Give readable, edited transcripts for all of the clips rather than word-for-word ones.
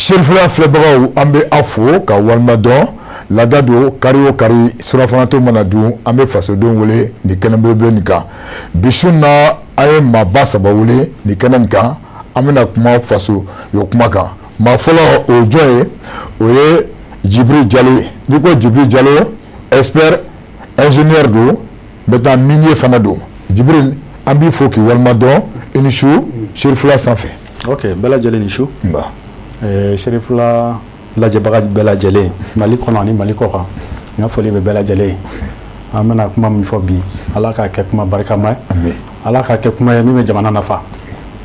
Serifula filɛbagaw, an bɛ aw fo ka walima dɔn laada don. Kari o kari, surafanato mana dun, an bɛ fasodenw wele nin kɛnɛ belebele nin kan. Bi su na, an ye maaba saba wele nin kɛnɛ nin kan. An bɛna kuma faso yo kuma kan. Maa fɔlɔ, o ye jɔn ye? O ye Jibiri Jalo ye. N'i ko Jibiri Jalo, expert ingénieur don, maintenant minier fana don. Jibiri, an b'i fo k'i walima dɔn. I ni su Serifula sanfɛ. Ok, bɛɛ lajɛlen ni su. Nba. Serifula lajɛbaga bɛɛ lajɛlen, Mali kɔnɔ ani Mali kɔ kan, n ka foli bɛ bɛɛ lajɛlen ye. An bɛna kuma min fɔ bi, Ala k'a kɛ kuma barikama ye, Ala k'a kɛ kuma ye min bɛ jamana nafa.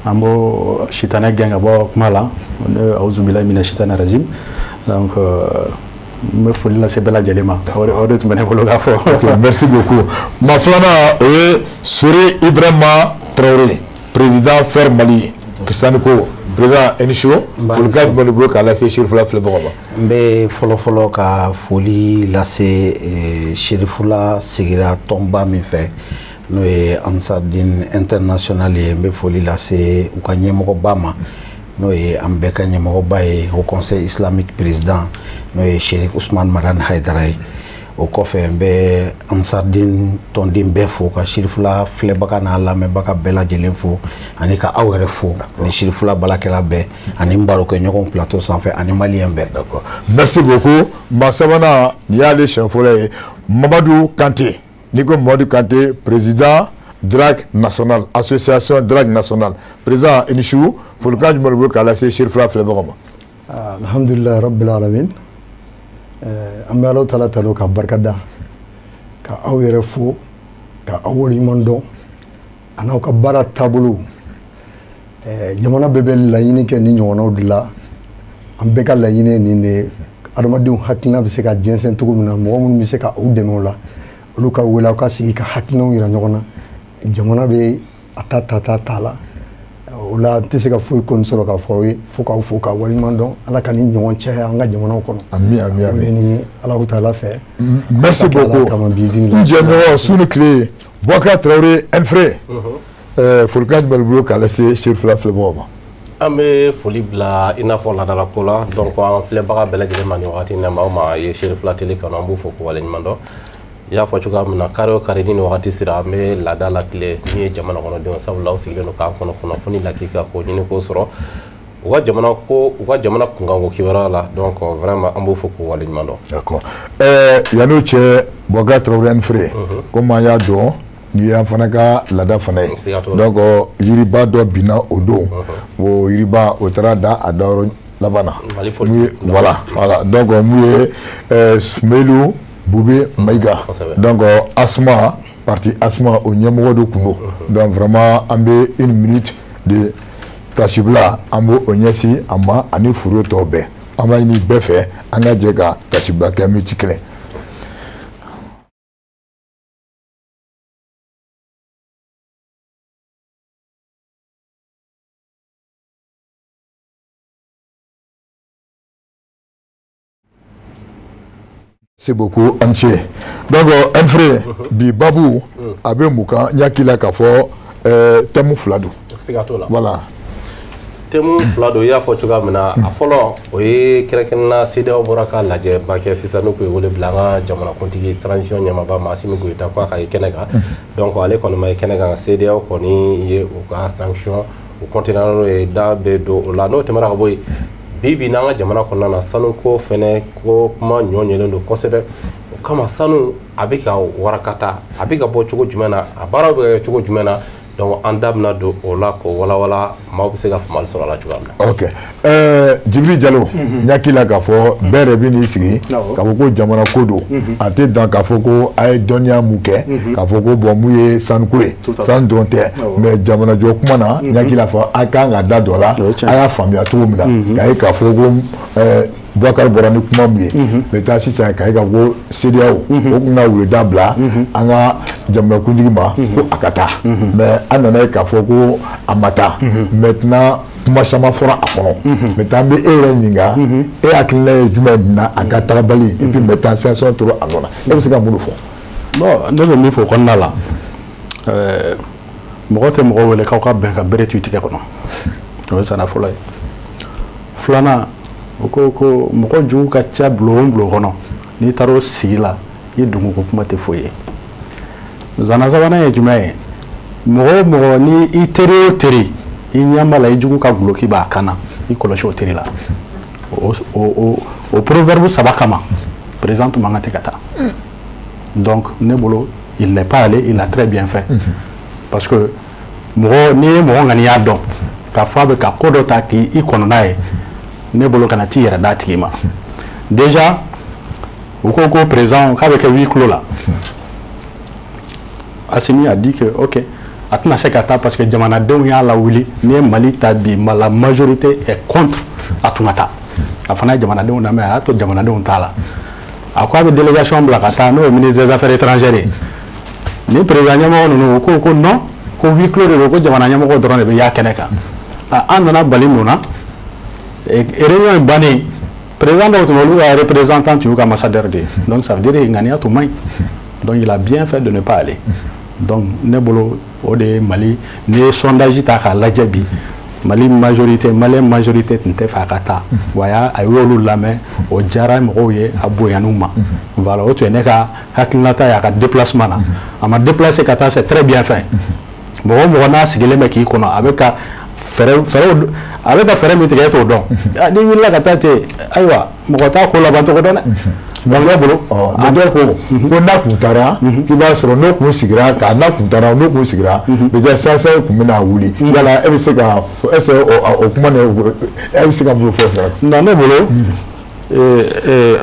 An b'o sitanɛ gɛn ka bɔ kuma la, ne auzubilahi mina sitanɛ rajim. Donc n bɛ foli lase bɛɛ lajɛlen ma. O de tun bɛ ne bolo k'a fɔ. Ok, merci beaucoup. Maa filanan, o ye Sore Ibrahima Traoré, président Fer Mali Saniko. Président, i ni su. Folikan jumɛn de bolo k'a lase Serifula filɛbagaw ma? N bɛ fɔlɔ-fɔlɔ ka foli lase Serifula sigira tɔnba min fɛ, n'o ye Ansardine International ye, n bɛ foli lase u ka ɲɛmɔgɔba ma, n'o ye an bɛɛ ka ɲɛmɔgɔba ye, Haut Conseil Islamique président, n'o ye Cherif Ousmane Madani Haidara ye. O kɔfɛ, n bɛ Ansardine tɔnden bɛɛ fo, ka Serifula filɛbaga n'a lamɛnbaga bɛɛ lajɛlen fo, ani ka aw yɛrɛ fo, ani Serifula balakɛla bɛɛ, ani n barokɛɲɔgɔnw plateau sanfɛ, ani maliyɛn bɛɛ. D'accord, merci beaucoup. Maa sabanan, nin y'ale siɲɛ fɔlɔ ye, Mamadu Kante. N'i ko Mamadu Kante, président DRAG national, association DRAG national. Président, i ni su. Folikan jumɛn de bolo k'a lase Serifula filɛbagaw ma? Alhamdulilayi rabbil alamin. An bɛ Ala taala tanu ka barika da, ka aw yɛrɛ fo, ka aw waleɲuman dɔn a n'aw ka baara taabolo. Jamana bɛɛ bɛ laɲini kɛ ni ɲɔgɔnnaw de la. An bɛɛ ka laɲini ye nin de ye: adamadenw hakilina bɛ se ka jɛnsɛn cogo min na, mɔgɔ minnu bɛ se ka aw dɛmɛ o la, olu ka wele, aw ka sigi ka hakilinaw yira ɲɔgɔn na. Jamana bɛ a ta ta ta ta la. O la, n tɛ se ka foyi kɔni sɔrɔ k'a fɔ aw ye fo k'aw fo k'aw waleɲuman dɔn. Ala ka ni ɲɔgɔn caya an ka jamanaw kɔnɔ. Ami, ami, ami. Ni Ala taala fɛ. Merci beaucoup. N jɛɲɔgɔn su ni tile, Boubacar Traoré Enfré, folikan jumɛn b'i bolo k'a lase Serifula filɛbagaw ma? An bɛ foli bila i n'a fɔ laadalako la. Donc an filɛbaga bɛɛ lajɛlen ma nin wagati in na, maa o maa ye Serifula télé kanu, an b'u fo k'u waleɲuman dɔn. I y'a fɔ cogoya min na, kari o kari ni nin wagati sera, an bɛ laada la tile min ye jamana kɔnɔdenw, sabula aw sigilen don k'an kɔnɔ kunnafoni lakika k'o ɲini k'o sɔrɔ u ka jamana ko, u ka jamana kunkanko kibaruya la. Donc vraiment, an b'u fo k'u waleɲuman dɔn. D'accord. Yan'o cɛ, Boubacar Traoré Enfré, komi an y'a dɔn nin y'an fana ka laada fana ye, donc yiriba dɔ binna o don, o yiriba o taara da a dayɔrɔ laban na. Voilà, donc mun ye Soumeylou Boubèye Maïga, donc Asma, parti Asma, o ɲɛmɔgɔ de tun don. Donc vraiment, an bɛ une minute de tasibila, an b'o o ɲɛsin a ma ani foro tɔw bɛɛ. An b'a ɲini bɛɛ fɛ, an ka jɛ ka tasibila kɛ miniti kelen. Merci beaucoup, Amche. Donc, Enfré, bi babu a bɛ mun kan? N hakili la k'a fɔ thème fila don. Siga t'o la. Voilà. Thème fila don, i y'a fɔ cogoya min na. A fɔlɔ, o ye kɛrɛnkɛrɛnnenya CEDEAO bɔra ka lajɛba kɛ sisan, n'u k'o wele bila an ka jamanakuntigi, transition ɲɛmaaba ma, Assimi Goïta, ko a ka ye kɛnɛ kan. Donc ale kɔni ma ye kɛnɛ kan. CEDEAO kɔni ye u ka sanction u continuera n'o ye, da bɛ don o la. N'o tɛmɛna ka bɔ yen, bi bi n'an ka jamana kɔnɔna na, sanuko fɛnɛ ko kuma ɲɔ ɲɛlen don kosɛbɛ. O kama, sanu a bɛ ka warakata, a bɛ ka bɔ cogo jumɛn na, a baaraw bɛ ka kɛ cogo jumɛn na? Donc an da bɛna don o la k'o walawala, maaw bɛ se ka faamuyali sɔrɔ a la cogoya min na. Ok, Jibiri Jalo, n hakili la k'a fɔ bɛɛ yɛrɛ bɛ n'i sigi k'a fɔ ko jamana ko don. A tɛ dan k'a fɔ ko a ye dɔnniya mun kɛ, k'a fɔ ko bon, mun ye sanuko ye, sanu dɔrɔn tɛ, mais jamanajɔ kuma na, n hakili la fɔ a kan ka da dɔ la, a y'a faamuya cogo min na, k'a ye k'a fɔ ko Boubacar bɔra ni kuma min ye, maintenant sisan k'a ye k'a fɔ ko CEDEAO o tun na weleda bila an ka jamanakuntigi ma ko a ka taa, mais an nana ye k'a fɔ ko a ma taa. Maintenant kuma caman fɔra a kɔnɔ. Maintenant an bɛ e yɛrɛ ɲininka, e hakilina ye jumɛn ye na a ka tagabali, et puis maintenant sanction tora a nɔ na, e bɛ se ka mun de fɔ? Bon, ne bɛ min fɔ o kɔnɔna la, mɔgɔ tɛ mɔgɔ wele k'aw ka bɛn ka bere tu i tigɛ kɔnɔ. O ye sana fɔlɔ ye. Filanan, O ko ko mɔgɔ jugu ka ca bulon o bulon kɔnɔ, n'i taara o sigi la, i dunko kuma tɛ foyi ye. Zana sabanan ye jumɛn ye? Mɔgɔ o mɔgɔ ni i teri o teri, i ɲɛ b'a la i jugu ka guloki b'a kan na, i kɔlɔsi o teri la. O proverbe saba kama, président tun man kan tɛ ka taa. Donc ne bolo, il n'est pas allé, il a très bien fait. Parce que mɔgɔ n'i ye mɔgɔ ŋaniya dɔn k'a fɔ a bɛ ka ko dɔ ta k'i kɔnɔ n'a ye, ne bolo kana t'i yɛrɛ d'a tigi ma. Déjà u ko ko président k'a bɛ kɛ huis clos la. Assimi a dit que ok, a tɛna se ka taa parce que jamanadenw y'a lawuli. N'i ye Mali ta bi, la majorité est contre a tun ka taa. A fana ye jamanadenw lamɛn, a y'a to jamanadenw t'a la. A ko a bɛ délégation bila ka taa, n'o ye ministre des Affaires étrangères ye. Ni président ɲɛmɔgɔ ninnu, u ko ko non, ko huis clos de don, ko jamana ɲɛmɔgɔ dɔrɔn de bɛ y'a kɛnɛ kan. An nana bali mun na? Réunion in bannen, président dɔw tun bɛ, olu ka représentant tun y'u ka ambassadeur de ye. Donc ça veut dire ŋaniya tun man ɲi. Donc il a bien fait de ne pas aller. Donc ne bolo, o de ye Mali, n'i ye sondage ta k'a lajɛ bi, Mali majorité, malien majorité tun tɛ fɛ a ka taa. Wa a y'olu lamɛn, o diyara mɔgɔw ye, a bonyan'u ma. Voilà, o tun ye ne ka hakilinata ye a ka déplacement na. A ma déplacé ka taa, c'est très bien fait. Mɔgɔ o mɔgɔ n'a sigilen bɛ k'i kɔnɔ, a bɛ ka fɛɛrɛ fɛɛrɛw, a bɛ ka fɛɛrɛ min tigɛ, e t'o dɔn. N'i wulila ka taa ten, ayiwa, mɔgɔ t'a ko laban cogo dɔn dɛ. Donc ne bolo. Ɔ, dɔw ko ko n'a kun taara, k'i b'a sɔrɔ n'o kun sigira, ka n'a kun taara, n'o kun sigira, peut-être sansan kun bɛna wuli. Yala e bɛ se ka, est ce que o kuma nin, e bɛ se ka mun fɔ o sira? Non, ne bolo,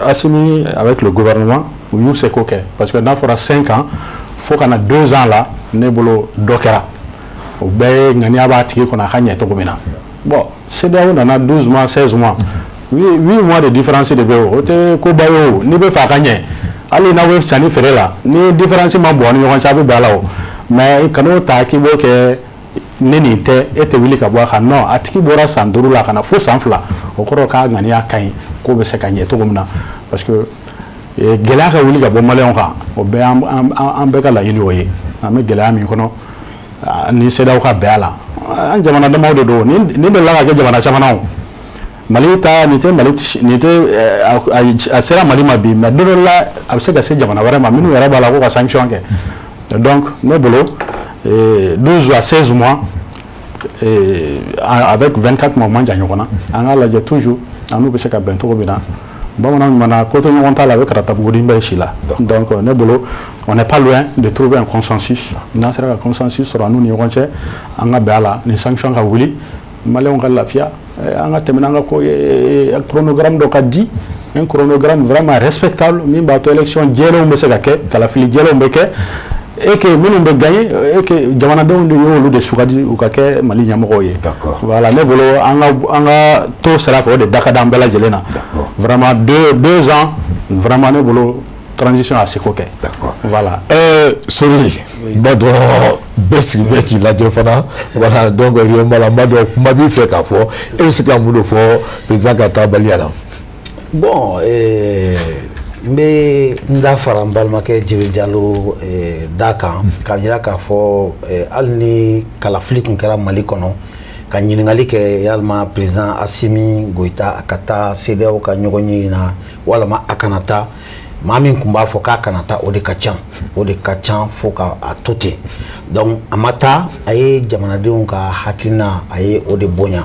Assimi avec le gouvernement, u y'u seko kɛ, parce que n'a fɔra 5 ans fo ka na 2 ans la, ne bolo dɔ kɛra. O bɛɛ ye ŋaniya b'a tigi kɔnɔ a ka ɲɛ cogo min na. Bon, CEDEAO nana 12 mois, 16 mois, 8 mois de différence de bɛ yen, o tɛ koba ye o. N'i bɛ fɛ a ka ɲɛ, hali n'aw bɛ sanni feere la, ni différence ma bɔ aw ni ɲɔgɔn cɛ, a bɛ bɛn a la o. Mais kan'o ta k'i b'o kɛ ni nin tɛ, e tɛ wuli ka bɔ a kan. Non, a tigi bɔra san 5 la ka na fo san 2, o kɔrɔ k'a ŋaniya ka ɲi, k'o bɛ se ka ɲɛ cogo min na. Parce que gɛlɛya ka wuli ka bɔ maliyɛnw kan, o bɛɛ an bɛɛ ka laɲini o ye. An bɛ gɛlɛya min kɔnɔ, ni CEDEAO ka bɛn a la, an jamana damaw de don. Nin delila ka kɛ jamana caman na o. Mali ta nin tɛ, Mali nin tɛ, a sera Mali ma bi, mais don dɔ la a bɛ se ka se jamana wɛrɛ ma minnu yɛrɛ b'a la ko ka sanction kɛ. Donc ne bolo, 12 à 16 mois avec 24 mois man jan ɲɔgɔn na. An k'a lajɛ toujours an n'u bɛ se ka bɛn cogo min na. Bamananw mana ko to ɲɔgɔn ta la, a bɛ karatabugunin bɛɛ si la. Donc ne bolo, on n'est pas loin de trouver un consensus. N'an sera ka consensus sɔrɔ an n'u ni ɲɔgɔn cɛ, an ka bɛn a la, ni sanction ka wuli, maliyɛnw ka lafiya, an ka tɛmɛ n'an ka ko ye, chronogramme dɔ ka di, un chronogramme vraiment respectable min b'a to élection jɛlenw bɛ se ka kɛ, kalafili jɛlenw bɛ kɛ, et que minnu bɛ gagner, et que jamanadenw de y'olu de sugandi u ka kɛ Mali ɲɛmɔgɔw ye. Voilà, ne bolo, an ka to sira fɛ, o de da ka d'an bɛɛ lajɛlen na. Vraiment 2 ans, vraiment ne bolo, transition a seko kɛ. Voilà. Sori, n b'a dɔn bɛɛ sigi bɛ k'i lajɛ fana. Voilà, donc réunion b'a la, n b'a dɔn kuma b'i fɛ k'a fɔ, e bɛ se ka mun de fɔ président ka taabaliya la? Bon, n bɛ n da fara n balimakɛ Jibril Jalo da kan k'a jira k'a fɔ hali ni kalafili tun kɛra Mali kɔnɔ, ka ɲininkali kɛ yalima président Assimi Goïta a ka taa CEDEAO ka ɲɔgɔn ye na walama a kana taa, maa min tun b'a fɔ k'a kana taa, o de ka ca, o de ka ca fo ka a to ten. Donc a ma taa, a ye jamanadenw ka hakilina, a ye o de bonya.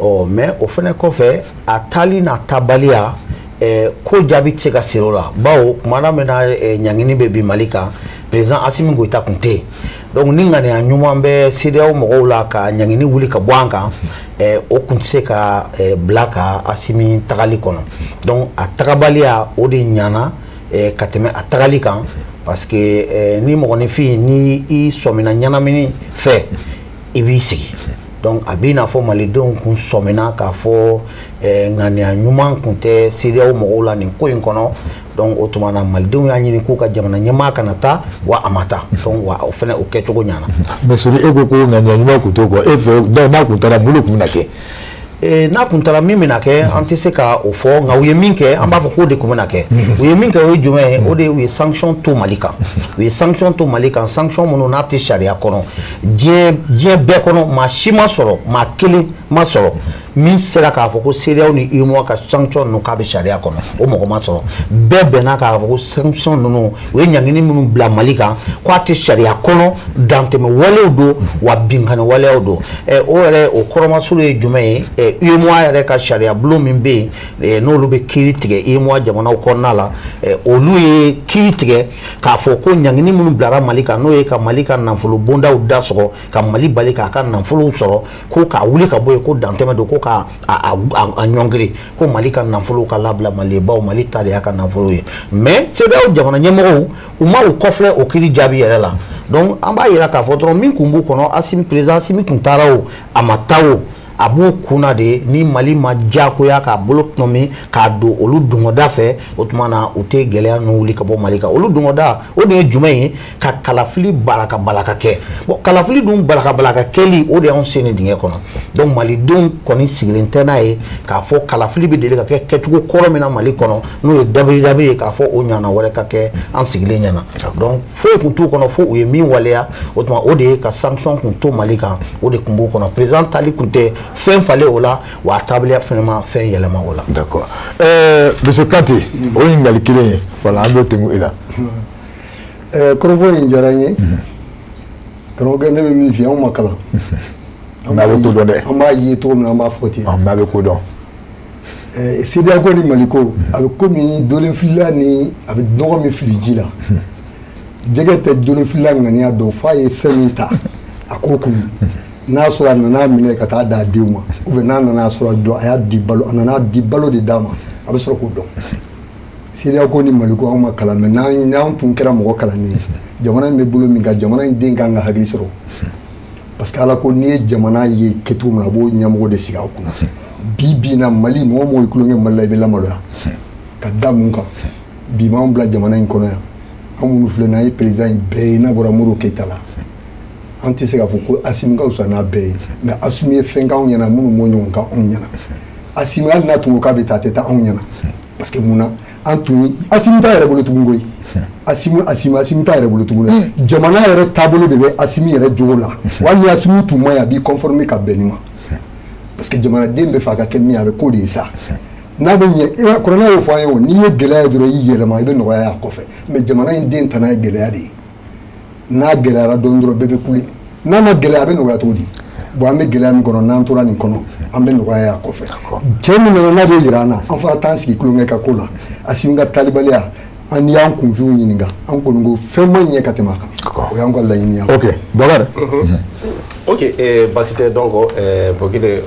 Ɔ, mais o fana kɔfɛ, a taali n'a taabaliya, ko jaabi tɛ se ka siri o la, bawo kumana min na ɲangini bɛ bin Mali kan, président Assimi Goïta tun tɛ yen. Donc ni ŋaniya ɲuman bɛ CEDEAO mɔgɔw la ka ɲangini wuli ka bɔ an kan, o tun tɛ se ka bila ka Assimi tagali kɔnɔ. Donc a tagabaliya, o de ɲana ka tɛmɛ a tagali kan, parce que ni mɔgɔninfin ni i sɔmina ɲɛnamini fɛ, i b'i sigi. Donc a b'i n'a fɔ malidenw kun sɔmina k'a fɔ ŋaniya ɲuman kun tɛ CEDEAO mɔgɔw la nin ko in kɔnɔ. Donc o tuma na, malidenw y'a ɲini k'u ka jamana ɲɛmaa kana taa, wa a ma taa. Donc wa o fana, o kɛcogo ɲana. Mais Sori, e ko ko ŋaniya ɲuman kun t'o kɔ, e fɛ, donc n'a kun taara, mun de kun bɛna kɛ? N'a kun taara, min bɛna kɛ, an tɛ se ka o fɔ. Nka u ye min kɛ, an b'a fɔ k'o de kun bɛna kɛ. U ye min kɛ, o ye jumɛn ye? O de ye u ye sanction to Mali kan, u ye sanction to Mali kan, sanction minnu n'a tɛ sariya kɔnɔ. Diɲɛ bɛɛ kɔnɔ, maa si ma sɔrɔ, maa kelen ma sɔrɔ. min sera k'a fɔ ko CEDEAO ni UEMOA ka sanction ninnu k'a bɛ sariya kɔnɔ, o mɔgɔ ma sɔrɔ. Bɛɛ bɛnna k'a fɔ ko sanction ninnu, u ye ɲangini minnu bila Mali kan, k'a tɛ sariya kɔnɔ, dantɛmɛ walew don wa binkanni waleyaw don. O yɛrɛ o kɔrɔmasuru ye jumɛn ye? UEMOA yɛrɛ ka sariya bulon min bɛ yen, n'olu bɛ kiiri tigɛ UEMOA jamanaw kɔnɔna la, olu ye kiiri tigɛ k'a fɔ ko ɲangini minnu bilara Mali kan, n'o ye ka Mali ka nafolo bondaw da sɔgɔ, ka Mali bali k'a ka nafolow sɔrɔ, ko k'a wuli ka bɔ yen, ko dantɛmɛ don, ko k'a ɲɔngiri, ko Mali ka nafolow ka labila Mali baw, Mali ta de y'a ka nafolo ye. Mais CEDEAO jamana ɲɛmɔgɔw, u ma u kɔfilɛ o kiiri jaabi yɛrɛ la. Donc an b'a yira k'a fɔ dɔrɔn min kun b'u kɔnɔ, Asimi, président Asimi kun taara o, a ma taa o, a b'u kunna de ni Mali ma diyagoya k'a bolo tɔnɔmi k'a don olu dungɔda fɛ. O tuma na u tɛ gɛlɛya ninnu wuli ka bɔ Mali kan. Olu dungɔda o de ye jumɛn ye? Ka kalafili balaka balaka kɛ. Bon, kalafili dun balaka balaka kɛli, o de y'anw sen ni dingɛ kɔnɔ. Donc malidenw kɔni sigilen tɛ n'a ye k'a fɔ kalafili bɛ deli ka kɛ kɛcogo kɔrɔ min na Mali kɔnɔ, n'o ye dabiri dabiri ye, k'a fɔ o ɲana wɛrɛ ka kɛ an sigilen ɲɛna. Donc foyi kun t'u kɔnɔ fo u ye min waleya, o tuma o de ye ka sanction kun to Mali kan, o de kun b'u kɔnɔ. Président tali kun tɛ fɛn falen o la, wa a taabaliya fɛnɛ ma fɛn yɛlɛma o la. D'accord. Monsieur Kante, o ɲininkali kelen ye, voilà, an b'o tengu e la. Kɔrɔfɔ in diyara n ye. Karamɔgɔkɛ, ne bɛ min f'i ye, anw ma kalan. Mais a bɛ ko dɔn dɛ. An b'a ye cogo min na, an b'a fɔ ten. Mais a bɛ ko dɔn. CEDEAO ko ni Mali ko, a bɛ komi dolenfilila ni a bɛ nɔgɔ min fili ji la. Jɛgɛ tɛ dolenfilila ŋaniya dɔn f'a ye fɛn min ta, a k'o kun. N'a sɔrɔ a nana minɛ ka taa d'a denw ma, ou bien n'a nana sɔrɔ dɔ a y'a di balo, a nana di balo de d'a ma, a bɛ sɔrɔ k'o dɔn. CEDEAO ko ni Mali ko, anw ma kalan, mais n'an tun kɛra mɔgɔ kalannen ye, jamana in bɛ bolo min kan, jamana in den kan ka hakili sɔrɔ. Parce que Ala ko n'i ye jamana ye kɛcogo min na, a b'o ɲɛmɔgɔ de sigi aw kunna. Bi bi in na, Mali, mɔgɔ o mɔgɔ ye tulonkɛ Mali la, i bɛ lamaloya. Ka da mun kan? Bi m'anw bila jamana in kɔnɔ yan, an minnu filɛ nin ye, an ye président in bɛɛ ye, n'a bɔra Modibo Keyita la. An tɛ se k'a fɔ ko Asimi ka fisa n'a bɛɛ ye, mais Asimi ye fɛn k'anw ɲɛna minnu m'o ɲɔgɔn k'anw ɲɛna. Asimi, hali n'a tun ko k'a bɛ taa, a tɛ taa anw ɲɛna. Parce que mun na? An tun Asimi t'a yɛrɛ bolo tugun koyi. Asimi t'a yɛrɛ bolo tugun dɛ. Jamana yɛrɛ taabolo de bɛ Asimi yɛrɛ jogo la. Wa hali ni Asimi tun ma ɲi, a b'i conformer ka bɛn nin ma. Parce que jamanaden bɛ fɛ a ka kɛ min ye, a bɛ k'o de ye sa. N'a bɛ ɲɛ, kuranɛ y'o fɔ an ye o, n'i ye gɛlɛya ye dɔrɔn, i y'i yɛlɛma, i bɛ nɔgɔya y'a kɔfɛ. Mais jamana in den tana ye gɛlɛya de ye. N'a gɛlɛyara dɔɔni dɔrɔn, bɛɛ bɛ kule. N'a ma gɛlɛya, a bɛ nɔgɔya cogo di? Bon, an bɛ gɛlɛya min kɔnɔ, n'an tora nin kɔnɔ, an bɛ nɔgɔya y'a kɔfɛ. Cɛ min nana n'a bɛ yira an na, an fana t'an sigi tulonkɛ ka ko la. Asimi ka talibaliya, an n'i y'an kunfinw ɲininka, an kɔni ko fɛn ma ɲɛ ka tɛmɛ a kan. O y'an ka laɲini ye. Ok, Bakari. Ok, basi tɛ. Donc Bogile,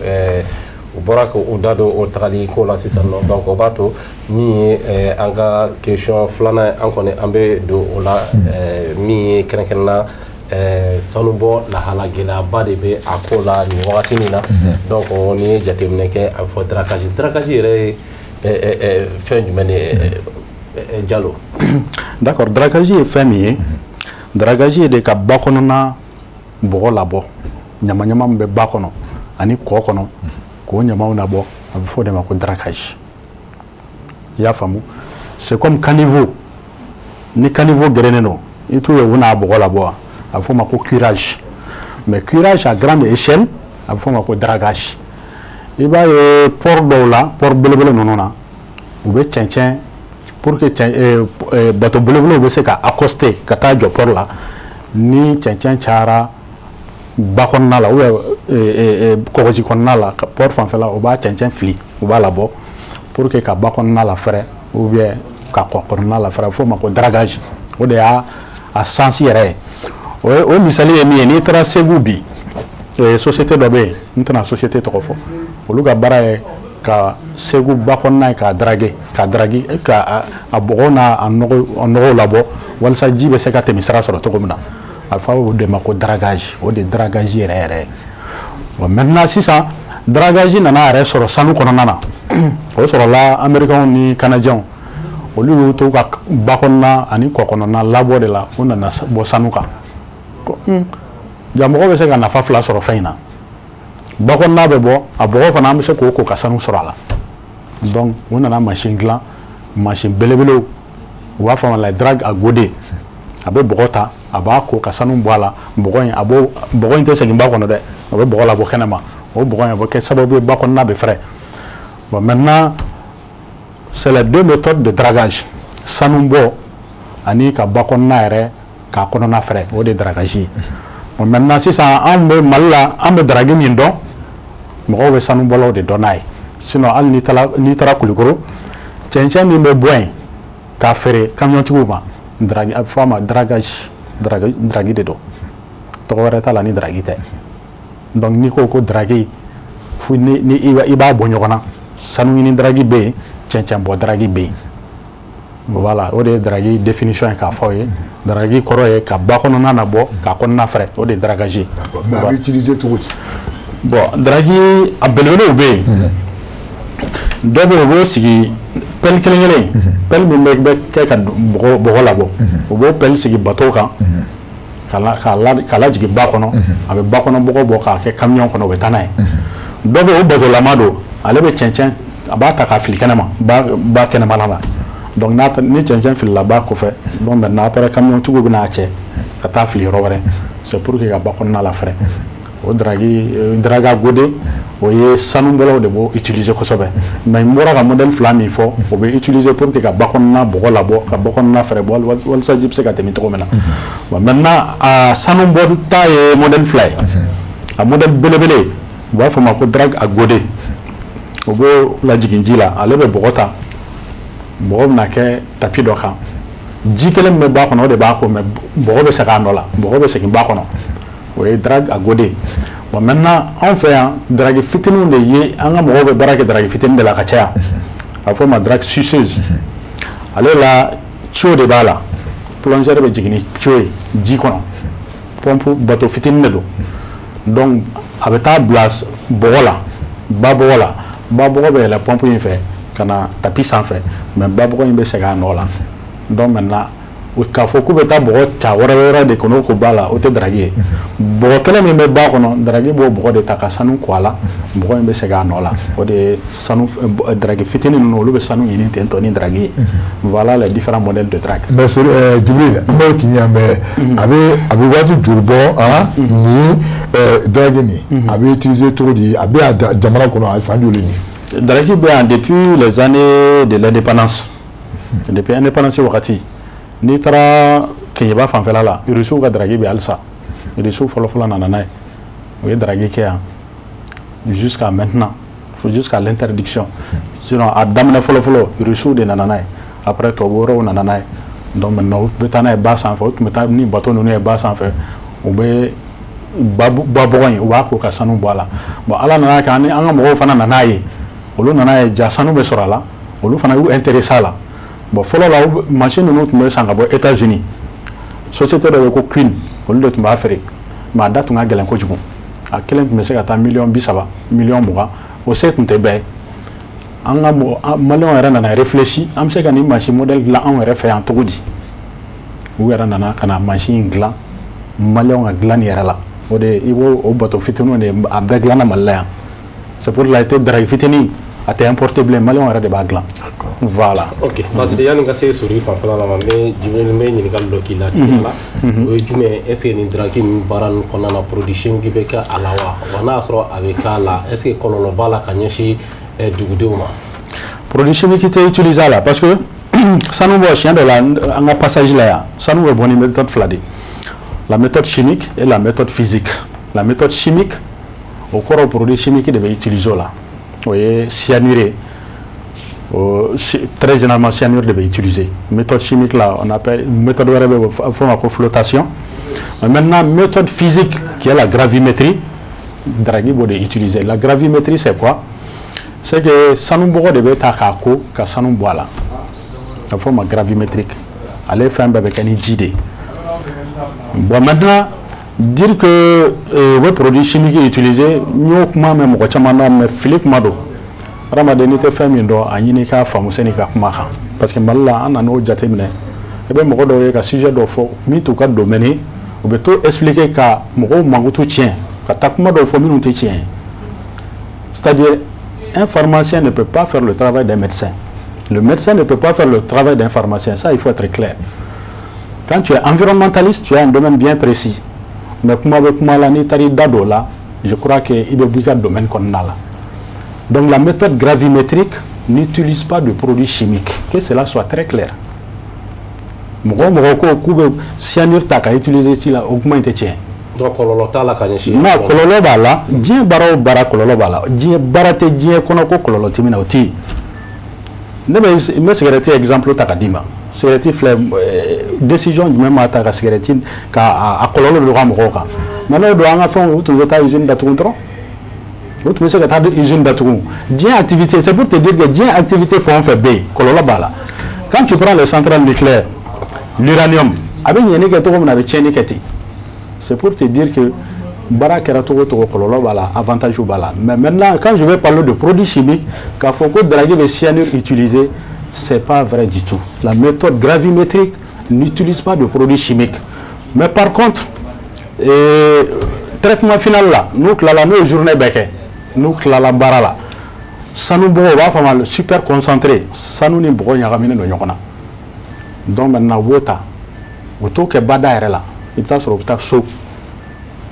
u bɔra k'u da don o tagali ko la sisan nɔ. Donc o b'a to min ye an ka question filanan ye, an kɔni an bɛ don o la, min ye kɛrɛnkɛrɛnna sanubɔ lahala gɛlɛyaba de bɛ a ko la nin wagati min na. Donc n'i ye jateminɛ kɛ, a bɛ fɔ dragage. Dragage yɛrɛ ye fɛn jumɛn de ye, Jalo? D'accord, dragage ye fɛn min ye, dragage ye de ka ba kɔnɔna bɔgɔ labɔ, ɲama ɲama min bɛ ba kɔnɔ ani kɔ kɔnɔ, k'o ɲamaw labɔ, a bɛ fɔ o de ma ko dragage. I y'a faamu? C'est comme caniveau. Ni caniveau gɛrɛnen don, i t'u ye u n'a bɔgɔ labɔ wa? A bɛ fɔ o ma ko curage. Mais curage à grande échelle, a bɛ fɔ o ma ko dragage. I b'a ye port dɔw la, port belebele ninnu na, u bɛ cɛncɛn pour que cɛn bateau belebelew bɛ se ka accoster ka taa jɔ port la. Ni cɛncɛn cayara ba kɔnɔna la ou bien kɔgɔji kɔnɔna la, port fanfɛla, u b'a cɛncɛn fili, u b'a labɔ pour que ka ba kɔnɔna la fɛrɛ ou bien ka kɔ kɔnɔna la fɛrɛ. A bɛ fɔ o ma ko dragage. O de y'a a sens yɛrɛ ye. O misali ye min ye, n'i taara Segu bi, société dɔ bɛ yen, n tɛna société tɔgɔ fɔ, olu ka baara ye ka Segu ba kɔnɔna ye k'a draguer, k'a draguer, ka a bɔgɔ n'a a nɔgɔw labɔ walasa ji bɛ se ka tɛmɛ sira sɔrɔ cogo min na. A bɛ fɔ o de ma ko dragage. O de ye dragage yɛrɛ yɛrɛ ye. Bon, maintenant sisan, dragage nana yɛrɛ sɔrɔ sanu kɔnɔna na. O sɔrɔla Américains ni Canadiens, olu y'u to ka ba kɔnɔna ani kɔ kɔnɔna labɔ de la, o nana bɔ sanu kan. Ja mɔgɔ bɛ se ka nafa fila sɔrɔ fɛn in na: ba kɔnɔna bɛ bɔ, a bɔgɔ fana, an bɛ se k'o ko ka sanu sɔrɔ a la. Donc u nana machine dilan, machine belebelew, u b'a fɔ a ma la drague à godet. A bɛ bɔgɔ ta, a b'a ko ka sanu bɔ a la. Bɔgɔ in, a b'o bɔgɔ in tɛ segin ba kɔnɔ dɛ, a bɛ bɔgɔ labɔ kɛnɛ ma. O bɔgɔ in, o bɛ kɛ sababu ye ba kɔnɔna bɛ fɛrɛ. Bon, maintenant, c'est les deux méthodes de dragage: sanu bɔ ani ka ba kɔnɔna yɛrɛ k'a kɔnɔna fɛrɛ, o de ye dragage ye. Bon, maintenant, sisan anw bɛ Mali la, an bɛ drague min dɔn, mɔgɔw bɛ sanubɔlaw de dɔn n'a ye. Sinon hali n'i taara Kulukoro, cɛncɛn min bɛ bɔ yen k'a feere kamiyɔntigiw ma, drague, a bɛ fɔ a ma dragage, drague de don, tɔgɔ wɛrɛ t'a la ni drague tɛ. Donc n'i ko ko drague, fo ni i b'a bɔ ɲɔgɔn na, sanu ɲini drague bɛ yen, cɛncɛn bɔ drague bɛ yen. Voilà, o de ye drague définition ye k'a fɔ aw ye. Drague kɔrɔ ye ka ba kɔnɔna na bɔ k'a kɔnɔna fɛrɛ, o de ye dragage ye. Mais a bɛ utiliser cogo di? Bon, drague a belebelew bɛ yen. Dɔ bɛ yen, u b'o sigi pelle kelen kelen, pelle min bɛ kɛ ka bɔgɔ labɔ, u b'o pelle sigi bateau kan k'a lajigin ba kɔnɔ, a bɛ ba kɔnɔ bɔgɔ bɔ k'a kɛ camion kɔnɔ, u bɛ taa n'a ye. Dɔ bɛ yen, o bateaulama don, ale bɛ cɛncɛn, a b'a ta k'a fili kɛnɛma, ba kɛnɛmana la. Donc n'a ni cɛncɛn filila ba kɔfɛ, donc maintenant après, camion tigiw bɛna cɛ ka taa fili yɔrɔ wɛrɛ. C'est pour que ka ba kɔnɔna la fɛrɛ. O drague, drague à godet, o ye sanubɔlaw de b'o utiliser kosɛbɛ. Mais n bɔra ka modèle fila min fɔ, o bɛ utiliser pour que ka ba kɔnɔna bɔgɔ labɔ, ka ba kɔnɔna fɛrɛ bɔ, walasa ji bɛ se ka tɛmɛ cogo min na. Bon, maintenant, a sanubɔta ye modèle fila ye. A modèle belebele, u b'a fɔ o ma ko drague à godet, o b'o lajigin ji la, ale bɛ bɔgɔ ta, bɔgɔ bɛna kɛ tapis dɔ kan, ji kelen min bɛ ba kɔnɔ, o de b'a ko, mais bɔgɔ bɛ segin a nɔ la, bɔgɔ bɛ segin ba kɔnɔ, o ye drague à godet. Bon, maintenant, anw fɛ yan, drague fitininw de ye, an ka mɔgɔw bɛ baara kɛ drague fitinin de la ka caya, a bɛ fɔ o ma drague suceuse. Ale la, tuyau de b'a la, plongeur bɛ jigin ni tuyau ye ji kɔnɔ, pompe bateau fitinin de don. Donc a bɛ taa bila bɔgɔ la, ba bɔgɔ la, ba bɔgɔ bɛ yɛlɛ pompe in fɛ ka na tapis sanfɛ, mais ba bɔgɔ in bɛ segin a nɔ la. Donc maintenant, k'a fɔ k'u bɛ taa bɔgɔ ca wɛrɛ wɛrɛ de kɔnɔ ko ba la, o tɛ drague ye. Bɔgɔ kelen min bɛ ba kɔnɔ, drague b'o bɔgɔ de ta ka sanu ko a la, bɔgɔ in bɛ segin a nɔ la. O de ye sanu drague fitinin ninnu, olu bɛ sanu ɲini ten tɔ ni drague ye. Voilà les différents modèles de drague. Mais sur Djibril, an b'o k'i ɲɛ, mais a bɛ waati joli bɔ nin drague nin, a bɛ utiliser cogo di? A bɛ yan jamana kɔnɔ a san joli nin? Drague bɛ yan depuis les années de l'indépendance, depuis indépendance wagati. N'i taara Keɲeba fanfɛla la, Irisiw ka drague bɛ halisa. Irisiw fɔlɔfɔlɔ nana n'a ye, u ye drague kɛ yan jusqu'à maintenant, jusqu'à l'interdiction. Sinon a daminɛ fɔlɔfɔlɔ, Irisiw de nana n'a ye, après tubabu wɛrɛw nana n'a ye. Donc maintenant, u bɛ taa n'a ye ba sanfɛ, u tun bɛ taa ni bateau ninnu ye ba sanfɛ, u bɛ ba bɔgɔ in, u b'a ko ka sanu bɔ a la. Bon, Ala nana kɛ an ka mɔgɔw fana nana ye, olu nana ye ja sanu bɛ sɔrɔ a la, olu fana y'u intéressé a la. Bon, fɔlɔ la, machine ninnu tun bɛ san ka bɔ États-Unis, société dɔ bɛ ko Queen, olu de tun b'a feere, mais a da tun ka gɛlɛn kojugu, a kelen tun bɛ se ka taa miliyɔn 30, miliyɔn 20, o se tun tɛ bɛɛ ye. An ka mɔgɔ maliyɛnw yɛrɛ nana réfléchi, an bɛ se ka nin machine modèle dilan anw yɛrɛ fɛ yan cogo di? U yɛrɛ nana ka na machine in dilan, maliyɛnw ka dilan nin yɛrɛ la. O de i b'o o bateau fitininw de, a bɛɛ dilanna Mali la yan. C'est pour la tɛ drague fitinin, a tɛ importer bilen, maliyɛnw yɛrɛ de b'a dilan. Voilà. Ok, parce que yanni ka se sori fanfɛla la ma, n bɛ Jibril, n bɛ ɲininkali dɔ k'i la teliya la. O ye jumɛn? Est ce que nin drague ninnu baara ninnu kɔnɔna na, produit chimique bɛ kɛ a la wa? Wa n'a y'a sɔrɔ a bɛ k'a la, est ce que kɔlɔlɔ b'a la ka ɲɛsin dugudenw ma? Produit chimique tɛ utiliser a la, parce que sanu bɔ siɲɛ dɔ la, an ka passage la yan, sanu bɛ bɔ ni méthode fila de: la méthode chimique et la méthode physique. La méthode chimique, o kɔrɔ produit chimique de bɛ utiliser o la, o ye cyanure. Très généralement, cyanure de bɛ utiliser méthode chimique là. On appelle méthode wɛrɛ bɛ fɔ ma ko flottation. Maintenant, méthode physique, qui est la gravimétrie, drague b'o de utiliser. La gravimétrie, c'est quoi? C'est que sanu bɔgɔ de bɛ ta k'a ko ka sanu bɔ a la, a bɛ fɔ o ma gravimétrique. Ale fɛn bɛɛ bɛ kɛ ni ji de ye. Bon, maintenant, dire que u bɛ produit chimique utiliser, n y'o kuma mɛn mɔgɔ caman na, mais fili kuma don. Hadamaden, n'i tɛ fɛn min dɔn, a ɲini k'a faamu sani ka kuma kan, parce que Mali la, an nan'o jateminɛ, i bɛ mɔgɔ dɔw ye ka sujet dɔw fɔ min t'u ka domaine ye, u bɛ to expliquer ka mɔgɔw mankutu tiɲɛ, ka taa kuma dɔw fɔ minnu tɛ tiɲɛ ye. C'est-à-dire, un pharmacien ne peut pas faire le travail d'un médecin, le médecin ne peut pas faire le travail d'un pharmacien. Ça, il faut être clair. Quand tu es environnementaliste, tu as un domaine bien précis, mais kuma bɛ kuma la, n'i taara i da don o la, Je crois que i bɛ bɔ i ka domaine kɔnɔna la. Donc la méthode gravimétrique n'utilise pas de produits chimiques, que cela soit très clair. Mɔgɔ o mɔgɔ ko k'u bɛ cyanure ta ka utiliser ci la, o kuma in tɛ tiɲɛ. Donc kɔlɔlɔ t'a la ka ɲɛsin. Non, kɔlɔlɔ b'a la. Diɲɛ baara o baara, kɔlɔlɔ b'a la. Diɲɛ baara tɛ diɲɛ kɔnɔ ko kɔlɔlɔ tɛ min na, o tɛ yen. Ne bɛ n bɛ sigɛrɛti exemple ta ka d'i ma. Sigɛrɛti filɛ, décision jumɛn ma ta ka sigɛrɛti ka a kɔlɔlɔ dɔgɔya mɔgɔw kan? Mais n'o don, an ka fɛnw, u tun bɛ taa usine datugu dɔrɔn. O tun bɛ se ka taa usine datugu. Diɲɛ activité, c'est pour te dire que diɲɛ activité fɛn o fɛn bɛ yen, kɔlɔlɔ b'a la. Quand tu prends les centrales nucléaires, l'uranium, a bɛ ɲɛni kɛ cogo min na, a bɛ tiɲɛni kɛ ten. C'est pour te dire que baara kɛra cogo o cogo, kɔlɔlɔ b'a la, avantage b'a la. Mais maintenant, quand je vais parler de produits chimiques, k'a fɔ ko drague bɛ cyanure utiliser, c'est pas vrai du tout. La méthode gravimétrique n'utilise pas de produits chimiques. Mais par contre, traitement final la, n'u tilala, n'u ye journée bɛɛ kɛ, n'u tilala baara la, sanu bɔgɔ, u b'a fɔ a ma super concentré, sanu ni bɔgɔ ɲagaminen don ɲɔgɔn na. Donc maintenant, u b'o ta, u t'o kɛ bada yɛrɛ la. I bɛ taa sɔrɔ u bɛ taa so,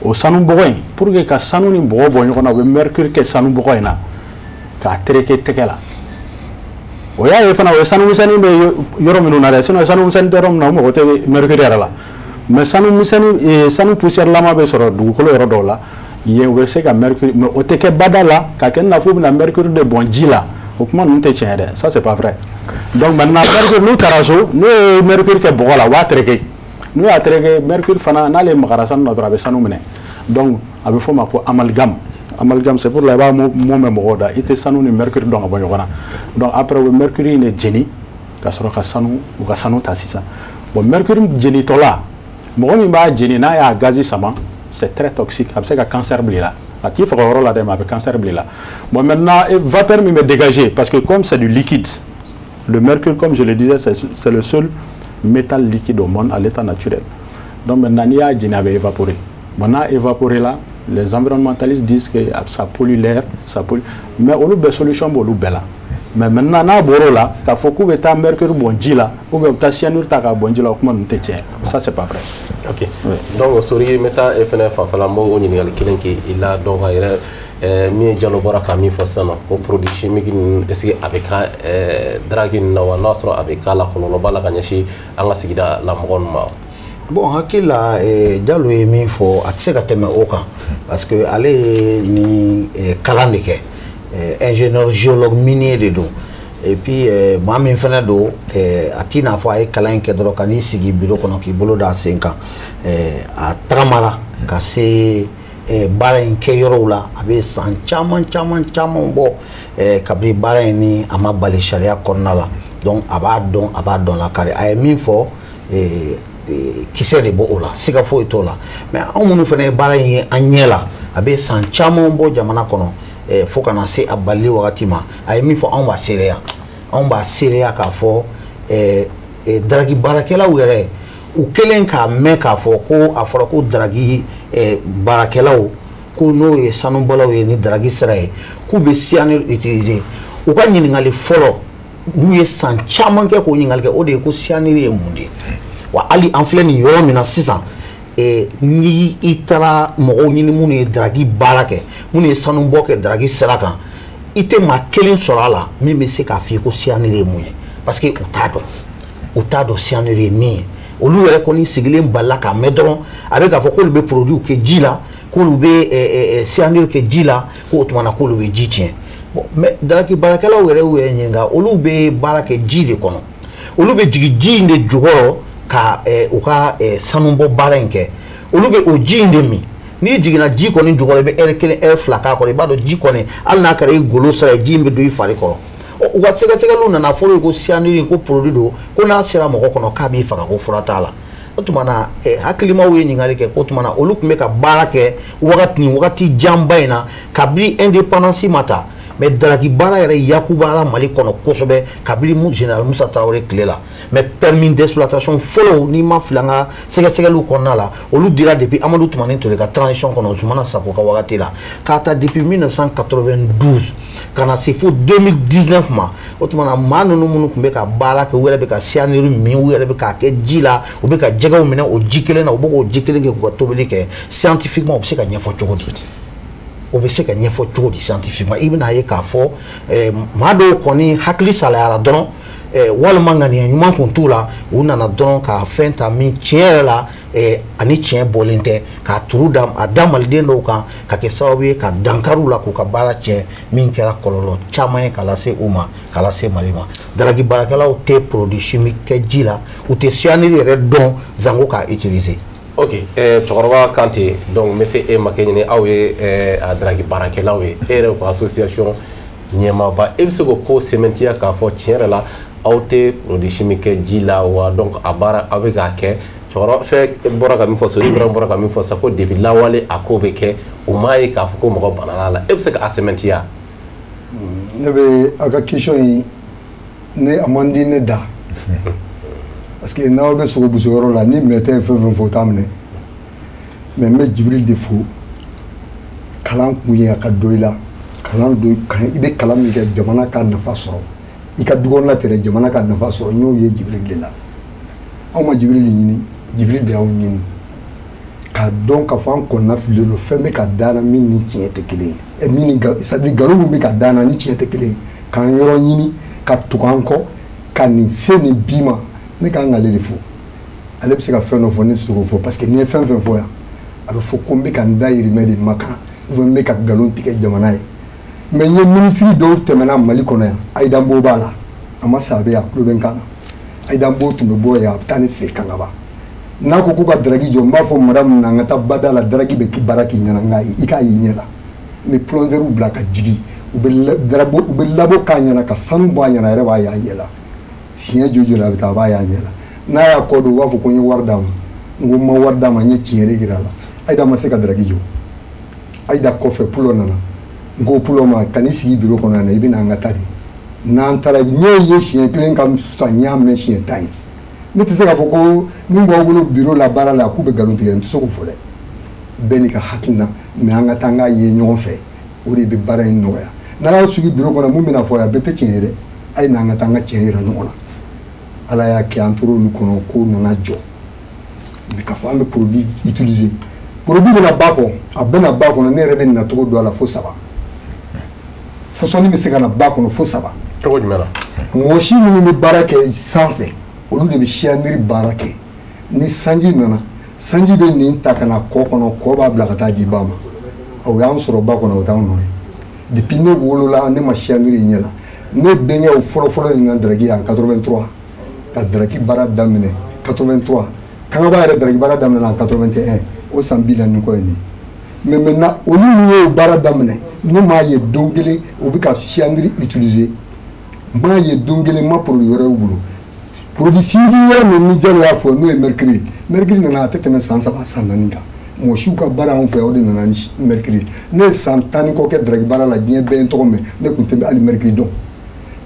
o sanu bɔgɔ in, pour que ka sanu ni bɔgɔ bɔ ɲɔgɔn na, u bɛ mercure kɛ sanu bɔgɔ in na k'a tereke tɛgɛ la. O y'a ye fana, o ye sanu misɛnnin bɛ yɔrɔ minnu na dɛ. Sinon sanu misɛnnin tɛ yɔrɔ min na, o mago tɛ mercure yɛrɛ la. Mais sanu misɛnnin, sanu poussière lama bɛ sɔrɔ dugukolo yɔrɔ dɔw la yen, u bɛ se ka mercure, mais o tɛ kɛ bada la ka kɛ i n'a fɔ u bɛna mercure de bɔn ji la. O kuma ninnu tɛ tiɲɛ dɛ, ça c'est pas vrai. Donc maintenant, mercure, n'u taara so, n'u ye mercure kɛ bɔgɔ la, u b'a tereke. N'u y'a tereke, mercure fana, n'ale magara sanu na dɔrɔn, a bɛ sanu minɛ. Donc a bɛ f'o ma ko amalgame. Amalgame, c'est pour la i b'a mot mɛn mɔgɔw da, i tɛ sanu ni mercure dɔn ka bɔ ɲɔgɔn na. Donc après, u bɛ mercure in de jeni ka sɔrɔ ka sanu, u ka sanu ta sisan. Bon, mercure jenitɔ la, mɔgɔ min b'a jeni, n'a y'a gazi sama, c'est très toxique, a bɛ se ka cancer bila i la. A t'i faga o yɔrɔ la dɛ, mais a bɛ cancer bila i la. Bon, maintenant, vapeur min bɛ dégager, parce que comme c'est du liquide, le mercure, comme je le disais, c'est le seul métal liquide au monde à l'état naturel. Donc maintenant, n'i y'a jeni, a bɛ évaporer. Bon, n'a évaporé là, les environnementalistes disent que ça pollue l'air, ça pollue. Mais olu bɛɛ, solution b'olu bɛɛ la. Mais maintenant, n'a bɔr'o la, k'a fɔ k'u bɛ taa mercure bɔn ji la, ou bien u bɛ taa cyanure ta k'a bɔn ji la, o kuma ninnu tɛ tiɲɛ. Ça, c'est pas vrai. Ok. Oui. Donc, Sori, n bɛ taa e fɛnɛ fanfɛla, n b'o ɲininkali kelen kɛ i la. Donc a yɛrɛ, min ye Jalo bɔra ka min fɔ sisan nɔ, ko produit chimique ninnu, est ce que a bɛ ka drague ninnu na wa? N'a sɔrɔ a bɛ k'a la, kɔlɔlɔ b'a la ka ɲɛsin an ka sigida la mɔgɔ ninnu ma? Bon, hakili la, Jalo ye min fɔ, a tɛ se ka tɛmɛ o kan, parce que ale ye ni kalan de kɛ, ingénieur géologue minier de don. Et puis maa min fɛnɛ don, a t'i n'a fɔ a ye kalan in kɛ dɔrɔn ka n'i sigi bureau kɔnɔ k'i bolo da a sen kan. A tagamara ka se baara in kɛ yɔrɔw la, a bɛ san caman caman caman bɔ kabini baara in ni a ma bali sariya kɔnɔna la. Donc a b'a dɔn, a b'a dɔn la kari. A ye min fɔ, kisɛ de bɔ o la, siga foyi t'o la. Mais anw minnu fana ye baara in ye an ɲɛ la, a bɛ san caman bɔ jamana kɔnɔ fo ka na se a balili wagati ma, a ye min fɔ, anw b'a seereya, anw b'a seereya k'a fɔ daraki baarakɛlaw yɛrɛ, u kɛlen k'a mɛn k'a fɔ ko a fɔra ko daraki baarakɛlaw, ko n'o ye sanubɔlaw ye ni daraki sira ye, k'u bɛ cyanure utiliser, u ka ɲininkali fɔlɔ, n'u ye san caman kɛ k'o ɲininkali kɛ, o de ye ko cyanure ye mun de ye? Wa hali an filɛ nin yɔrɔ min na sisan, ni i taara mɔgɔw ɲini minnu ye daraki baara kɛ, minnu ye sanubɔ kɛ daraki sira kan, i tɛ maa kelen sɔrɔ a la min bɛ se k'a f'i ye ko cyanure ye mun ye, parce que u t'a dɔn, u t'a dɔn cyanure ye min ye. Olu yɛrɛ kɔni sigilen balila k'a mɛn dɔrɔn, a bɛ k'a fɔ k'olu bɛ produit kɛ ji la, k'olu bɛ cyanure kɛ ji la, k'o tuma na k'olu bɛ ji tiɲɛ. Bon, mais daraki baarakɛlaw yɛrɛ y'u yɛrɛ ɲininka, olu bɛ baara kɛ ji de kɔnɔ, olu bɛ jigin ji in de jukɔrɔ ka u ka sanubɔ baara in kɛ, olu bɛ o ji in de min. N'i jiginna ji kɔni jukɔrɔ, i bɛ ɛri kelen, ɛri fila k'a kɔrɔ, i b'a dɔn ji kɔni, hali n'a kɛra i golo sira ye, ji in bɛ don i fari kɔrɔ. U ka sɛgɛsɛgɛliw nana fɔlɔ ko cyanure ko produit don, ko n'a sera mɔgɔ kɔnɔ k'a b'i faga, ko fura t'a la. O tuma na, hakilimaw ye ɲininkali kɛ k'o tuma na olu tun bɛ ka baara kɛ wagati ni wagati janba in na kabini indépendance ma ta. Mais daraki baara yɛrɛ yakubara Mali kɔnɔ kosɛbɛ kabini général Musa Tarawele tile la. Mais permis d'exploitation fɔlɔw, n'i ma fili an ka sɛgɛsɛgɛliw kɔnɔna la, olu dira depuis Amadu Tumani Ture ka transition kɔnɔ, Zumana Sako ka wagati la, k'a ta depuis 1992 ka na se fo 2019 ma. O tuma na, maa ninnu minnu tun bɛ ka baara kɛ, u yɛrɛ bɛ ka cyanure min, u yɛrɛ bɛ k'a kɛ ji la, u bɛ ka jɛgɛw minɛ o ji kelen na, u bɛ k'o ji kelen kɛ k'u ka tobili kɛ, scientifiquement u bɛ se ka ɲɛfɔ cogo di? O bɛ se ka ɲɛfɔ cogo di scientifiquement? I bɛna ye k'a fɔ maa dɔw kɔni hakili salayara dɔrɔn, walima ŋaniya ɲuman kun t'u la, u nana dɔrɔn ka fɛn ta min tiɲɛ yɛrɛ la ani tiɲɛ bɔlen tɛ, k'a turu da a da maliden dɔw kan, ka kɛ sababu ye ka dankari u la k'u ka baara tiɲɛ, min kɛra kɔlɔlɔ caman ye ka lase u ma, ka lase Mali ma. Daraki baarakɛlaw tɛ produit chimique kɛ ji la, u tɛ cyanure yɛrɛ dɔn zango k'a utiliser. Ok, cɛkɔrɔba Kante, donc n bɛ se e ma kɛ ɲini, aw ye a daraki baarakɛlaw ye, e yɛrɛ ko association ɲɛmaaba, e bɛ se k'o ko sɛmɛntiya k'a fɔ tiɲɛ yɛrɛ la aw tɛ produit chimique kɛ ji la wa? Donc a baara aw bɛ k'a kɛ. Cɛkɔrɔba fɛn bɔra ka min fɔ, Sori Ibrahim bɔra ka min fɔ sisan, ko depuis lawale a ko bɛ kɛ, u m'a ye k'a fɔ ko mɔgɔ banana la, e bɛ se k'a sɛmɛntiya? Ne bɛ aw ka question in, ne a man di ne da, parce que n'aw bɛ sogo boso yɔrɔ la, ni mɛtɛ ye fɛn fɛn fɔ, o t'a minɛ. Mais n bɛ Jibril de fo, kalan kun ye a ka dɔ i la, kalan don i bɛ kalan min kɛ jamana ka nafa sɔrɔ, i ka du kɔnɔna tɛ dɛ, jamana ka nafa sɔrɔ. N y'o ye Jibril de la. Anw ma Jibril ɲini, Jibril de y'anw ɲini, k'a dɔn k'a fɔ an kɔnɔna fililen don, fɛn bɛ ka d'an na min ni tiɲɛ tɛ kelen ye, min ni c'est à dire nkalon min bɛ ka d'an na ni tiɲɛ tɛ kelen ye, k'an yɔrɔ ɲini ka tugu an kɔ ka nin se nin bi ma. Ne k'an k'ale de fo, ale bɛ se ka fɛn dɔ fɔ, ne tɛ se k'o fɔ, parce que n'i ye fɛn fɛn fɔ yan, a bɛ fɔ ko n bɛ ka n dahirimɛ de makan, ou bien n bɛ ka nkalon tigɛ jamana ye. Mais n ye minisiri dɔw tɛmɛna Mali kɔnɔ yan, Aïda Mbo b'a la, a ma sa, a bɛ yan, a tulo bɛ n kan na. Aïda Mbo tun bɛ bɔ yan, a bɛ taa ne fɛ Kangaba, n'a ko k'u ka daraki jɔ, n b'a fɔ madame na, n ka taa bada la, daraki bɛ baara k'i ɲɛna, nka i k'a y'i ɲɛ la. N bɛ plongeurs bila ka jigin, u bɛ labo k'a ɲɛna, ka sanu bɔ a ɲɛna, a yɛrɛ b'a ye a ɲɛ la. Siɲɛ joli joli a bɛ taa, a b'a ye a ɲɛ la. N'a y'a kɔ don, u b'a fɔ ko n ye wari d'a ma, n ko n ma wari d'a ma, n ye tiɲɛ de jira a la. Aïda ma se ka daraki jɔ. Aïda kɔfɛ Pulo nana, n ko Pulo ma, ka n'i sigi bureau kɔnɔ yan, i bɛ na an ka taa de. N'an taara, n y'o ye siɲɛ kelen ka fisa n y'a mɛn siɲɛ 10 ye. Ne tɛ se k'a fɔ ko min b'aw bolo bureau la baara la k'u bɛ nkalon tigɛ, n tɛ se k'o fɔ dɛ. Bɛɛ n'i ka hakilina, mais an ka taa an k'a ye ɲɔgɔn fɛ, o de bɛ baara in nɔgɔya. N'an y'aw sigi bureau kɔnɔ, mun bɛna fɔ yan, bɛɛ tɛ tiɲɛ ye dɛ. A ye na an ka taa an ka tiɲɛ yira ɲɔgɔn na. Ala y'a kɛ an tor'olu kɔnɔ, kow nana jɔ. Mais k'a fɔ an bɛ produit utiliser, produit bɛna ba kɔ, a bɛna ba kɔnɔ, ne yɛrɛ bɛ nacogo don a la fo 3. Fɔsɔnni bɛ se ka na ba kɔnɔ fo 3. Cogo jumɛn na? Mɔgɔ si minnu bɛ baara kɛ sanfɛ, olu de bɛ cyanure baara kɛ. Ni sanji nana, sanji bɛ nin ta ka na kɔ kɔnɔ, kɔ b'a bila ka taa di ba ma. O y'an sɔrɔ ba kɔnɔ, o t'anw nɔ ye. Depuis ne wolola, ne ma cyanure ɲɛ la. Ne bɛnkɛw fɔlɔfɔlɔ de nana daraki en 83, ka daraki baara daminɛ 83. Kangaba yɛrɛ daraki baara daminɛ en 81, o san 40 kɔ ye nin. Mais maintenant, olu minnu y'o baara daminɛ, ne m'a ye don kelen u bɛ ka cyanure utiliser, n m'a ye don kelen n ma produit wɛrɛ y'u bolo. Produit chimique wɛrɛ min ni Jalo y'a fɔ, n'o ye mercure ye, mercure nana a tɛ tɛmɛ san 3 san 4 kan. Mɔgɔ siw ka baara anw fɛ, o de nana ni mercure ye. Ne ye san 10 ni kɔ kɛ daraki baara la, diɲɛ bɛɛ ye n tɔgɔ mɛn, ne tun tɛ hali mercure dɔn.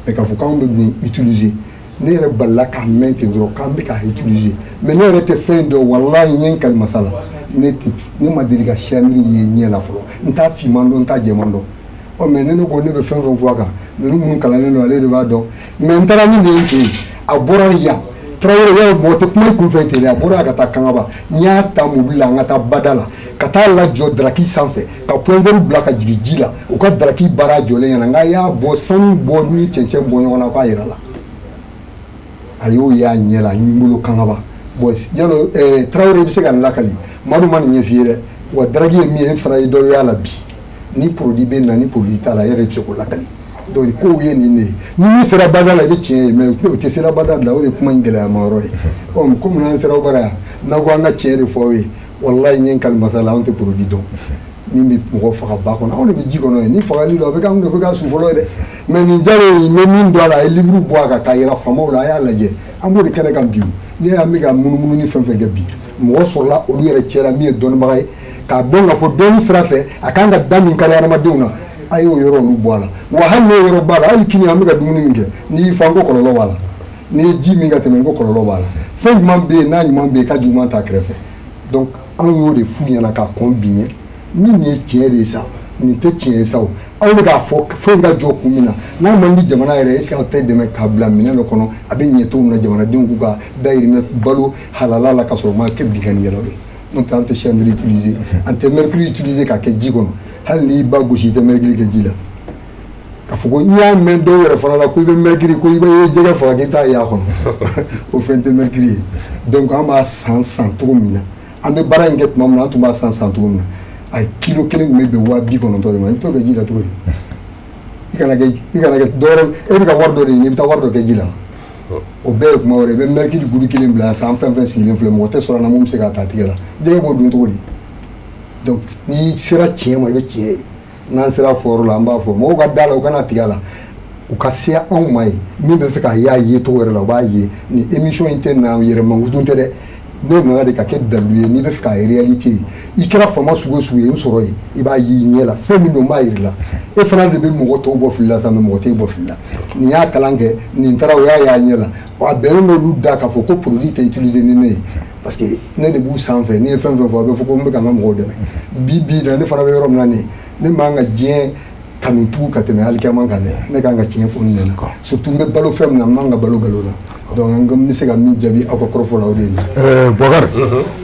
Mais k'a fɔ k'anw bɛ nin utiliser, ne yɛrɛ balila k'a mɛn ten dɔrɔn k'an bɛ k'a utiliser. Mais ne yɛrɛ tɛ fɛn dɔn, walahi n ye n kali masa la, ne ma deli ka cyanure ye ɲɛ la fɔlɔ. N t'a finman dɔn, n t'a jɛman dɔn. Ɔ mais ne ko ne bɛ fɛn fɛn fɔ a kan, ninnu minnu kalannen don, ale de b'a dɔn. Mais n taara min de ye n fɛ yen, a bɔra yan, Tarawele y'a mɔgɔ tɛ kuma i kunfɛ ten dɛ, a bɔra yan ka taa Kangaba, n y'a ta mobili la, an ka taa bada la, ka taa lajɔ daraki sanfɛ, ka plongeur bila ka jigin ji la, u ka daraki baara jɔlen ɲɛna, n k'a y'a bɔ sanu bɔ ni cɛncɛn bɔ ɲɔgɔn na, k'a yira la. A y'o y'a ɲɛ la, n bolo Kangaba. Bon Jalo, Tarawele bɛ se ka nin lakali, Madu ma nin ɲɛf'i ye dɛ, wa daraki ye min ye, e fana ye dɔ y'a la bi. Ni produit bɛ na, ni produit t'a la, e yɛrɛ bɛ se k'o lakali. Donc kow ye nin de ye, ni min sera bada la i bɛ tiɲɛ ye, mais o tɛ sera bada la, o de ye kuma in gɛlɛyama yɔrɔ ye. Ɔ komi n'an sera o bara yan, n'aw ko an ka tiɲɛ de fɔ aw ye, walahi n ye n kali masa la, anw tɛ produit dɔn. Min bɛ mɔgɔ faga ba kɔnɔ, anw de bɛ ji kɔnɔ ye, ni fagali don a bɛ k'anw de bɛ k'a su fɔlɔ ye dɛ. Mais nin Jalo in, n bɛ min dɔn a la, a ye livre bɔ a kan k'a yira faamaw la, a y'a lajɛ, an b'o de kɛnɛ kan bi. N'i y'a mɛn ka munumunu ni fɛn fɛn kɛ bi, mɔgɔ sɔrɔla olu yɛrɛ cɛla min ye dɔnnibaga ye, k'a dɔn k'a fɔ dɔnni sira fɛ a kan ka da min kari hadamadenw na, a y'o yɔrɔ olu bɔ a la. Wa hali n'o yɔrɔ b'a la, hali kini an bɛ ka dumuni min kɛ, n'i y'i fa n ko kɔlɔlɔ b'a la, n'i ye ji min ka tɛmɛ n ko kɔlɔlɔ b'a la. Fɛn ɲuman bɛ yen, n'a ɲuman bɛ yen, ka juguman t'a kɛrɛfɛ. Donc anw y'o de f'u ɲɛna k'a kɔn bi ɲɛ, ni nin ye tiɲɛ de ye sa, nin tɛ tiɲɛ ye sa o. Aw bɛ k'a fɔ fɛn ka jɔ kun min na, n'a man di jamana yɛrɛ, est ce que aw tɛ dɛmɛ k'a bila minɛn dɔ kɔnɔ, a bɛ ɲɛ cogo min na jamanadenw k'u ka dahirimɛ balo halala la, ka sɔrɔ u ma kɛ binkannikɛlaw ye. N'o tɛ an tɛ cyanure utiliser, an tɛ mercure utiliser k'a kɛ ji kɔnɔ. Hali n'i ba gosi, i tɛ mercure kɛ ji la. K'a fɔ ko n'i y'a mɛn dɔw yɛrɛ fana la ko i bɛ mercure, ko i bɛ jɛgɛ faga k'i t'a y'a kɔnɔ, o fɛn tɛ mercure ye. Donc an b'a san san cogo min na, an bɛ baara in kɛ tuma min na, an tun b'a san san cogo min na, a kilo kelen tun bɛ bɛn 90 000 de ma. I bɛ t'o kɛ ji la cogo di? I kana kɛ dɔwɛrɛ, e bɛ ka wari dɔ de ɲini, i bɛ taa wari dɔ kɛ ji la. O bɛɛ ye kuma wɛrɛ. I bɛ mercure goutte kelen bila san, fɛn fɛn sigilen filɛ, mɔgɔ tɛ sɔrɔ a na mun bɛ se k'a ta tigɛ la. Jɛgɛ b'o dun cogo di? Donc n'i sera tiɲɛ ma, i bɛ tiɲɛ ye. N'an sera fɔyɔrɔ la, an b'a fɔ mɔgɔw ka da la, u kana tigɛ a la, u ka se anw ma yen. Min bɛ fɛ k'a y'a ye cogo yɛrɛ la, u b'a ye. Nin émission in tɛ na yɛrɛ mankutu tɛ dɛ, n'o nana de ka kɛ dalilu ye. N'i bɛ fɛ k'a réalité ye, i kɛra faama sugu o sugu ye, n sɔrɔ yen, i b'a y'i ɲɛ la. Fɛn min don, n b'a yir'i la. E fana de bɛ mɔgɔ tɔw bɔ fili la sa, mɛ mɔgɔ t'e bɔ fili la. Nin y'a kalan kɛ, nin taara, o y'a ye a ɲɛ la. A bɛnnen n'olu da k'a fɔ ko produit tɛ utiliser ni ne ye, parce que ne de b'u sanfɛ. N'i ye fɛn fɛn fɔ, a bɛ fɔ ko n bɛ ka n ka mɔgɔw dɛmɛ. Bi bi in na, ne fana bɛ yɔrɔ min na nin ye, ne man ka diɲɛ kanu tugu ka tɛmɛ alikiyama kan dɛ. Ne kan ka tiɲɛ fɔ n ɲɛna, surtout n bɛ balo fɛn min na, n man ka balo nkalon na. Donc an bɛ se ka min jaabi aw ka kɔrɔfɔ la, o de ye nin ye. Bɔkari,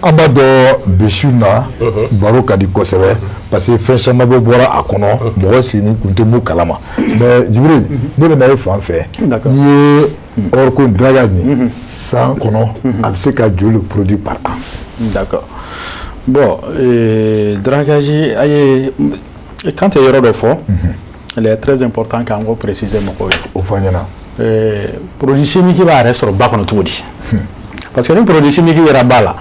an b'a dɔn bi su na baro ka di kosɛbɛ, parce que fɛn caman bɛ bɔra a kɔnɔ, mɔgɔ sigi kun tɛ mun kalama. Mais Jibril, ne bɛ na e fan fɛ. N'i ye or ko dragage nin, san kɔnɔ a bɛ se ka joli produit par an? D'accord. Bon, dragage, a ye quand yɔrɔ dɔ fɔ, il est très important k'an k'o préciser mɔgɔw ye. O fɔ an ɲɛna. Produit chimique b'a yɛrɛ sɔrɔ ba kɔnɔ cogo di? Parce que ni produit chimique yɛrɛ b'a la,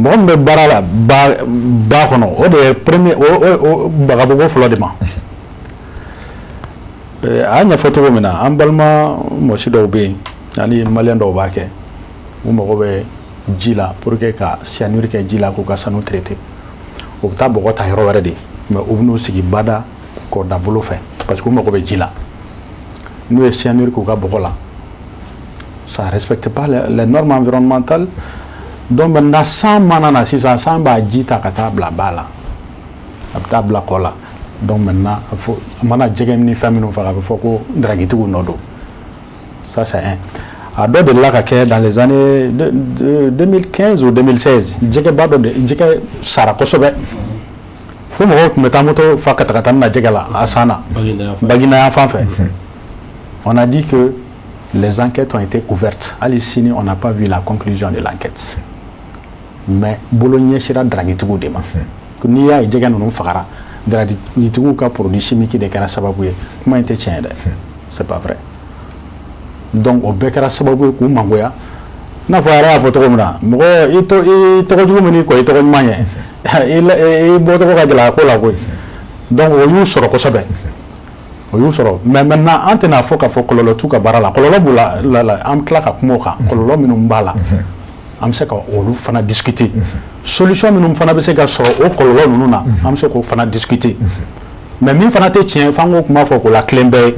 mɔgɔ min bɛ baara la ba kɔnɔ, o de ye premier o bagabogo fɔlɔ de ma. A y'a ɲɛfɔ cogo min na, an balima mɔsi dɔw bɛ yen ani maliyɛn dɔw b'a kɛ, u mago bɛ ji la pour que ka cyanure kɛ ji la k'u ka sanu traiter. U bɛ taa bɔgɔ ta yɔrɔ wɛrɛ de, mais u bɛ n'u sigi bada kɔda bolo fɛ, parce que u mago bɛ ji la. N'u ye cyanure k'u ka bɔgɔ la, ça respecte pas les normes environnementales. Donc maintenant, san mana na sisan, san b'a ji ta ka taa bila ba la, a bɛ taa bila kɔ la. Donc maintenant, a fɔ a mana jɛgɛ ni fɛn minnu faga, a bɛ fɔ ko dragitigiw nɔ don. Ça, c'est un. A dɔ delila ka kɛ dans les années de 2015 ou 2016, jɛgɛba dɔ de jɛgɛ sara kosɛbɛ fo mɔgɔw tun bɛ taa moto fa ka taga taa na jɛgɛ la a san na Baginda yan fan fɛ. On a dit que les enquêtes ont été ouvertes. Hali sini, on n'a pas vu la conclusion de l'enquête, mais bolo ɲɛsira dragitigiw de ma. N'i y'a ye jɛgɛ ninnu fagara, dragitigiw ka produit chimique de kɛra sababu ye. Kuma in tɛ tiɲɛ ye dɛ, c'est pas vrai. Donc o bɛɛ kɛra sababu ye k'u mangoya. I n'a fɔ a yɛrɛ y'a fɔ cogo min na, mɔgɔ i to i tɔgɔ jugu min kɔ, i tɔgɔ ɲuman ɲɛ, i bɔcogo ka gɛlɛn a ko la koyi. Donc o y'u sɔrɔ kosɛbɛ, o y'u sɔrɔ. Mais maintenant, an tɛna fɔ k'a fɔ kɔlɔlɔ t'u ka baara la. Kɔlɔlɔ b'u la, an bɛ tila ka kuma o kan. Kɔlɔlɔ minnu b'a la, an bɛ se ka olu fana discuter. Solution minnu fana bɛ se ka sɔrɔ o kɔlɔlɔ ninnu na, an bɛ se k'o fana discuter. Mais min fana tɛ tiɲɛ, f'an k'o kuma fɔ k'o la tilen bɛɛ ye.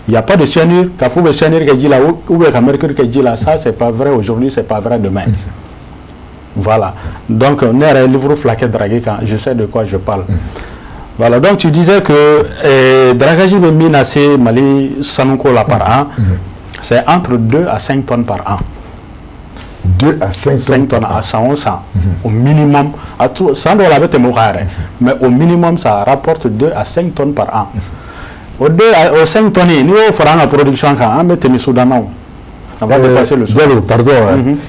Il n'y a pas de cyanure, k'a fɔ bɛ cyanure kɛ ji la ou bien ka mercure kɛ ji la, ça, c'est pas vrai aujourd'hui, c'est pas vrai demain. Voilà. Donc ne yɛrɛ ye livre fila kɛ drague kan, je sais de quoi je parle. Voilà, donc tu disais que dragage bɛ min na se Mali sanuko la par an, c'est entre 2 à 5 tonnes par an. 2 à 5 tonnes. 5 tonnes à san o san, au minimum. A tout san dɔw la a bɛ tɛmɛ o kan yɛrɛ, mais au minimum, ça rapporte 2 à 5 tonnes par an. O 2 au 5 tonnes, n'i y'o fara an ka production kan, an bɛ tɛmɛ Soudanais. On va dépasser le Soudan. Diallo, pardon,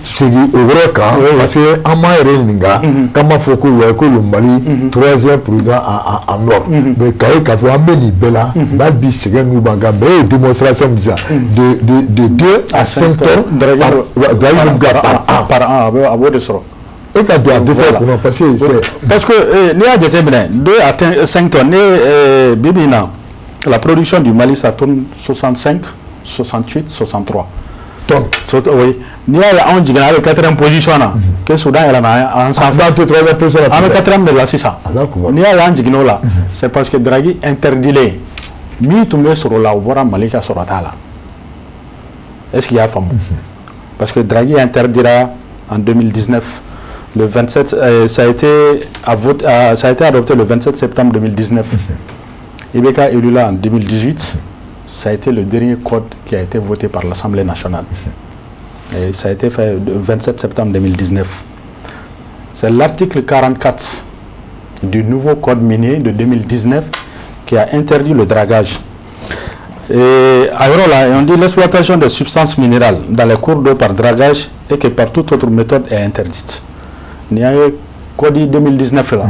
segin o yɔrɔ kan, parce que an m'an yɛrɛ ɲininka k'an b'a fɔ ko ouais, ko le Mali troisième président en or, mais k'a ye k'a fɔ an bɛ nin bɛɛ la, hali bi sɛgɛn ninnu b'an kan. Bɛɛ ye démonstration min sisan de 2 à 5 tonnes par an. Par an, a b'o de sɔrɔ. E ka don a détail kɔnɔ, parce que c'est Parce que n'i y'a jateminɛ, 2 à 5 tonnes, ne bi bi in na, la production du Mali, ça tourne 65, 68, 63 tonnes. Oui. N'i y'a ye anw jiginna a bɛ quatrième position na, que Soudan yɛlɛnna an sanfɛ. An tɛ troisième position na. An bɛ quatrième de la sisan. N'i y'a ye an jiginna o la, c'est parce que drague interdilen min tun bɛ sɔrɔ o la, o bɔra Mali ka sɔrɔ t'a la. Est-ce qu'il y a faamu? Parce que drague interdira en 2019. Le 27, ça a été adopté le 27 septembre 2019. IBK élu là en 2018, ça a été le dernier code qui a été voté par l'Assemblée nationale. Et ça a été fait le 27 septembre 2019. C'est l'article 44 du nouveau code minier de 2019 qui a interdit le dragage. Et alors là, on dit l'exploitation des substances minérales dans les cours d'eau par dragage et que par toute autre méthode est interdite. Il y a un code 2019 là.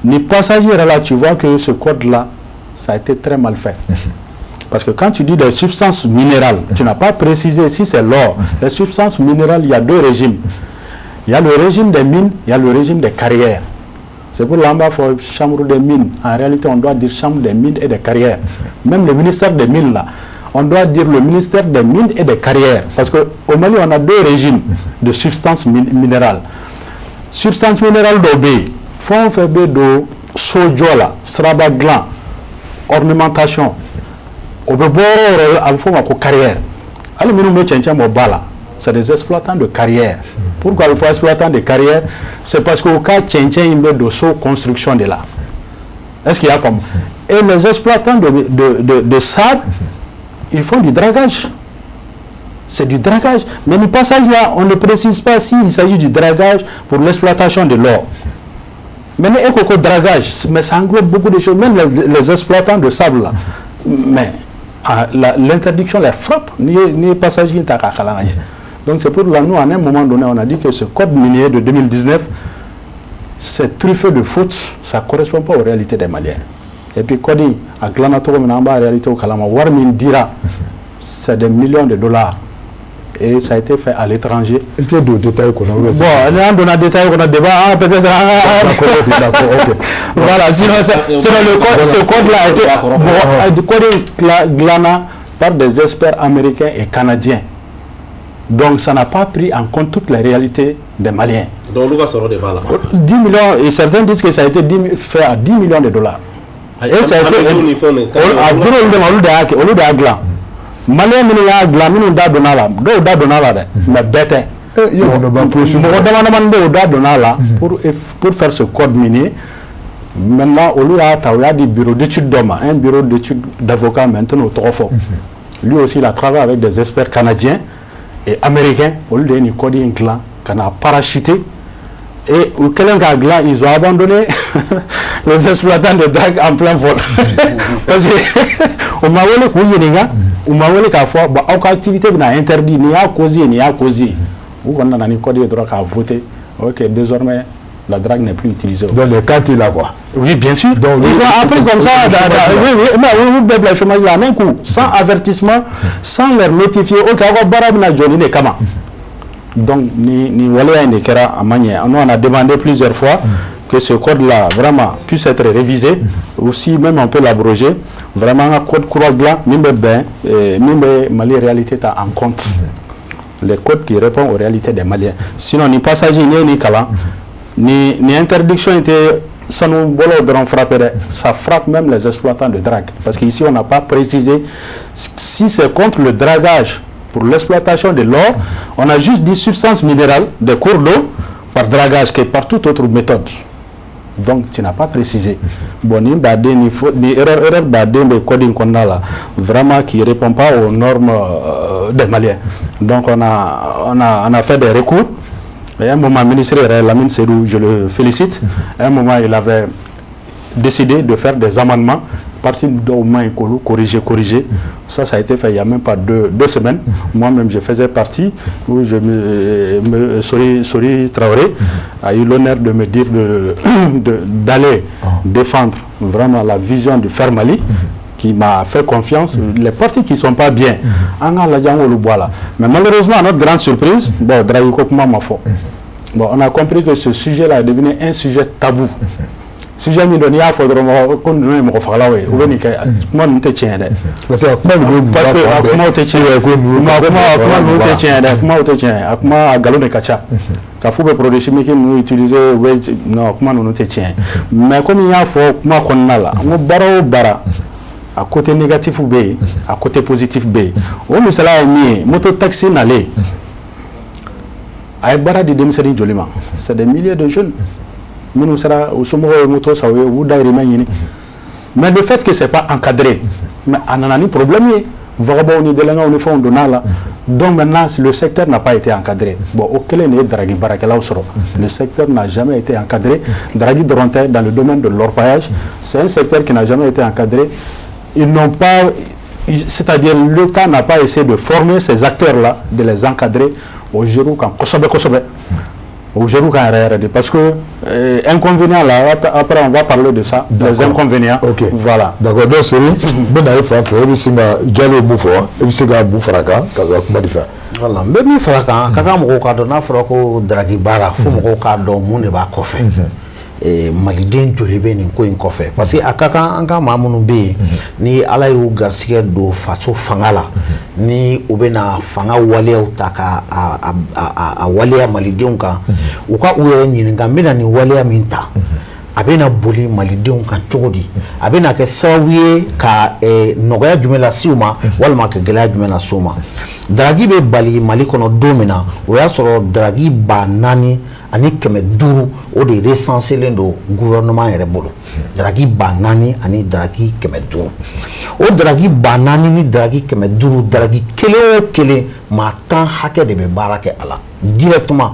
Ni passager là, tu vois que ce code-là, ça a été très mal fait. Parce que quand tu dis des substances minérales, tu n'as pas précisé si c'est l'or. Les substances minérales, il y a deux régimes. Il y a le régime des mines, il y a le régime des carrières. C'est pour l'amba pour chambre des mines. En réalité, on doit dire chambre des mines et des carrières. Même le ministère des mines, là, on doit dire le ministère des mines et des carrières. Parce qu'au Mali, on a deux régimes de substances minérales. Substances minérales d'obé, fond fait de sojola, sraba gland, ornementation. Au bord, carrière. Alors, nous mettons c'est des exploitants de carrière. Pourquoi il faut exploitants de carrière? C'est parce qu'au cas tchèntchèn, il met de saut construction de là. Est-ce qu'il y a comme? Et les exploitants de sable, ils font du dragage. C'est du dragage. Mais le passage là, on ne précise pas s'il s'agit du dragage pour l'exploitation de l'or. Mais le dragage, mais ça englobe beaucoup de choses, même les exploitants de sable là. Mais l'interdiction les frappe, ni passage ni. Donc c'est pour là, nous, à un moment donné, on a dit que ce code minier de 2019, c'est truffé de fautes, ça ne correspond pas aux réalités des Maliens. Et puis, code à Glanato, en réalité au Kalama, Warmin dira, c'est des millions de dollars. Et ça a été fait à l'étranger. Il y a des détails qu'on a. Bon, on a des détails qu'on a débat. Peut-être. D'accord, ok. Voilà, sinon, le code, ce code-là a été codé Glana par des experts américains et canadiens. Donc, ça n'a pas pris en compte toutes les réalités des Maliens. Donc, nous avons débat là. 10 millions, et certains disent que ça a été fait à 10 millions de dollars. Et ça a été. Malien minnu y'a dilan minnu da donna la dɔw da donna la dɛ mais bɛɛ tɛ mɔgɔ dama damani bɛ yen o da donna la pour faire ce code minier. Maintenant olu y'a ta u y'a di bureau d'études dɔ ma, un bureau d'études d'avocats maintenant o tɔgɔ fɔ. Lui aussi il a travaillé avec des experts canadiens et américains. Olu de ye nin code in dilan ka na parachuter. Et au kɛlen k'a dilan, ils ont abandonné les exploitants de drague en plein vol. Parce que u ma wele k'u ɲininka, u ma wele k'a fɔ bon aw ka activité bɛna interdit, nin y'a cause ye, nin y'a cause ye. U kɔni nana ni code ye dɔrɔn k'a voter. Ok, désormais la drague n'est plus utilisée. Donc les cartes là quoi. Oui, bien sûr. Donc, ils ont appris comme ça. Oui, oui, mais oui, oui, le chômage là, un coup, sans avertissement, sans leur notifier. Ok, aw ka baara bɛna jɔ nin de kama. Donc, ni waleya in de kɛra a ma ɲɛ. Nous, on a demandé plusieurs fois que ce code-là, vraiment, puisse être révisé, ou si même on peut l'abroger. Vraiment, un code kura dilan min bɛ bɛn, min bɛ Mali réalité ta en compte. Les codes qui répondent aux réalités des Maliens. Sinon, ni passager, ni kalan, ni interdiction était sanu bɔlaw dɔrɔn frappé dɛ, ça frappe même les exploitants de drague. Parce qu'ici, on n'a pas précisé si c'est contre le dragage pour l'exploitation de l'or, on a juste dit substance minérale des cours d'eau par dragage que par toute autre méthode. Donc, tu n'as pas précisé. Bon, ni baden, ni erreur baden de coding qu'on a là, vraiment qui ne répond pas aux normes des Maliens. Donc, on a fait des recours. Et à un moment, le ministre Lamine Seydou, je le félicite, à un moment, il avait décidé de faire des amendements. Parti d'Omain corriger, corriger. Ça a été fait il n'y a même pas deux semaines. Moi-même, je faisais partie où je me Sori Traoré a eu l'honneur de me dire d'aller défendre vraiment la vision du Fer Mali, qui m'a fait confiance. Les partis qui ne sont pas bien, mais malheureusement, à notre grande surprise, bon, bon, on a compris que ce sujet-là est devenu un sujet tabou. Sujet min don n'i y'a fɔ dɔrɔn ko ninnu ye mɔgɔ fagalaw ye, u bɛ nin kɛ, kuma ninnu tɛ tiɲɛ dɛ. Parce que kuma ninnu parce que a kumaw tɛ tiɲɛ ye, kuma ninnu tɛ tiɲɛ dɛ, kumaw tɛ tiɲɛ, a kuma a nkalon de ka ca. Ka f'u bɛ produit chimique ninnu utiliser, u bɛ non, kuma ninnu tɛ tiɲɛ. Mais komi n y'a fɔ kuma kɔnɔna la, n ko baara o baara, a côté négatif bɛ yen, a côté positif bɛ yen. O misaliya ye min ye, moto taxi nalen, a ye baara di denmisɛnnin joli ma? C'est des milliers de jeunes. Minnu sera u somɔgɔw ye moto san u ye, u b'u dahirimɛ ɲini. Mais le fait que c'est pas encadré, mais a nana ni problème ye, vagabonds ni délinquants ni fɛnw donna la. Donc maintenant, le secteur n'a pas été encadré. Bon, au kelen de ye daragi baarakɛlaw sɔrɔ. Le secteur n'a jamais été encadré. Daragi dɔrɔn tɛ, dans le domaine de l'orpaillage, c'est un secteur qui n'a jamais été encadré. Ils n'ont pas, c'est-à-dire l'État n'a pas essayé de former ces acteurs-là, de les encadrer au jour kan kosɛbɛ kosɛbɛ. Au jour kan yɛrɛ yɛrɛ de, parce que inconvénients là, après on va parler de ça, les inconvénients. Ok. Voilà. D'accord, donc Sori, n bɛ na e fan fɛ, e bɛ se ka Jalo ye mun fɔ, e bɛ se ka mun fara a kan ka ka kuma di fɛ? Voilà, n bɛ min fara a kan, a ka kan mɔgɔw k'a dɔn, n'a fɔra ko daragi baara, fo mɔgɔw k'a dɔn mun de b'a kɔfɛ. Maliden joli bɛ nin ko in kɔfɛ? Parce que a ka kan an ka maa minnu bɛ yen ni Ala y'u garisɛgɛ don faso fanga la, ni u bɛna fanga waleyaw ta ka a waleya malidenw kan, u ka u yɛrɛ ɲininka: n bɛna nin waleya min ta, a bɛna boli malidenw kan cogo di? A bɛna kɛ sababu ye ka nɔgɔya jumɛn lase u ma, walima ka gɛlɛya jumɛn lase u ma? Daragi bɛ bali Mali kɔnɔ don min na, o y'a sɔrɔ daragi 4500, o de recenselen don gouvernement yɛrɛ bolo. Daragi 4000 ani daragi 500, o daragi 4000 ni daragi 500, daragi kelen o kelen, maa 10 hakɛ de bɛ baara kɛ a la directement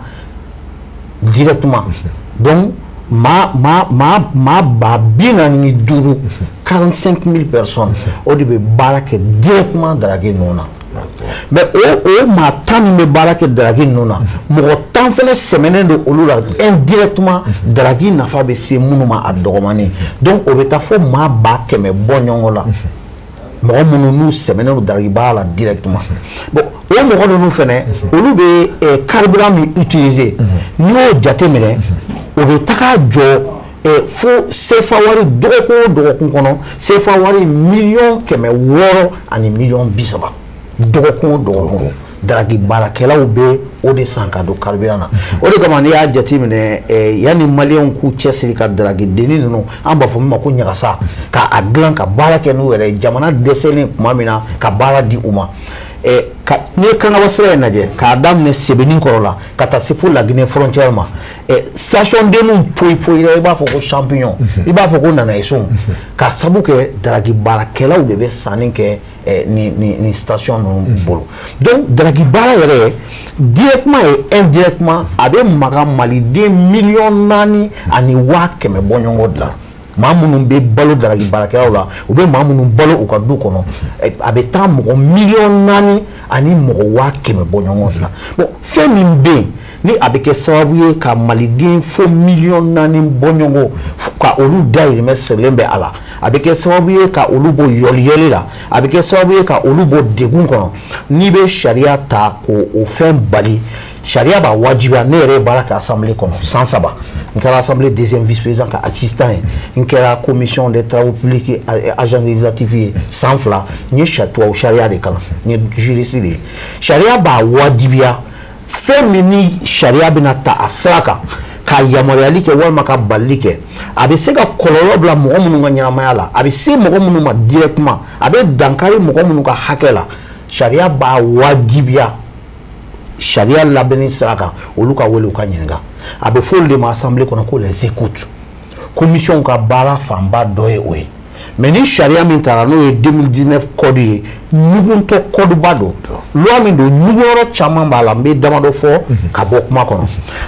directement. Donc maa 45 000, 45 000 personnes, o de bɛ baara kɛ directement daragi ninnu na. Mais o maa 10 min bɛ baara kɛ daragi ninnu na, mɔgɔ 10 fɛnɛ sɛmɛnen don olu la indirectement, daragi nafa bɛ se minnu ma a dɔgɔmanin. Donc o bɛ taa fo maa 100 000 bɔ ɲɔgɔn la, mɔgɔ minnu n'u sɛmɛnen don daragi baara la directement. Bon, o mɔgɔ ninnu fɛnɛ, olu bɛ carburant min utiliser, n'i y'o jateminɛ, o bɛ taga jɔ fo CFA wari, dɔgɔkun o dɔgɔkun kɔnɔ, CFA wari 660 000 000 dɔgɔkun o dɔgɔkun. Daragi baarakɛlaw bɛ o de san ka don carburant na. O de kama, n'i y'a jateminɛ, yanni maliyɛnw k'u cɛsiri ka daragi denni ninnu, an b'a fɔ min ma ko ɲagasa, ka a dilan ka baara kɛ n'u yɛrɛ ye, jamana dɛsɛlen tuma min na ka baara di u ma, n'i ye Kangaba sira in lajɛ, k'a daminɛ Sebenikɔrɔ la ka taa se fo Laginɛ frontière ma, station denninw poyi poyi la, i b'a fɔ ko champignon, i b'a fɔ ko nanayesun, ka sabu kɛ daragi baarakɛlaw de bɛ sanni kɛ ni station ninnu bolo. Donc daragi baara yɛrɛ, directement et indirectement, a bɛ maga maliden 4 400 000 bɔ ɲɔgɔn de la. Maa minnu bɛ balo daragi baarakɛlaw la, u bɛ maa minnu balo u ka du kɔnɔ, a bɛ taa mɔgɔ 4 400 000 bɔ ɲɔgɔn de la. Bon, fɛn min bɛ yen ni a bɛ kɛ sababu ye ka maliden fo 4 millions bɔ ɲɔgɔn, ka olu dahirimɛ sirilen bɛ a la, a bɛ kɛ sababu ye ka olu bɔ yɔliyɔli la, a bɛ kɛ sababu ye ka olu bɔ degun kɔnɔ, n'i bɛ sariya ta k'o fɛn bali, sariya b'a wajibiya. Ne yɛrɛ ye baara kɛ assemblée kɔnɔ san 3. N kɛra assemblée deuxième vice président ka assistant ye, n kɛra commission des travaux publics agent législatif ye san 2. N ye tubabu sariya de kalan, n ye juriste de ye. Sariya b'a wajibiya, fɛn min ni sariya bɛna ta a sira kan ka yamaruyali kɛ walima ka balili kɛ, a bɛ se ka kɔlɔlɔ bila mɔgɔ minnu ka ɲɛnamaya la, a bɛ se mɔgɔ minnu ma directement, a bɛ dankari mɔgɔ minnu ka hakɛ la, sariya b'a wajibiya, sariya labɛnni sira kan, olu ka wele u ka ɲininka. A bɛ fɔ olu de ma assemblée kɔnɔ ko les écoutes. Commission ka baara fanba dɔ ye o ye. Mais ni sariya min taara, n'o ye 2019 code ye, ɲuguntɔ code ba don, loi min don, ɲuguyɔrɔ caman b'a la. N bɛ damadɔ fɔ ka bɔ kuma kɔnɔ.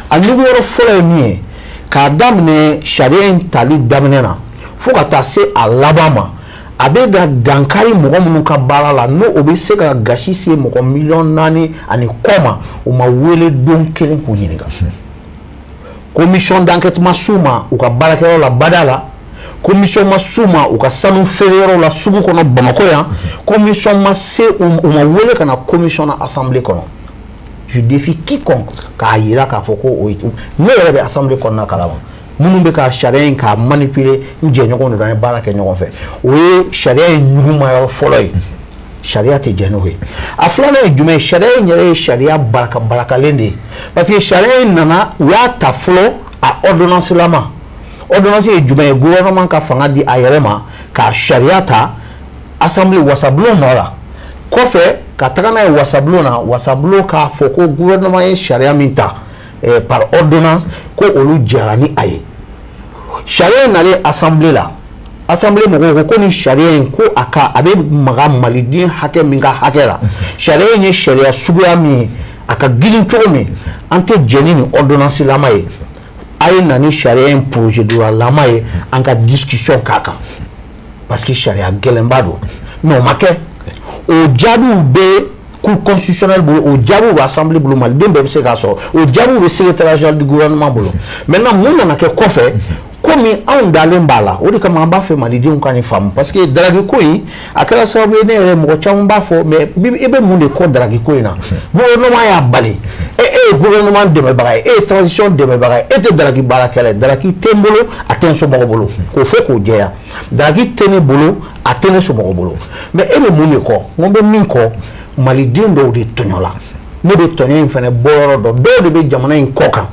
A ɲuguyɔrɔ fɔlɔ ye min ye, k'a daminɛ sariya in tali daminɛ na fo ka taa se a laban ma, a bɛ ka dankari mɔgɔ minnu ka baara la, n'o o bɛ se ka gasi se mɔgɔ 4.5 millions ma, u ma wele don kelen k'u ɲininka. Commission d'enquête ma s'u ma u ka baarakɛyɔrɔ la bada la, commission ma s'u ma u ka sanu feereyɔrɔ la sugu kɔnɔ Bamakɔ yan, commission ma se u ma wele ka na commission na assemblée kɔnɔ. Je défie quiconque k'a yira k'a fɔ ko o ye. Ne yɛrɛ bɛ assemblée kɔnɔna kalama, minnu bɛ ka sariya in k'a manipuler, n jɛɲɔgɔnw de don, an ye baara kɛ ɲɔgɔn fɛ. O ye sariya in ɲugumayɔrɔ fɔlɔ ye, sariya tɛ jɛn n'o ye. A filanan ye jumɛn ye? Sariya in yɛrɛ ye sariya baraka barakalen de ye, parce que sariya in nana, u y'a ta fɔlɔ a ordonnance lama. Ordonnance ye jumɛn ye? Gouvernement ka fanga di a yɛrɛ ma ka sariya ta assemblée, wasabulon nɔ la, kɔfɛ ka taga n'a ye wasabulon na, wasabulon k'a fɔ ko gouvernement ye sariya min ta par ordonnance, ko olu jɛra ni a ye. Sariya in nalen assemblée la Assemblée mɔgɔw ko ni sariya in ko a ka a bɛ maga maliden hakɛ min ka hakɛ la, sariya in ye sariya suguya min ye, a ka girin cogo min, an tɛ jɛn ni nin ordonnance lama ye. A ye na ni sariya in projet de loi lama ye, an ka discussion k'a kan, parce que sariya gɛlɛnba don. Mais o ma kɛ. O jaabiw bɛ Cour constitutionnelle bolo, o jaabiw bɛ assemblée bolo, maliden bɛɛ bɛ se k'a sɔrɔ, o jaabiw bɛ secrétaire général du gouvernement bolo. Maintenant, mun nana kɛ kɔfɛ? Komi anw dalen b'a la, o de kama an b'a fɛ malidenw ka nin faamu, parce que daragi ko in a kɛra sababu ye, ne yɛrɛ mɔgɔ caman b'a fɔ, mais i bɛ mun de kɔ daragi ko in na? Gouvernement y'a bali. E ye gouvernement dɛmɛbaga ye, e ye transition dɛmɛbaga ye, e tɛ daragi baarakɛla ye. Daragi tɛ n bolo, a tɛ n somɔgɔ bolo, k'o fɔ k'o jɛya. Daragi tɛ ne bolo, a tɛ ne somɔgɔ bolo. Mais e bɛ mun de kɔ? N ko n bɛ min kɔ, maliden dɔw de tɔɲɔla. Ne bɛ tɔɲɔ in fana bɔ yɔrɔ dɔn. Dɔw de bɛ jamana in kɔ kan,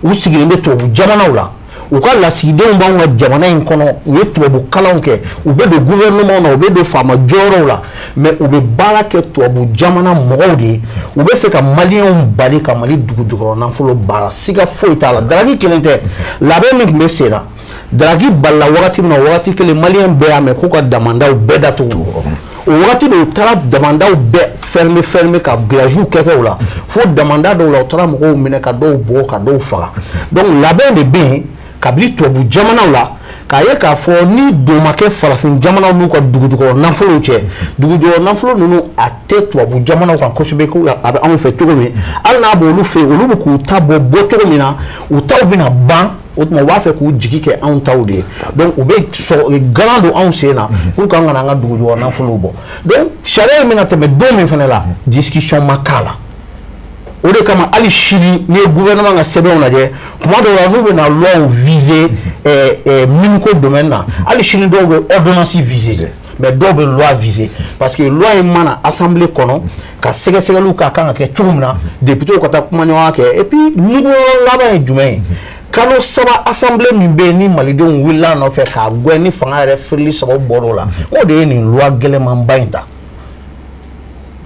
u sigilen bɛ tubabu jamanaw la, u ka lasigidenw b'anw ka jamana in kɔnɔ, u ye tubabu kalanw kɛ, u bɛ don gouvernement na, u bɛ don faama jɔyɔrɔw la, mais u bɛ baara kɛ tubabu jamana mɔgɔw de ye. U bɛ fɛ ka maliyɛnw bali ka Mali dugu jukɔrɔ nafolo baara. Siga foyi t'a la, daragi kelen tɛ. Labɛn min tun bɛ sen na, daragi balila wagati min na, wagati kelen maliyɛn bɛɛ y'a mɛn k'u ka damandaw bɛɛ datugu. O wagati de u taara damandaw bɛɛ fermer ka glaciw kɛ o la, fo damanda dɔw la u taara mɔgɔw minɛ ka dɔw bugɔ ka dɔw faga. Donc labɛn de bɛ yen kabini tubabu jamanaw la, k'a ye k'a fɔ ni don ma kɛ farafin jamanaw n'u ka dugujukɔrɔ nafolow cɛ, dugujukɔrɔ nafolo ninnu a tɛ tubabu jamanaw kan kosɛbɛ ko a bɛ anw fɛ cogo min. Hali n'a b'olu fɛ yen, olu bɛ k'u ta bɔ cogo min na, u taw bɛna ban. O tuma u b'a fɛ k'u jigi kɛ anw taw de ye. Donc u bɛ garan don anw sen na pour que an kana an ka dugujukɔrɔ nafolow bɔ. Donc sariya in bɛna tɛmɛ don min fana la, discussion ma k'a la. O de kama hali sini n'i ye gouvernement ka sɛbɛnw lajɛ, tuma dɔw la n'u bɛna loi viser mine ko domaine na, hali sini dɔw bɛ ordonnance viser, mais dɔw bɛ loi viser, parce que loi in mana assemblée kɔnɔ ka sɛgɛsɛgɛliw k'a kan ka kɛ cogo min na, députés ka taa kumaɲɔgɔnya kɛ. Et puis nuguyɔrɔ laban ye jumɛn ye? Kalo 3 assemblée min bɛ yen ni malidenw wulila a nɔfɛ k'a gɛn ni fanga yɛrɛ firili sababu bɔr'o la, o de ye nin loi gɛlɛnmanba in ta.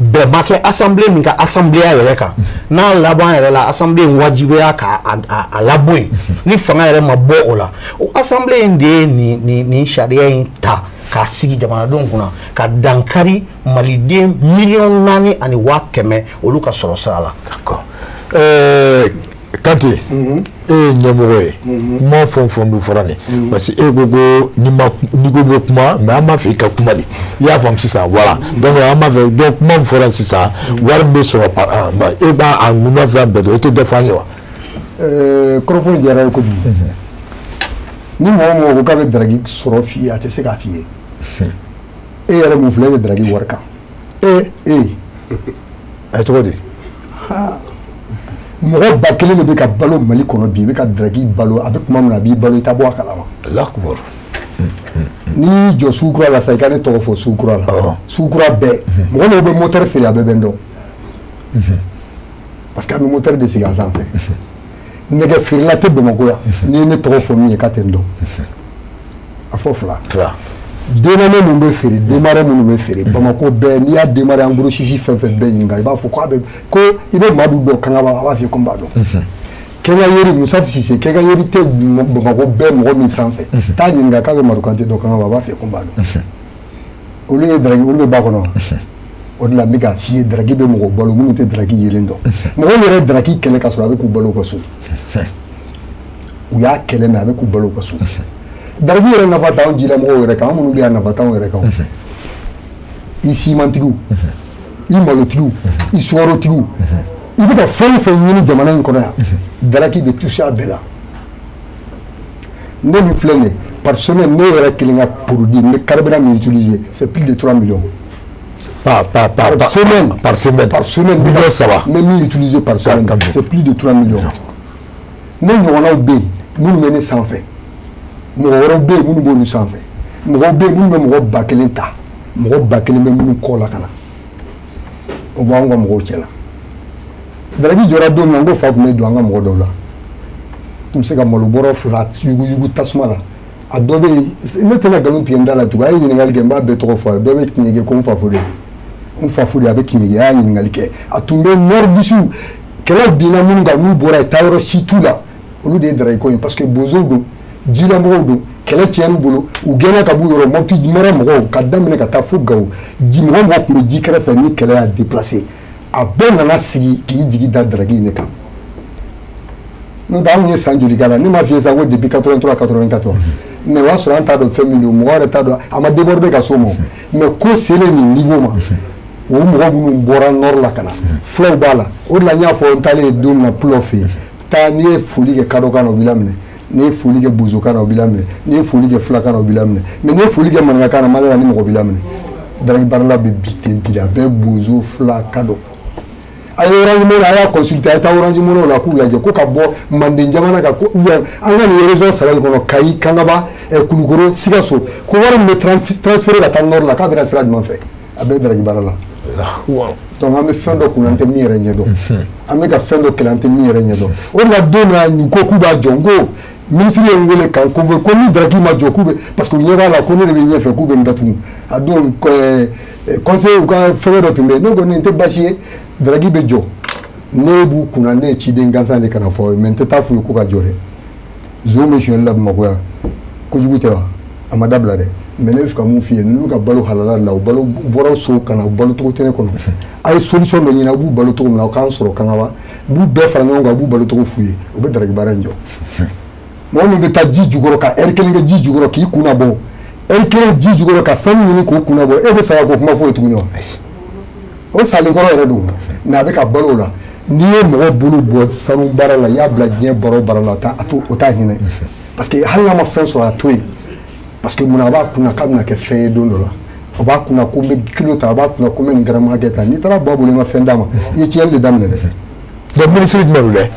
Bɛn ma kɛ assemblée min ka assemblée yɛrɛ kan, n'a laban yɛrɛ la assemblée in wajibiya k'a a labɔ yen ni fanga yɛrɛ ma bɔ o la. O assemblée in de ye nin sariya in ta k'a sigi jamanadenw kunna ka dankari maliden 4,4 miliyɔn olu ka sɔrɔ sira la. D'accord. Kante, e ye ɲɛmɔgɔ ye, kuma fɛn o fɛn bɛ fɔra nin, parce que e ko ko n'i ko bɛ kuma, mais an b'a fɛ i ka kuma de, i y'a faamu sisan, voilà. Donc an b'a fɛ, donc kuma min fɔra sisan, wari min bɛ sɔrɔ par an, e b'a a ŋuna fɛn bɛɛ dɔn, e tɛ dɔ fɔ an ye wa? Kɔrɔfɔ in diyara n ye kojugu. Ni mɔgɔ o mɔgɔ ko k'a bɛ daragi sɔrɔ f'i ye, a tɛ se k'a f'i ye. E yɛrɛ mun filɛ, e bɛ daragi wari kan. E. A cogo di? Mɔgɔ 1000 de bɛ ka balo Mali kɔnɔ bi, i bɛ ka daragi balo, a bɛ tuma min na a b'i balo, i t'a bɔ a kalama. Allahu akbar. N'i y'i jɔ sugu kura la sisan, i ka ne tɔgɔ fɔ sugu kura la. Sugu kura bɛɛ, mɔgɔ mɔgɔ bɛ moteur feere, a bɛɛ bɛ n dɔn. Parce que an bɛ moteur de sigi a sanfɛ. Nɛgɛ feerela tɛ Bamakɔ yan, n'i ye ne tɔgɔ fɔ min ye k'a tɛ n dɔn. A fɔ fila. Démarré minnu bɛ feere, démarré minnu bɛ feere Bamakɔ bɛɛ, n'i y'a démarré en grossiste fɛn fɛn bɛɛ ɲininka, i b'a fɔ k'a bɛ ko i bɛ Madu dɔn Kangaba, a b'a f'i ye ko n b'a dɔn. Kɛnkayeri Musa Sise, kɛnkayeri tɛ Bamakɔ bɛɛ mɔgɔ min sanfɛ, taa ɲininka k'a bɛ Madu Kante dɔn Kangaba, a b'a f'i ye ko n b'a dɔn. Olu ye daragi, olu bɛ ba kɔnɔ wa? O de la n bɛ k'a f'i ye, daragi bɛ mɔgɔ balo minnu tɛ daragi yelen dɔn. Mɔgɔw yɛrɛ ye daragi kɛlɛ ka sɔrɔ a bɛ k'u balo u ka so. U y'a kɛlɛ mais a bɛ k'u balo u ka so. Daragi yɛrɛ nafa t'anw jilamɔgɔw yɛrɛ kan, an minnu bɛ yan nafa t'anw yɛrɛ kan. I simantigiw, i malotigiw, i sukarotigiw, i bɛ ka fɛn o fɛn ɲini jamana in kɔnɔ yan, daraki bɛ toucher a bɛɛ la. Ne min filɛ nin ye, par semaine ne yɛrɛ kelen ka produit, n bɛ carburant min utiliser, c'est plus de 3 millions. Par semaine. Par semaine. Par semaine. Million saba. N bɛ min utiliser par semaine, c'est plus de 3 millions. Ne ɲɔgɔnnaw bɛ yen minnu bɛ ne sanfɛ. Mɔgɔ wɛrɛw bɛ yen minnu b'olu sanfɛ. Mɔgɔw bɛ yen minnu bɛ mɔgɔ 1000 ta, mɔgɔ 1000 bɛ minnu kɔ la ka na, o b'anw ka mɔgɔw cɛ la. Daragi jɔra don min na, n ko fa tun bɛ don an ka mɔgɔ dɔw la, tun bɛ se ka malo bɔrɔ 2 yuguyugu tasuma la. A dɔ bɛ yen, ne tɛna nkalon tigɛ n da la tugun, a ye ɲininkali kɛ, n b'a bɛɛ tɔgɔ fɔ a ye. Dɔ bɛ Tiɲɛge ko n fa fo de, n fa fo de, a bɛ Tiɲɛge, a y'a ɲininkali kɛ. A tun bɛ nordisiw kɛlɛ binna minnu kan, n'u bɔra yen, taayɔrɔ si t'u la, olu de ye daragi ko in, parce que bozow don, jilamɔgɔw don, Kɛlɛ tiɲɛn'u bolo, u gɛnna ka b'u yɔrɔ. Mopti mara mɔgɔw ka daminɛ ka taa fo Gawo, ji mɔgɔ mɔgɔ tun bɛ ji kɛrɛfɛ ni kɛlɛ y'a déplacé, a bɛɛ nana sigi k'i jigi da drague in de kan. N'o tɛ anw ye san joli k'a la? Ne m'a f'i ye sa ko depuis 83 84, mais o y'a sɔrɔ an t'a dɔn fɛn min don, mɔgɔ yɛrɛ t'a dɔn, a ma déborder ka s'o ma. Mais ko selen nin niveau ma, o mɔgɔ minnu bɔra nord la ka na, fulaw b'a la. O de la n y'a fɔ n taalen don min na Pulɔ fɛ yen, taa n'i ye foli kɛ kadɔkan na, o b'i laminɛ. N'i ye foli kɛ bozokan na, o b'i laminɛ. N'i ye foli kɛ fulakan na, o b'i laminɛ. Mais n'i ye foli kɛ maninkakan na, ma ni mɔgɔ b'i laminɛ. Drague baarala bɛ bi ten bi, a bɛɛ bozo, fula, kadɔ. A ye Orange Money, a y'a consulter, a ye taa Orange Money la k'u lajɛ ko ka bɔ Manden jamana kan, ko ou bien an ka nin région saba in kɔnɔ, Kayi, Kangaba, Kulukoro, Sikaso, ko wari min bɛ transférer ka taa nord la, k'a bɛ na sira jumɛn fɛ? A bɛɛ drague baara la. Donc an bɛ fɛn dɔ kunna, an tɛ min yɛrɛ ɲɛdɔn. An bɛ ka fɛn dɔ kɛlɛ, an tɛ min yɛrɛ ɲɛdɔn. O de la don min na nin ko k'u b'a jɔ, n ko ministre ye n wele k'an convoquer ko ni drague ma jɔ, k'u bɛ, parce que u ɲɛ b'a la ko ne de bɛ ɲɛfɛ, k'u bɛ n datugu. A don conseil u ka fɛngɛ dɔ tun bɛ yen, ne ko nin tɛ baasi ye, drague bɛ jɔ. Ne b'u kunna, ne ye ciden gansan de kana fɔ, mais n tɛ taa f'u ye ko ka jɔ dɛ. Zon bɛ sonyɛli la Bamakɔ yan, kojugu tɛ wa? A ma dabila dɛ. Mais ne bɛ fɛ ka mun f'i ye, ninnu ka balo halala la, u balo, u bɔra so ka na, u balo cogo tɛ ne kɔnɔ. A ye solution dɔ ɲini, aw b'u balo cogo min na, aw k'an sɔrɔ Kangaba, n b'u bɛɛ fara ɲɔgɔn kan, u b'u balo cogo f'u ye, u bɛ drague baara in jɔ. Mɔgɔ min bɛ taa ji jukɔrɔ ka heure kelen kɛ ji jukɔrɔ k'i kun labɔ, heure kelen ji jukɔrɔ ka sanu ɲini k'o kun labɔ, e bɛ saya k'o kuma fɔ ye tuguni wa? O salen kɔrɔ yɛrɛ don, mais a bɛ ka balo o la. N'i ye mɔgɔ bolo bɔ sanu baara la, i y'a bila diɲɛ baara o baara la, o t'a hinɛ. Parce que hali n'a ma fɛn sɔrɔ, a to yen. Parce que munna? A b'a kunna k'a bɛna kɛ fɛn ye don dɔ la. A b'a kunna ko n bɛ kilo ta, a b'a kunna ko n bɛ nin garamu hakɛ ta. N'i taara bɔ a bolo, i ma fɛn d'a ma, i ye tiɲɛni de daminɛ dɛ. Donc ministre jumɛn don dɛ?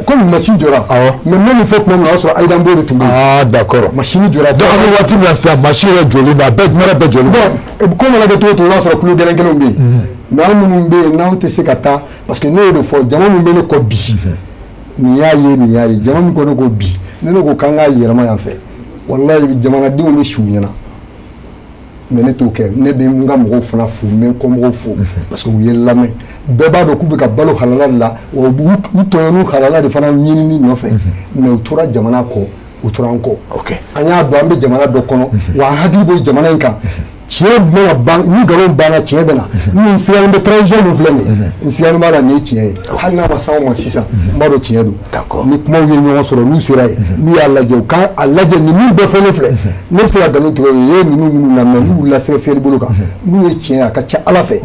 Komi machine jɔra. Mais n bɛ nin fɔ tuma min na, o y'a sɔrɔ Ayidanbo de tun bɛ yen. Ah d'accord. Machine jɔra. Donc an bɛ waati min na sisan, machine yɛrɛ jɔlen don, a bɛɛ mara bɛɛ jɔlen don. Bon, ko mana kɛ cogo o cogo, o b'a sɔrɔ kulo gɛlɛn kelenw bɛ yen. Mais an minnu bɛ yen n'anw tɛ se ka taa, parce que ne y'o de fɔ, jama min bɛ ne kɔ bi, nin y'a ye, nin y'a ye, jama min kɔ ne kɔ bi, ne ne ko k'an k'a yɛlɛma yan fɛ, walayi jamanadenw bɛ si u ɲɛna. Mais ne t'o kɛ, ne bɛ n ka mɔgɔw fana fo, n bɛ n kɔmɔgɔw fo, parce que u ye n lamɛn. Bɛɛ b'a dɔn k'u bɛ ka balo halala de la, wa u tɔɲɔn'u halala de fana ɲinini nɔfɛ. Mais u tora jamana kɔ, u tora an kɔ. An y'a dɔn an bɛ jamana dɔ kɔnɔ, wa an hakili bɛ jamana in kan. Tiɲɛ bɛna ban, ni nkalon banna, tiɲɛ bɛ na. Ni n siganen bɛ transition min filɛ nin ye, n siganen b'a la nin ye tiɲɛ ye. Hali n'a ma s'anw ma sisan, n b'a dɔn tiɲɛ don. Ni kumaw ye ɲɔgɔn sɔrɔ, n'u sera yen, n'u y'a lajɛ, u ka a lajɛ ni min bɛɛ fɔlen filɛ. Ne bɛ se ka nkalon tigɛ u ye ninnu minnu lamɛn, n'u wulila sɛgɛsɛgɛli bolo kan, n'u ye tiɲɛ ye, a ka ca Ala fɛ,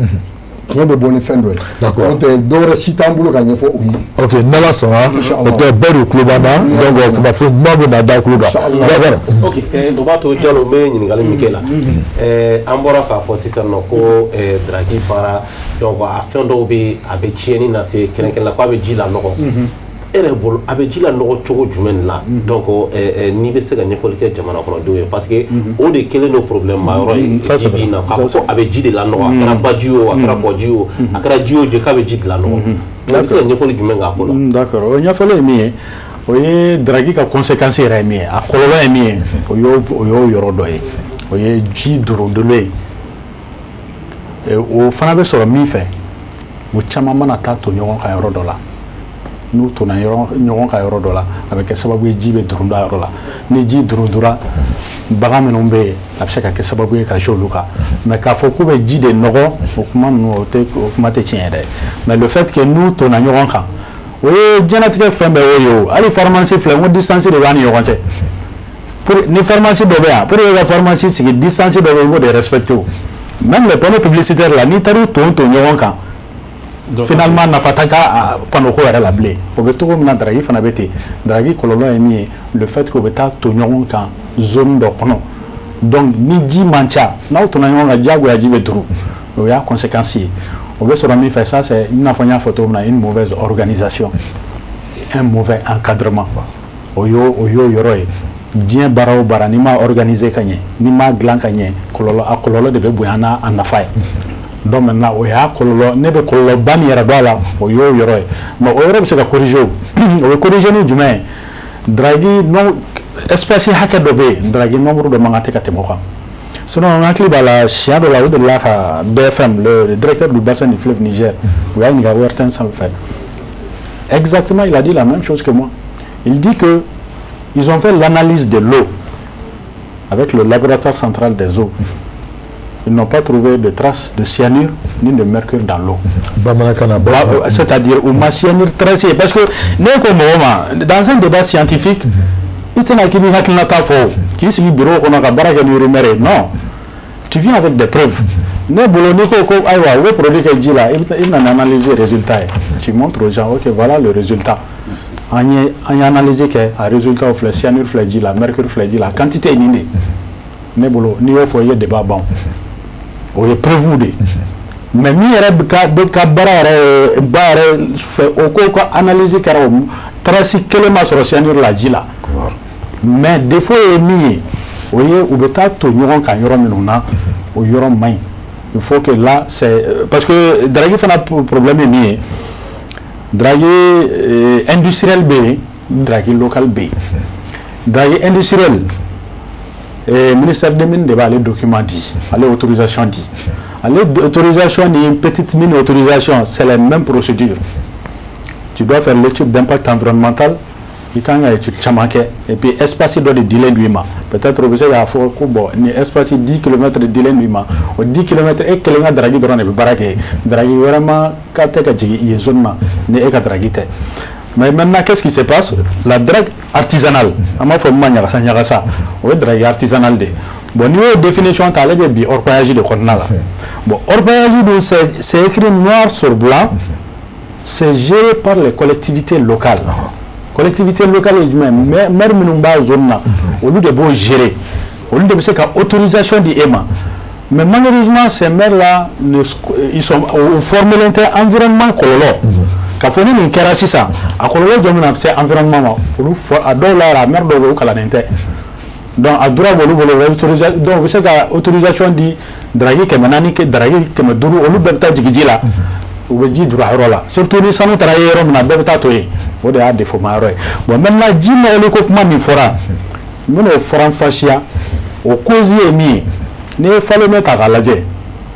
tiɲɛ bɛ bɔ ni fɛn dɔ ye. D'accord. N'o tɛ dɔwɛrɛ si t'an bolo ka ɲɛfɔ u ye. Ok, n'Ala sɔnna, o tɛ bɛɛ de tulo b'an na, donc kunnafoni ɲuman bɛ na da tulo kan. D'accord. Ok, o b'a to Jalo, n bɛ ɲininkali min kɛ la, an bɔra k'a fɔ sisan nɔ ko drague baara, donc a fɛn dɔw bɛ, a bɛ tiɲɛni lase kɛrɛnkɛrɛn la, k'a bɛ ji lanɔgɔ. E yɛrɛ bolo, a bɛ ji lanɔgɔ cogo jumɛn de la? Donc n'i bɛ se ka ɲɛfɔli kɛ jamana kɔnɔdenw ye, parce que o de kɛlen don problème ma yɔrɔ ye ji bi in na, k'a fɔ ko a bɛ ji de lanɔgɔ, a kɛra baji o, a kɛra kɔji o, a kɛra ji o ji, k'a bɛ ji de lanɔgɔ. A bɛ se ka ɲɛfɔli jumɛn k'a ko la? D'accord, o ɲɛfɔli ye min ye, o ye drague ka conséquence yɛrɛ ye min ye, a kɔlɔlɔ ye min ye, o y'o yɔrɔ dɔ ye. O ye ji dorodolo ye. O fana bɛ sɔrɔ min fɛ, o caman mana taa to ɲɔgɔn kan yɔrɔ dɔ la. N'u tonna ɲɔgɔn kan yɔrɔ dɔ la, a bɛ kɛ sababu ye ji bɛ durunda yɔrɔ la. Ni ji durundura, bagan minnu bɛ yen, a bɛ se ka kɛ sababu ye ka se olu kan. Mais k'a fɔ k'u bɛ ji de nɔgɔ, o kuma ninnu, o kuma tɛ tiɲɛ yɛrɛ. Mais le fait que n'u tonna ɲɔgɔn kan, o ye diɲɛlatigɛ fɛn bɛɛ y'o ye o. Hali pharmacie filɛ, n ko distance de b'an ni ɲɔgɔn cɛ. Ni pharmacie dɔ bɛ yan, pour que ka pharmacie sigi, distance dɔ bɛ yen, i b'o de respecter o. Même les panneaux publicitaires la, n'i taar'u ton ɲɔgɔn kan, finalement nafa t'a ka panneau ko yɛrɛ la bilen. O bɛ cogo min na, drague fana bɛ ten. Drague kɔlɔlɔ ye min ye, le fait que u bɛ taa to ɲɔgɔn kan zone dɔ kɔnɔ, donc ni ji man ca, n'aw tonna ɲɔgɔn kan, diyagoya ji bɛ duru. O y'a conséquence ye. O bɛ sɔrɔ min fɛ, ça c'est i n'a fɔ n y'a fɔ cogo min na, une mauvaise organisation, un mauvais encadrement. O y'o yɔrɔ ye. Diɲɛ baara o baara, n'i m'a organiser ka ɲɛ, n'i m'a dilan ka ɲɛ, kɔlɔlɔ, a kɔlɔlɔ de bɛ bonya n'a a nafa ye. Donc maintenant o y'a kɔlɔlɔ, ne bɛ kɔlɔlɔba min yɛrɛ dɔn a la, o y'o yɔrɔ ye. Mais o yɔrɔ bɛ se ka corriger, o bɛ corriger ni jumɛn ye? Drague non, espèce hakɛ dɔ bɛ yen, drague nombre dɔ man kan tɛ ka tɛmɛ o kan. Sinon n hakili b'a la siɲɛ dɔ la, o delila ka BFM, le directeur du bassin du fleuve Niger, u y'a ɲininka ORTM sanfɛ. Exactement, il a dit la même chose que moi. Il dit que Ils ont fait l'analyse de l'eau avec le laboratoire central des eaux. Ils n'ont pas trouvé de traces de cyanure ni de mercure dans l'eau. C'est-à-dire, ou ma cyanure tracée. Parce que, dans un débat scientifique, il y a qui qui bureau non. Tu viens avec des preuves. Ne produit il n'a analysé le résultat. Tu montres aux gens, ok, voilà le résultat. On a analysé que le résultat au cyanure la mercure la quantité est née. Ne bolo ni y'o fɔ i ye débat ban o ye preuve de mais min yɛrɛ bɛ ka baara yɛrɛ ba yɛrɛ fɛ o ko ka analyse kɛra o trace kelen ma sɔrɔ cyanure la ji la mais défaut ye min ye o ye u bɛ taa to ɲɔgɔn kan yɔrɔ minnu na o yɔrɔ man ɲi. Il faut que là c'est parce que drague fana problème ye min ye drague industriel bɛ yen, drague local bɛ yen. Drague industriel, ministère des Mines devait aller document dit, aller autorisation dit. Aller autorisation dit, une petite mine autorisation, c'est la même procédure. Tu dois faire l'étude d'impact environnemental, il y a une étude et puis espace doit de délai lui-même. Peut-être que vous avez bon, espace 10 km de délai lui-même. 10 km et que les drague doivent être baraqué. Drague vraiment quand il y a une zone n'est pas drague. Mais maintenant, qu'est-ce qui se passe? La drague artisanale. On m'a fait ça. Oui, drague artisanale. Bon, niveau définition, tu as le orpaillage de Cornala. Bon, orpaillage, c'est écrit noir sur blanc. C'est géré par les collectivités locales. Collectivités locales, maire Minumba zone, au lieu de beau gérer, au lieu de faire autorisation d'EMA. Mais malheureusement, ces maires-là, ils sont formés l'environnement coloré. K'a fɔ ni nin kɛra sisan a kɔlɔlɔ jɔn bɛna se environnement ma olu a dɔw la yɛrɛ a maire dɔw bɛ yen o kalannen tɛ donc a droit b'olu bolo donc u bɛ se ka autorisation di drague 400 drague 500 olu bɛɛ bɛ taa jigin ji la u bɛ ji duru a yɔrɔ la surtout ni sanu taara ye yɔrɔ min na bɛɛ bɛ taa to yen o de y'a défaut ma yɔrɔ ye. Bon maintenant ji nɔgɔli ko kuma min fɔra n bɛn'o faranfasiya o cause ye min ye n'i ye Falémé ta k'a lajɛ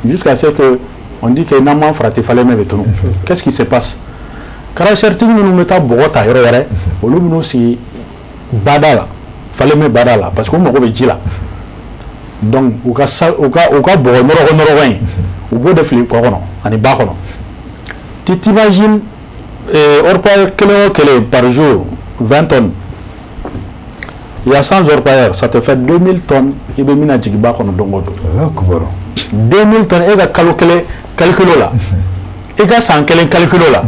jusqu'à ce que on dit que n'an m'an farati Falémé bɛ tunun. Qu'est-ce qui se passe? Karasɛritigi minnu bɛ taa bɔgɔ ta yɔrɔ wɛrɛ olu bɛn'u sigi bada la Falémé bada la parce que u mago bɛ ji la donc u ka bɔgɔ nɔrɔgɔ in u b'o de fili kɔ kɔnɔ ani ba kɔnɔ. Tu t'imagines orpailleur kelen o kelen par jour 20 tonnes, il y a 100 orpailleurs, ça te fait 2000 tonnes i bɛ min na jigin ba kɔnɔ don o don. 2000 tonnes e ka kalo kelen calcul la i ka san kelen calcul la.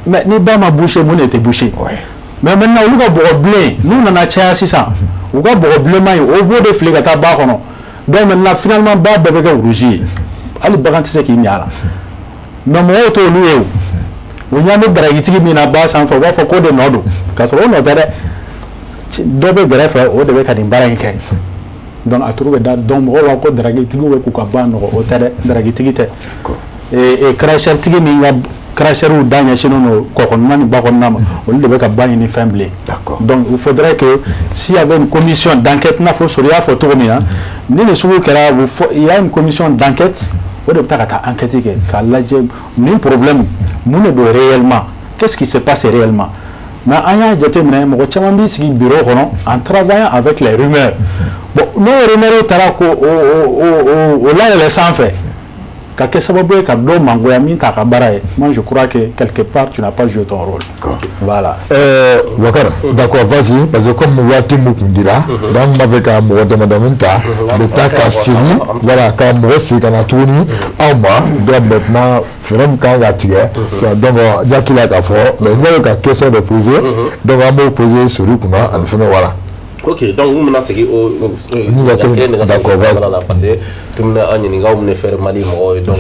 Mais ni ba ma bouché, mun était bouché. Mais maintenant, olu ka bɔgɔ bilen n'u nana caya sisan u ka bɔgɔ bilenman ye o b'o de fili ka taa ba kɔnɔ donc maintenant finalement ba bɛɛ bɛ kɛ rouge ye hali bagan tɛ se k'i min a la mais mɔgɔw t'olu ye o u ɲɛ bɛ daragitigi min na ba sanfɛ u b'a fɔ k'o de nɔ don k'a sɔrɔ o nɔ tɛ dɛ dɔ bɛ gɛrɛfɛ o de bɛ ka nin baara in kɛ donc a turu bɛ da donc mɔgɔw b'a ko daragitigiw bɛ k'u ka ba nɔgɔ o tɛ dɛ daragitigi tɛ cracheur-tigi min ka cracheurs da ɲɛsinnen don kɔkɔnɔna ni bakɔnɔna ma olu de bɛ ka ba ɲini fɛn bilen. Donc il faudrait que s'il y avait une commission d'enquête n'a fɔ sori y'a fɔ cogo min na ni nin sugu kɛra il y a une commission d'enquête o de bɛ taa ka taa enquête kɛ k'a lajɛ nin problème mun de don réellement, qu'est-ce qui se passe réellement. Mais an y'a jateminɛ mɔgɔ caman b'i sigi bureau kɔnɔ en travaillant avec les rumeurs. Bon n'o rumeurs taara ko o layɛlɛ sanfɛ ka kɛ sababu ye ka dɔ mangoya min t'a ka baara ye, moi je crois que quelque part tu n'as pas joué ton rôle. Voilà. Bakar, d'accord, vas-y, parce que comme waati mun kun dira, donc n b'a fɛ ka mɔgɔ damadamanin ta, le temps ka segin, voilà, ka mɔgɔ segin ka na tuguni aw ma, donc maintenant fɛɛrɛ min kan ka tigɛ, donc n hakili la k'a fɔ, mais n b'a fɛ ka question dɔ poser, donc an b'o poser Sori kunna ani fɛnɛ voilà. Ok, donc nous avons parce que tout le monde a ɲininka faire Mali mɔgɔw donc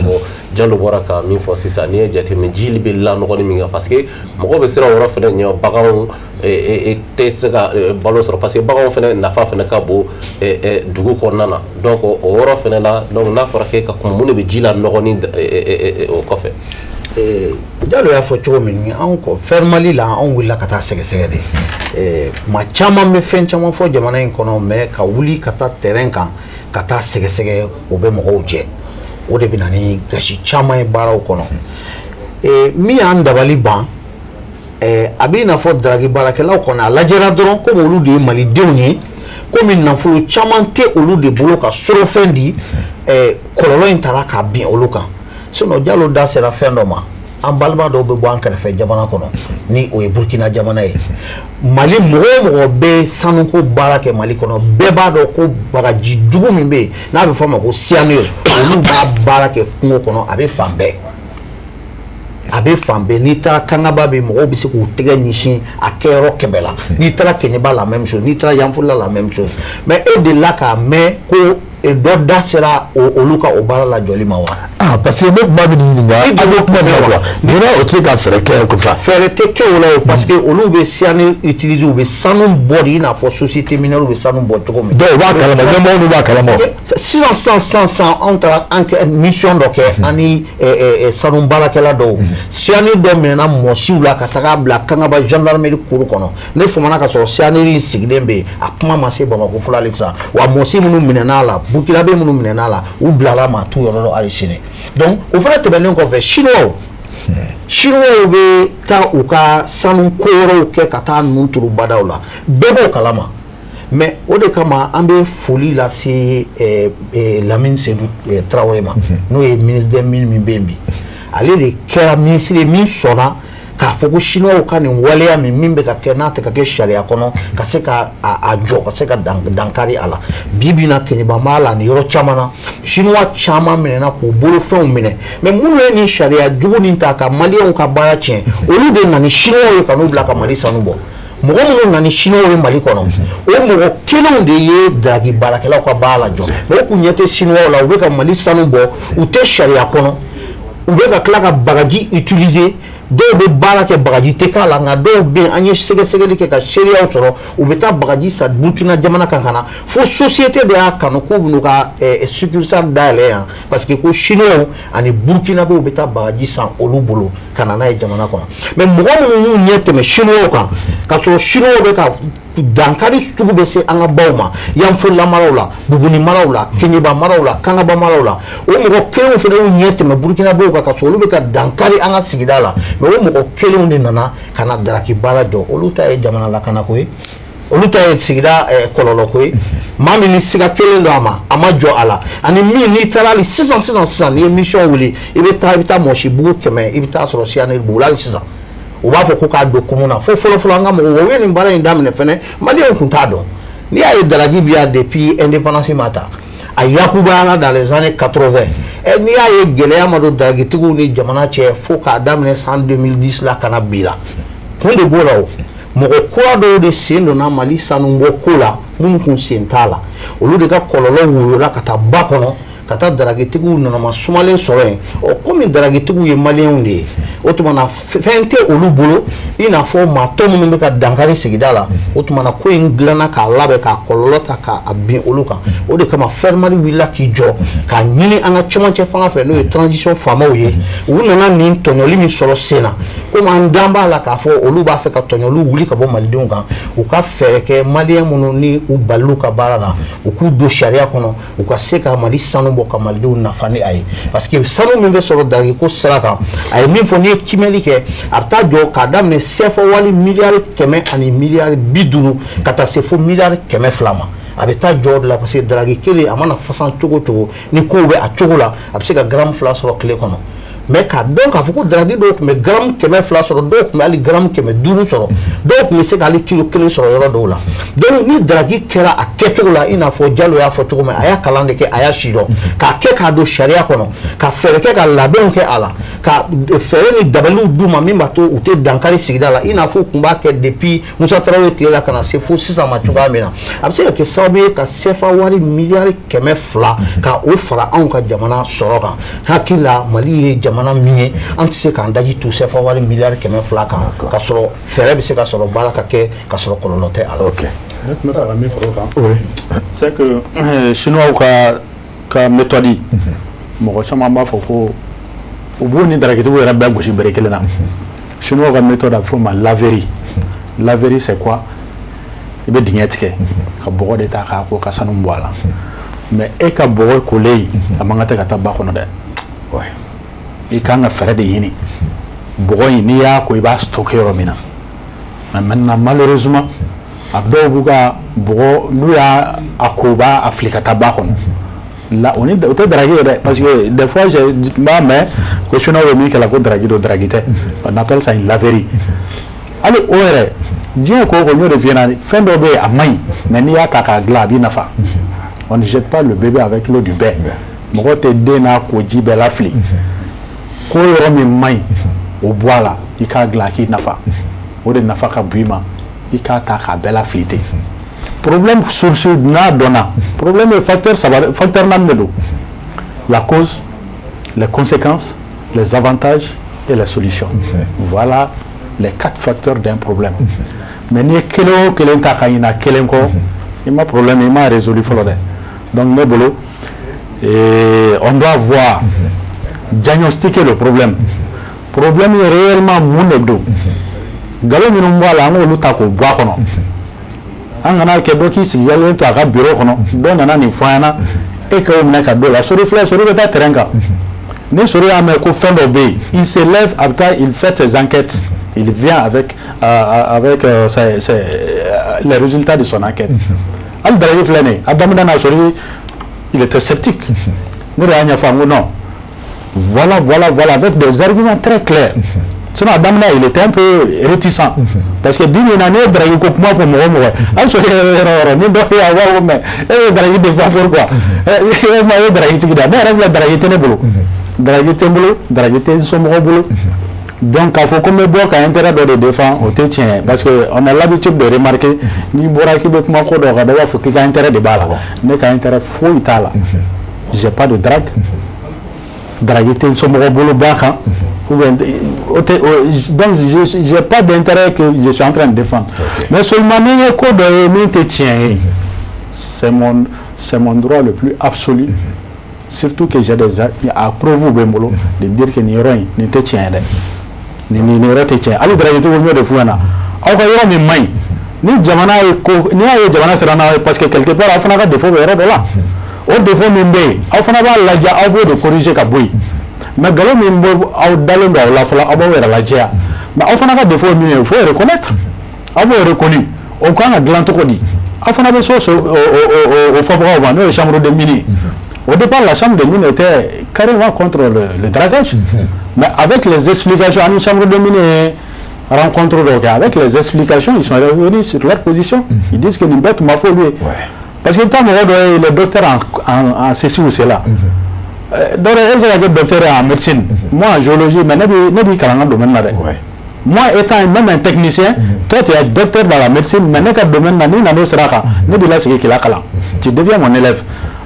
Jalo bɔra ka min fɔ sisan n'i ye jateminɛ ji bɛ lanɔgɔli min kɛ parce que mɔgɔw bɛ siran o yɔrɔ fana ɲɛ baganw tɛ se ka balo sɔrɔ parce que baganw fana nafa fana ka bon dugu kɔnɔna na donc o yɔrɔ fana la donc n'a fɔra k'e ka kuma mun de bɛ ji lanɔgɔli o kɔfɛ. Jalo y'a fɔ cogo min anw kɔ Faire Mali la anw wulila ka taa sɛgɛsɛgɛ de maa caman bɛ fɛn caman fɔ jamana in kɔnɔ mais ka wuli ka taa terrain kan ka taa sɛgɛsɛgɛ o bɛ mɔgɔw jɛ o de bɛ na ni gasi caman ye baaraw kɔnɔ min y'an dabali ban A bɛ i n'a fɔ daraki baarakɛlaw kɔni a lajɛra dɔrɔn komi olu de ye malidenw ye, komi nafolo caman tɛ olu de bolo ka sorofɛn di, kɔlɔlɔ in taara k'a bin olu kan. Sinon Jalo da sera fɛn dɔ ma, an balima dɔw bɛ bɔ an kɛrɛfɛ jamana kɔnɔ ni o ye Burkina jamana ye. Mali mɔgɔ o mɔgɔ bɛ sanuko baara kɛ Mali kɔnɔ, bɛɛ b'a dɔn ko bagaji jugu min bɛ yen n'a bɛ fɔ a ma ko cyanure, olu b'a baara kɛ kungo kɔnɔ, a bɛ fan bɛɛ. A bɛ fan bɛɛ. N'i taara Kangaba bɛ, mɔgɔw bɛ se k'u tɛgɛ ɲɛsin a kɛyɔrɔ 100 la. N'i taara Keɲeba la même chose, n'i taara Yanfolila la même chose. Mais e delila k'a mɛn ko dɔ da sera olu ka o baara lajɔli ma wa? Ah, parce que ne kuma bɛ nin ɲininka, a b'o kuma min na quoi, munna o tɛ se ka fɛɛrɛ kɛ ko fa? Fɛɛrɛ tɛ kɛ o la o, parce que olu bɛ cyanure utiliser, u bɛ sanu bɔ de, i n'a fɔ société minière bɛ sanu bɔ cogo min. Dɔw b'a kalama, ɲɛmɔgɔw n'u b'a kalama. Sisan sisan sisan sisan anw taara an kɛ mission dɔ kɛ an ni sanu baarakɛla dɔw. Cyanure dɔ minɛna mɔsiw la ka taga bila Kangaba gendarmerie kuru kɔnɔ. Ne famana ka sɔrɔ cyanure in sigilen bɛ yen, a kuma ma se Bamakɔ fɔlɔ hali sisan. Wa mɔsi minnu minɛna a la, Burkinabé minnu minɛna a la, u bilala maa t'u yɔrɔ dɔn hali sini. Donc o fana tɛmɛnen kɔfɛ, Chinois bɛ taa u ka sanu ko yɔrɔw kɛ ka taa ninnu turu badaw la, bɛɛ b'o kalama. Mais o de kama an bɛ foli lase Lamine Seydou Traoré ma, n'o ye ministre des mines min bɛ yen bi. Ale de kɛra ministre ye min sɔnna k'a fɔ ko Chinois ka nin waleya min bɛ ka kɛ n'a tɛ ka kɛ sariya kɔnɔ, ka se ka a jɔ, ka se ka dankari a la. Bi bi in na Keɲeba b'a la ni yɔrɔ caman na, Chinois caman minɛna k'u bolofɛnw minɛ. Mais minnu ye nin sariya jugu nin ta ka Maliyɛnw ka baara tiɲɛ, olu de nana ni Chinois ye ka n'u bila ka Mali sanu bɔ. Mɔgɔ minnu nana ni Chinois ye Mali kɔnɔ, o mɔgɔ kelenw de ye daraki baarakɛlaw ka baara lajɔ. Mais o kun ɲɛ tɛ Chinois la, u bɛ ka Mali sanu bɔ, u tɛ sariya kɔnɔ, u bɛ ka tila ka bagaji utiliser. Dɔw bɛ baara kɛ bagaji tɛ k'a la, nka dɔw bɛ yen an ye sɛgɛsɛgɛli kɛ ka seereyaw sɔrɔ, u bɛ taa bagaji san Burkina jamana kan ka na fo société dɔ y'a kanu k'u bɛn'u ka succursale dayɛlɛ yan, parce que ko Chinois ani Burkinabéw bɛ taa bagaji san olu bolo ka na n'a ye jamana kɔnɔ. Mais mɔgɔ minnu y'u ɲɛ tɛmɛ Chinois kan, ka sɔrɔ Chinois bɛ ka dankari sugu bɛ se an ka baw ma, Yanfolila maraw la, Buguni maraw la, Keɲeba maraw la, Kangaba maraw la, o mɔgɔ kelenw fana y'u ɲɛ tɛmɛ Burkinabéw kan ka sɔrɔ olu bɛ ka dankari an ka sigida la. Mais o mɔgɔ kelenw de nana ka na daraki baara jɔ. Olu ta ye jamana lakanako ye, olu ta ye sigida kɔlɔlɔko ye. Maa min ni siga kelen don a ma, a ma jɔ a la. Ani min n'i taara hali sisan sisan sisan, n'i ye mission wuli, i bɛ taa mɔsibugu 100, i bɛ taa sɔrɔ cyanure b'u la hali sisan. U b'a fɔ ko k'a don kumun na. Fo fɔlɔ fɔlɔ an ka mɔgɔw, u ye nin baara in daminɛ fɛnɛ, Maliyɛnw tun t'a dɔn. N'i y'a ye daraki bi yan depuis indépendance ma ta, a yakubayara dans les années 80. N'i y'a ye gɛlɛya ma don darakitigiw ni jamana cɛ fo k'a daminɛ san 2010 la ka na bi la, kun de b'o la o. Mɔgɔ kura dɔw de sen donna Mali sanubɔ ko la minnu kun sen t'a la, olu de ka kɔlɔlɔ woyola ka taa ba kɔnɔ, ka taa darakitigiw nanama sumalen sɔrɔ yen. Ɔ komi darakitigiw ye Maliyɛnw de ye, o tuma na fɛn tɛ olu bolo i n'a fɔ maa tɔ minnu bɛ ka dankari sigida la. O tuma na ko in dilanna k'a labɛn k'a kɔlɔlɔ ta k'a bin olu kan. O de kama Fermali wulila k'i jɔ k'a ɲini an ka cɛmancɛ fanga fɛ, n'o ye transition faamaw ye. U nana nin tɔɲɔli min sɔrɔ sen na, komi an dan b'a la k'a fɔ olu b'a fɛ ka tɔɲɔliw wuli ka bɔ malidenw kan, u ka fɛɛrɛ kɛ Maliyɛn minnu ni u balil'u ka baara la, u k'u don sariya kɔnɔ, u ka se ka Mali sanu bɔ ka malidenw nafa ni a ye. Parce que sanu min bɛ sɔrɔ daraki ko sira kan, a ye min fɔ, n'i ye kimɛli kɛ, a bɛ taa jɔ k'a daminɛ CFA wali miliyari 100 ani miliyari 50 ka taa se fo miliyari 200 ma. A bɛ taa jɔ o de la, parce que daraki kelen a mana fasan cogo cogo, ni kow bɛ a cogo la, a bɛ se ka garamu 2 sɔrɔ tile kɔnɔ. Mais k'a dɔn k'a fɔ ko daraki dɔw tun bɛ garamu 200 sɔrɔ, dɔw tun bɛ hali garamu 500 sɔrɔ, dɔw tun bɛ se ka hali kilo 1 sɔrɔ yɔrɔ dɔw la. Donc ni daraki kɛra a kɛcogo la, i n'a fɔ Jalo y'a fɔ cogo min, a y'a kalan de kɛ, a y'a si dɔn, k'a kɛ k'a don sariya kɔnɔ, ka fɛɛrɛ kɛ ka labɛnw kɛ a la, ka fɛɛrɛ ni dabaliw d'u ma min b'a to u tɛ dankari sigida la, i n'a fɔ u tun b'a kɛ depuis Musa Tarawele tile la ka na se fo sisan ma cogoya min na. A bɛ se ka kɛ sababu ye ka CFA wari miliyari 200 ka o fara anw ka jamana sɔrɔ kan. Hakili la Mali ye jamana min ye, an tɛ se k'an daji tu CFA wari miliyari 200 kan ka sɔrɔ fɛɛrɛ bɛ se ka sɔrɔ baara ka kɛ ka sɔrɔ kɔlɔlɔ tɛ a la. Ok. Ne tun bɛ fɛ ka min fara o kan, c'est que Chinois ka méthode, mɔgɔ caman b'a fɔ ko u b'u ni darakitigiw yɛrɛ bɛɛ gosi bere kelen na. Chinois ka méthode a bɛ f'o ma laverie. Laverie c'est quoi? I bɛ dingɛ tigɛ ka bɔgɔ de ta k'a ko ka sanu bɔ a la. Mais e ka bɔgɔ kolen a man kan tɛ ka taa ba kɔnɔ dɛ. I kan ka fɛɛrɛ de ɲini Bɔgɔ in n'i y'a ko i b'a stocker yɔrɔ min na. Mais maintenant malheureusement a dɔw b'u ka bɔgɔ n'u y'a ko u b'a fili ka taa ba kɔnɔ. Là on est o tɛ drague ye dɛ, parce que des fois je b'a mɛn ko chinois bɛ min kɛ la ko drague don, drague tɛ. On appelle ça une laverie. Hali o yɛrɛ diɲɛ ko o ko n y'o de f'i ɲɛna, fɛn dɔ bɛ yen a man ɲi, mais n'i y'a ta k'a dilan a b'i nafa. On ne jette pas le bébé avec l'eau du bain. Mɔgɔ tɛ den n'a koji bɛɛ lafili. Ko yɔrɔ min man ɲi o bɔ a la, i k'a dilan a k'i nafa. O de nafa ka bon i ma, i k'a ta k'a bɛɛ lafili ten. Problème source n'a dɔnna, problème ye facteur saba, facteur naani de don. La cause, les conséquences, les avantages et les solutions. Voilà les 4 facteurs d'un problème. Mais n'i ye kelen o kelen ta ka ɲina kelen kɔ, i ma problème, i ma résolu fɔlɔ dɛ. Donc ne bolo, on doit voir, diagnostiquer le problème. Problème ye réellement mun de don. Nkalon minnu b'a la, an k'olu ta k'o bɔ a kɔnɔ. An kana kɛ dɔ k'i sigilen to a ka bureau kɔnɔ, dɔ nana nin fɔ an ɲɛna, e k'o minɛ ka d'o la. Sori filɛ, Sori bɛ taa terrain kan. Ni Sori y'a mɛn ko fɛn dɔ bɛ yen, il se lève, a bɛ taa, il fait ses enquêtes. Il vient avec les résultats de son enquête. Hali drague filɛ nin ye, a daminɛ na Sori, il était sceptique. Ne de y'a ɲɛfɔ a ko non. Voilà, voilà, voilà, avec des arguments très clairs. Sinon, a daminɛ, il était un peu réticent. Parce que bi bi in na, ne ye drague ko kuma fɔ mɔgɔ o mɔgɔ ye, hali Sori yɛrɛ yɔrɔ ni dɔ ye a b'a fɔ mais e bɛ drague défend pourquoi? E ma ye drague tigi da, ne yɛrɛ filɛ drague tɛ ne bolo. Drague tɛ n bolo, drague tɛ n somɔgɔw bolo. Donc k'a fɔ ko n bɛ bɔ ka intérêt dɔ de défend, o tɛ tiɲɛ ye, parce que on a l'habitude de remarquer, n'i bɔra k'i bɛ kuma ko dɔ kan, dɔ b'a fɔ k'i ka intérêt de b'a la. Ne ka intérêt foyi t'a la. J'ai pas de drague. Drague tɛ n somɔgɔw bolo ba kan. Ou bien, donc j'ai pas d'intérêt que je suis en train de défendre. Mais seulement ni ye ko dɔ ye min tɛ tiɲɛ ye, c'est mon droit le plus absolu. Surtout que j'ai des à preuve bɛ n bolo de dire que nin yɔrɔ in nin tɛ tiɲɛ ye dɛ. Nin yɔrɔ tɛ tiɲɛ. Hali drague tigiw n y'o de f'u ɲɛna. Aw ka yɔrɔ min man ɲi, ni jamana ye ko, n'i y'a ye jamana sera n'aw ye, parce que quelque part aw fana ka défaut bɛ yɔrɔ dɔ la. O défaut min bɛ yen, aw fana b'a lajɛ, aw b'o de corriger ka bɔ yen. Mais nkalon min bɛ aw dalen don aw la fɔlɔ, aw b'aw yɛrɛ lajɛya. Mais aw fana ka défaut ye min ye, il faut reconnaître. Aw b'o reconnu. O kan ka dilan cogo di? Aw fana bɛ so o fɔbagaw ma, n'o ye chambre de mine ye. Au départ, la chambre de mine était carrément contre le dragage. Mais avec les explications, une chambre de mine rencontre donc avec les explications, ils sont revenus sur leur position. Ils disent que nin bɛɛ tun ma fɔ olu ye. Parce que tant que le docteur en ceci ou cela. Donc, e bɛ se ka kɛ docteur en médecine, moi en géologie, mais ne b'i kalan n ka domaine na dɛ. Moi étant même un technicien, toi tu es docteur dans la médecine, mais ne ka domaine na, n'i nana o sira kan, ne b'i lasigi k'i lakalan. Tu deviens mon élève.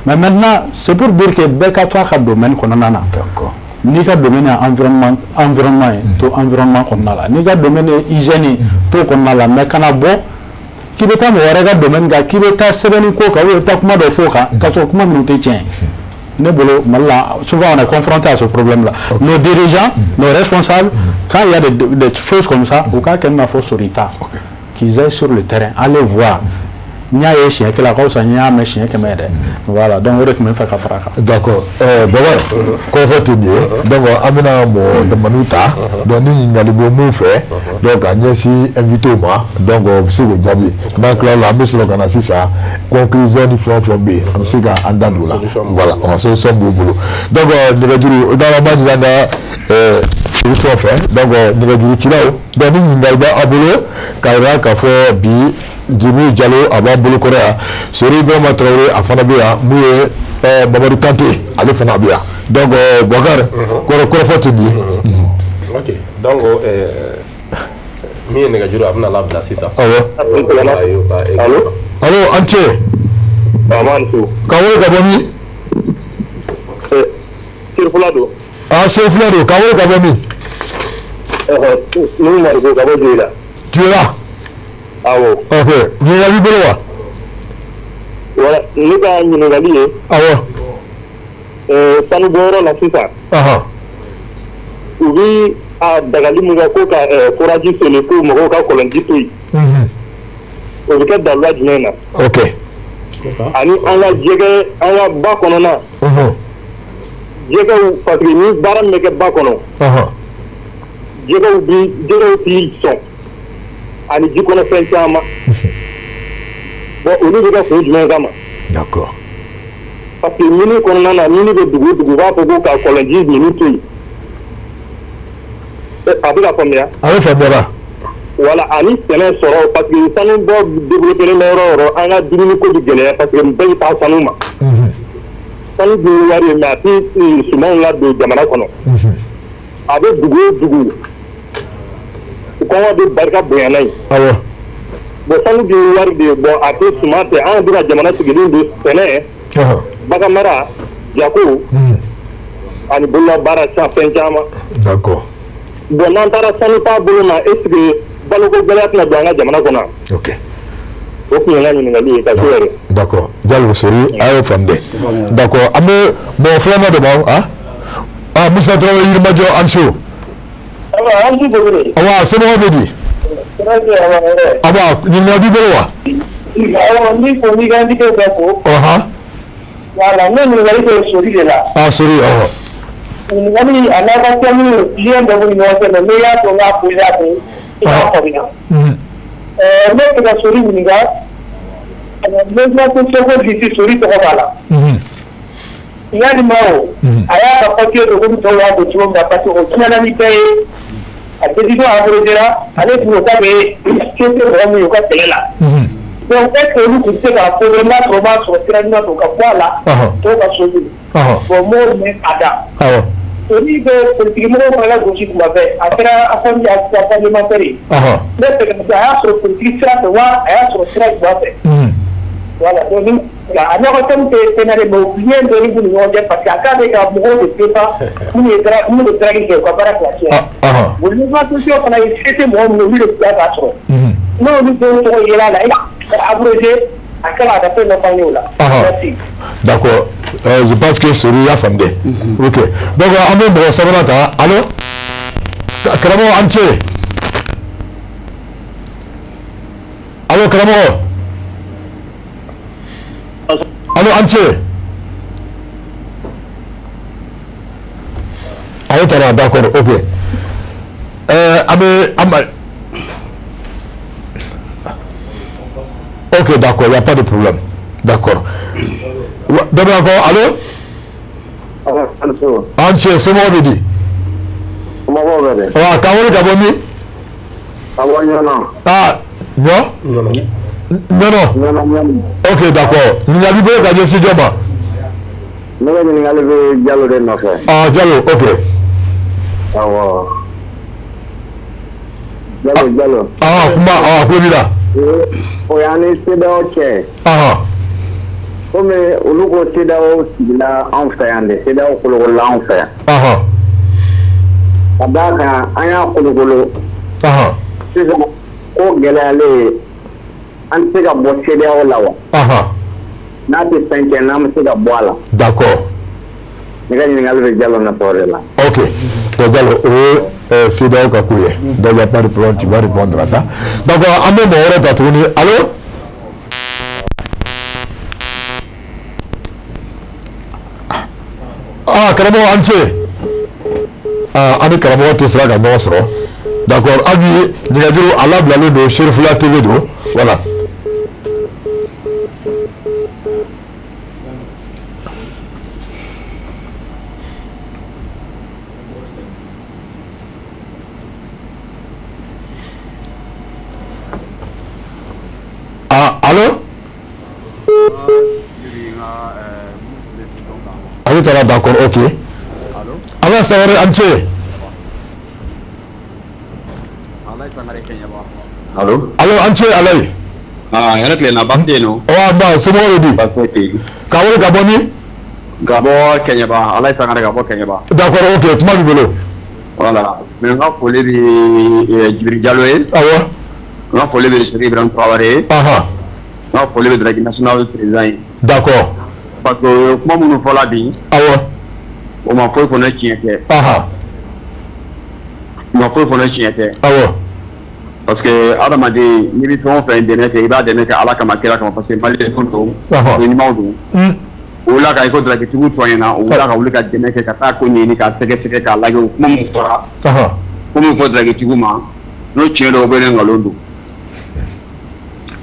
Mais maintenant, c'est pour dire que bɛɛ ka to a ka domaine kɔnɔna na. N'i ka domaine ye environnement ye, to environnement kɔnɔna la. N'i ka domaine ye hygiène ye, to kɔnɔna la. Mais kana bɔ k'i bɛ taa mɔgɔ wɛrɛ ka domaine kan, k'i bɛ taa sɛbɛnni ko kan, ou bien i bɛ taa kuma dɔ fɔ o kan, k'a sɔrɔ kuma minnu tɛ tiɲɛ ye. Ne bolo, Mali la, souvent on est confronté à ce problème-là. Nos dirigeants, nos responsables, quand il y a des choses comme ça, u k'a kɛ i n'a fɔ Sorita, qu'ils aillent sur le terrain, aller voir. N y'a ye siɲɛ kelen a ka fisa n y'a mɛn siɲɛ 100 ye dɛ. Voilà, donc o de tun bɛ n fɛ ka fara a kan. D'accord. Baba, kɔrɔfɔ tɛ nin ye. Donc an bɛna mɔgɔ damani ta. Donc ni ɲininkali bɛ mun fɛ, donc ka ɲɛsin invité ma, donc o bɛ se k'o jaabi. N'an tilala la, an bɛ sɔrɔ ka na sisan conclusion ni fɛn o fɛn bɛ yen, an bɛ se ka an da don o la. Voilà, solution b'u bolo. Donc nɛgɛjuru, donc an b'a ɲini an ka solution fɛ. Donc nɛgɛjuru cilaw, donc ni ɲininkali bɛ aw bolo, k'a jira k'a fɔ bi Djibril Diallo a b'an bolo kɔrɔ yan, Sori Ibrahima Traoré a fana bɛ yan, mun ye Mamadu Kante ale fana bɛ yan. Donc Boubacar, kɔrɔfɔ tɛ nin ye. Ok, donc min ye nɛgɛjuru a bɛna labila sisan. Awɔ. Allo. Allo, an ce. K'an wele ka bɔ min? Serifula don. Ah, Serifula don, k'an wele ka bɔ min? Nuhu Mariko ka bɔ Joyila. Joyila. Awɔ. Ok, ɲininkali b'i bolo wa? Wala, ne ka ɲininkali ye. Awɔ. Sanu bɔyɔrɔ la sisan. U bi a dagali mun kɛ ko ka forage soli ko mɔgɔw ka kɔlɔnji to yen. O bɛ kɛ daluya jumɛn na? Ok. Ani an ka jɛgɛ, an ka ba kɔnɔna. Jɛgɛw, parce que ni baara min bɛ kɛ ba kɔnɔ. Jɛgɛw bi jɛgɛw t'i sɔn ani ji kɔnɔ fɛn caman. Bon, olu bɛ kɛ kun jumɛn kama? D'accord. Parce que mini kɔnɔna na, mini bɛ dugu o dugu, u b'a fɔ ko ka kɔlɔnji ninnu to yen. A bɛ ka faamuya? A bɛ faamuya. Voilà, ani sɛnɛ sɔrɔ, parce que sanu bɔ développé bɛ yɔrɔ o yɔrɔ, an ka dumuni ko bɛ gɛlɛya parce que bɛɛ bɛ taa sanu ma. Sanu dun ye wari ye, mais a tɛ sumanw ladon jamana kɔnɔ. A bɛ dugu o dugu, kɔngɔ bɛ barika bonya n'a ye. Awɔ. Bon, sanu dun ye wari de ye, bon, a tɛ suman tɛ, anw bɛ ka jamana sigilen don sɛnɛ, bagan mara, jago, ani bololabaara fɛn caman. D'accord. Bon, n'an taara sanu t'a bolo ma, est ce que baloko gɛlɛya tɛna don an ka jamana kɔnɔ? Ok. O tun ye n ka ɲininkali ye ka so yɛrɛ. D'accord. Jalo Sori, a y'o faamu dɛ. D'accord. An bɛ mɔgɔ filanan dɔ ma, ah Musa Tarawele Yirimajɔ, an so. Awa, somɔgɔw bɛ di? Awa, ɲininkali b'i bolo wa? Awɔ, n b'i fo, n b'i ka invité bɛɛ fo. Voilà, ne ɲininkali kɛ Sori de la. Ah, Sori, ɔhɔn. Ɲininkali a n'a ka thème lien dɔ b'u ni ɲɔgɔn cɛ, mais n'i y'a to n k'a posé a kun, i b'a faamuya. Ne bɛ fɛ ka Sori ɲininka, logement social ko liste Sori tɔgɔ b'a la. Yalima o, a y'a ka papier dɔ komi tɔw y'a don cogo min na, parce que o tiɲɛna ni bɛɛ ye. A décision abrogé ra, ale tun ko k'a bɛ se tɛ mɔgɔ min ye u ka kɛlɛ la. Donc est ce que olu tun tɛ se k'a posé n'a sɔrɔ o b'a sɔrɔ sira ɲuman fɛ u ka bɔ a la, tɔw ka so ɲini. Bon, m'o mɛn a da. Sori bɛ politique mɔgɔw fana la gosi tuma bɛɛ, a kɛra assemblée parlementaire ye. Ne fɛ ka a y'a sɔrɔ politique sira fɛ wa, a y'a sɔrɔ sira jumɛn fɛ? Voilà, donc a n'aw ka thème tɛ fɛn na dɛ, mais lien dɔɔni b'u ni ɲɔgɔn cɛ, parce que a k'a bɛ ka mɔgɔw de défend minnu ye minnu bɛ drague kɛ u ka baara kɛ tiɲɛ. Bon, logement social fana ye se tɛ mɔgɔ minnu ye, olu de tun k'a sɔrɔ. N'olu dɔw tɔgɔ yera a la, e ka abrogé a kɛra a ka fɛn dɔ f'an ye o la. Merci. D'accord. Je pense que Sori y'a faamu dɛ. Ok. Donc an bɛ mɔgɔ sabanan ta. Allo? Karamɔgɔ, an ce. Allo, karamɔgɔ. Allo, an ce. Ale taara, d'accord, ok. An bɛ an ma. Ok, d'accord, il n'y a pas de problème. D'accord. Dɔ bɛ encore, allo? An ce, somɔgɔw bɛ di? Somɔgɔw bɛ di? Wa, k'an wele ka bɔ min? Ka bɔ Ɲɔnɔ. Ah, Ɲɔ? Ɲɔnɔ. Ɲɔnɔ. Ok, d'accord. Ɲininkali b'i bolo ka ɲɛsin jɔn ma? Ne ka ɲininkali bɛ Jalo de nɔfɛ. Ah, Jalo, ok. Awɔ. Jalo. Ah, kuma, ah, tulo b'i la. O y'an ni CEDEAO cɛ. Komi olu ko CEDEAO sigila anw fɛ yan de, CEDEAO kolokolola anw fɛ yan. Ka d'a kan an y'a kolokolo. Sisan ko gɛlɛyalen, an tɛ se ka bɔ CEDEAO la wa? N'a tɛ fɛn kɛ, n'an bɛ se ka bɔ a la. D'accord. Ne ka ɲininkali bɛ Jalo nɔfɛ o de la. Ok. Donc Jalo, o ye CEDEAO ka ko ye. Donc il n'y a pas de problème, tu vas répondre à ça. Donc an bɛ mɔgɔ wɛrɛ ta tuguni. Allo? Ah, karamɔgɔ, an ce. Ah, an ni karamɔgɔ tɛ sera ka ɲɔgɔn sɔrɔ. D'accord, hali bi nɛgɛjuru a labilalen don, Cherifila TV don. Voilà. Ah, allo? Ale taara, d'accord, ok. Ala Sangare, an ce. Allo? Allo, an ce Alayi. Ah, yɛrɛ tilenna, baasi tɛ yen nɔ? Wa, ba, somɔgɔw bɛ di? Baasi foyi tɛ yen. K'a wele ka bɔ min? Ka bɔ Kɛɲɛba, Alayi Sangare ka bɔ Kɛɲɛba. D'accord, ok, kuma b'i bolo. Voilà, mais n ka foli bɛ Jibiri Jalo ye. Awɔ. N ka foli bɛ Sori Ibrahim Traoré ye. N ka foli bɛ Drague national président ye. D'accord. Parce que kuma minnu fɔla bi. Awɔ. O ma foyi fɔ ne tiɲɛ tɛ. O ma foyi fɔ ne tiɲɛ tɛ. Awɔ. Parce que adamaden, n'i bɛ fɛn o fɛn dɛmɛ kɛ, i b'a dɛmɛ kɛ Ala kama, kira kama, parce que maliyɛnw don, ɲumanw don. O la ka i ko dragitigiw tɔ ɲɛna, o la ka wuli ka dɛmɛ kɛ, ka taa ko ɲɛɲini, k'a sɛgɛsɛgɛ, k'a lajɛ, o kuma min fɔra. Ko min fɔ dragitigiw ma n'o tiɲɛ don ou bien nkalon don.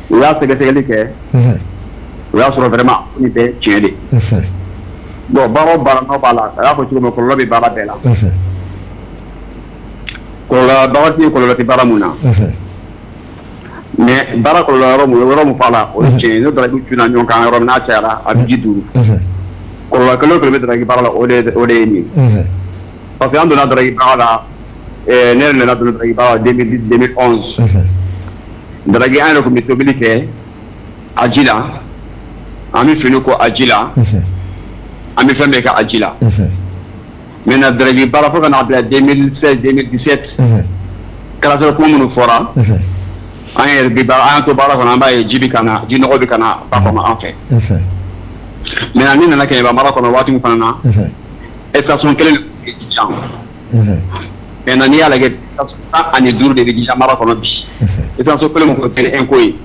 U y'a sɛgɛsɛgɛli kɛ. O y'a sɔrɔ vraiment nin bɛɛ tiɲɛ de. Bon baara o baara n'aw b'a la a y'a fɔ cogo min kɔlɔlɔ bɛ baara bɛɛ la. Kɔlɔlɔ baara tɛ kɔlɔlɔ tɛ baara mun na. Mais baara kɔlɔlɔ yɔrɔ mun f'a la o ye tiɲɛ ye n'o daraki cunna ɲɔgɔn kan yɔrɔ min n'a cayara a bɛ ji duuru. Kɔlɔlɔ kelen o kelen bɛ daraki baara la o de ye nin ye. Parce que an donna daraki baara la ne yɛrɛ nana donna daraki baara la 2010 2011. Daraki an yɛrɛ tun bɛ tobili kɛ a ji la. An bɛ fini ko a ji la. An bɛ fɛn bɛɛ kɛ a ji la. Maintenant daraki baara fo ka n'a bila 2016 2017. Kɛra kuma minnu fɔra. An yɛrɛ bɛ baara an y'an to baara kɔnɔ an b'a ye ji bɛ ka na ji nɔgɔ bɛ ka na ba kɔnɔ an fɛ. Maintenant ne nana Kɛɲɛba mara kɔnɔ waati min fana na. Station kelen de bɛ Jijan. Maintenant n'i y'a lajɛ station 15 de bɛ Jijan mara kɔnɔ bi. Station kelen min tun tɛ ko ye.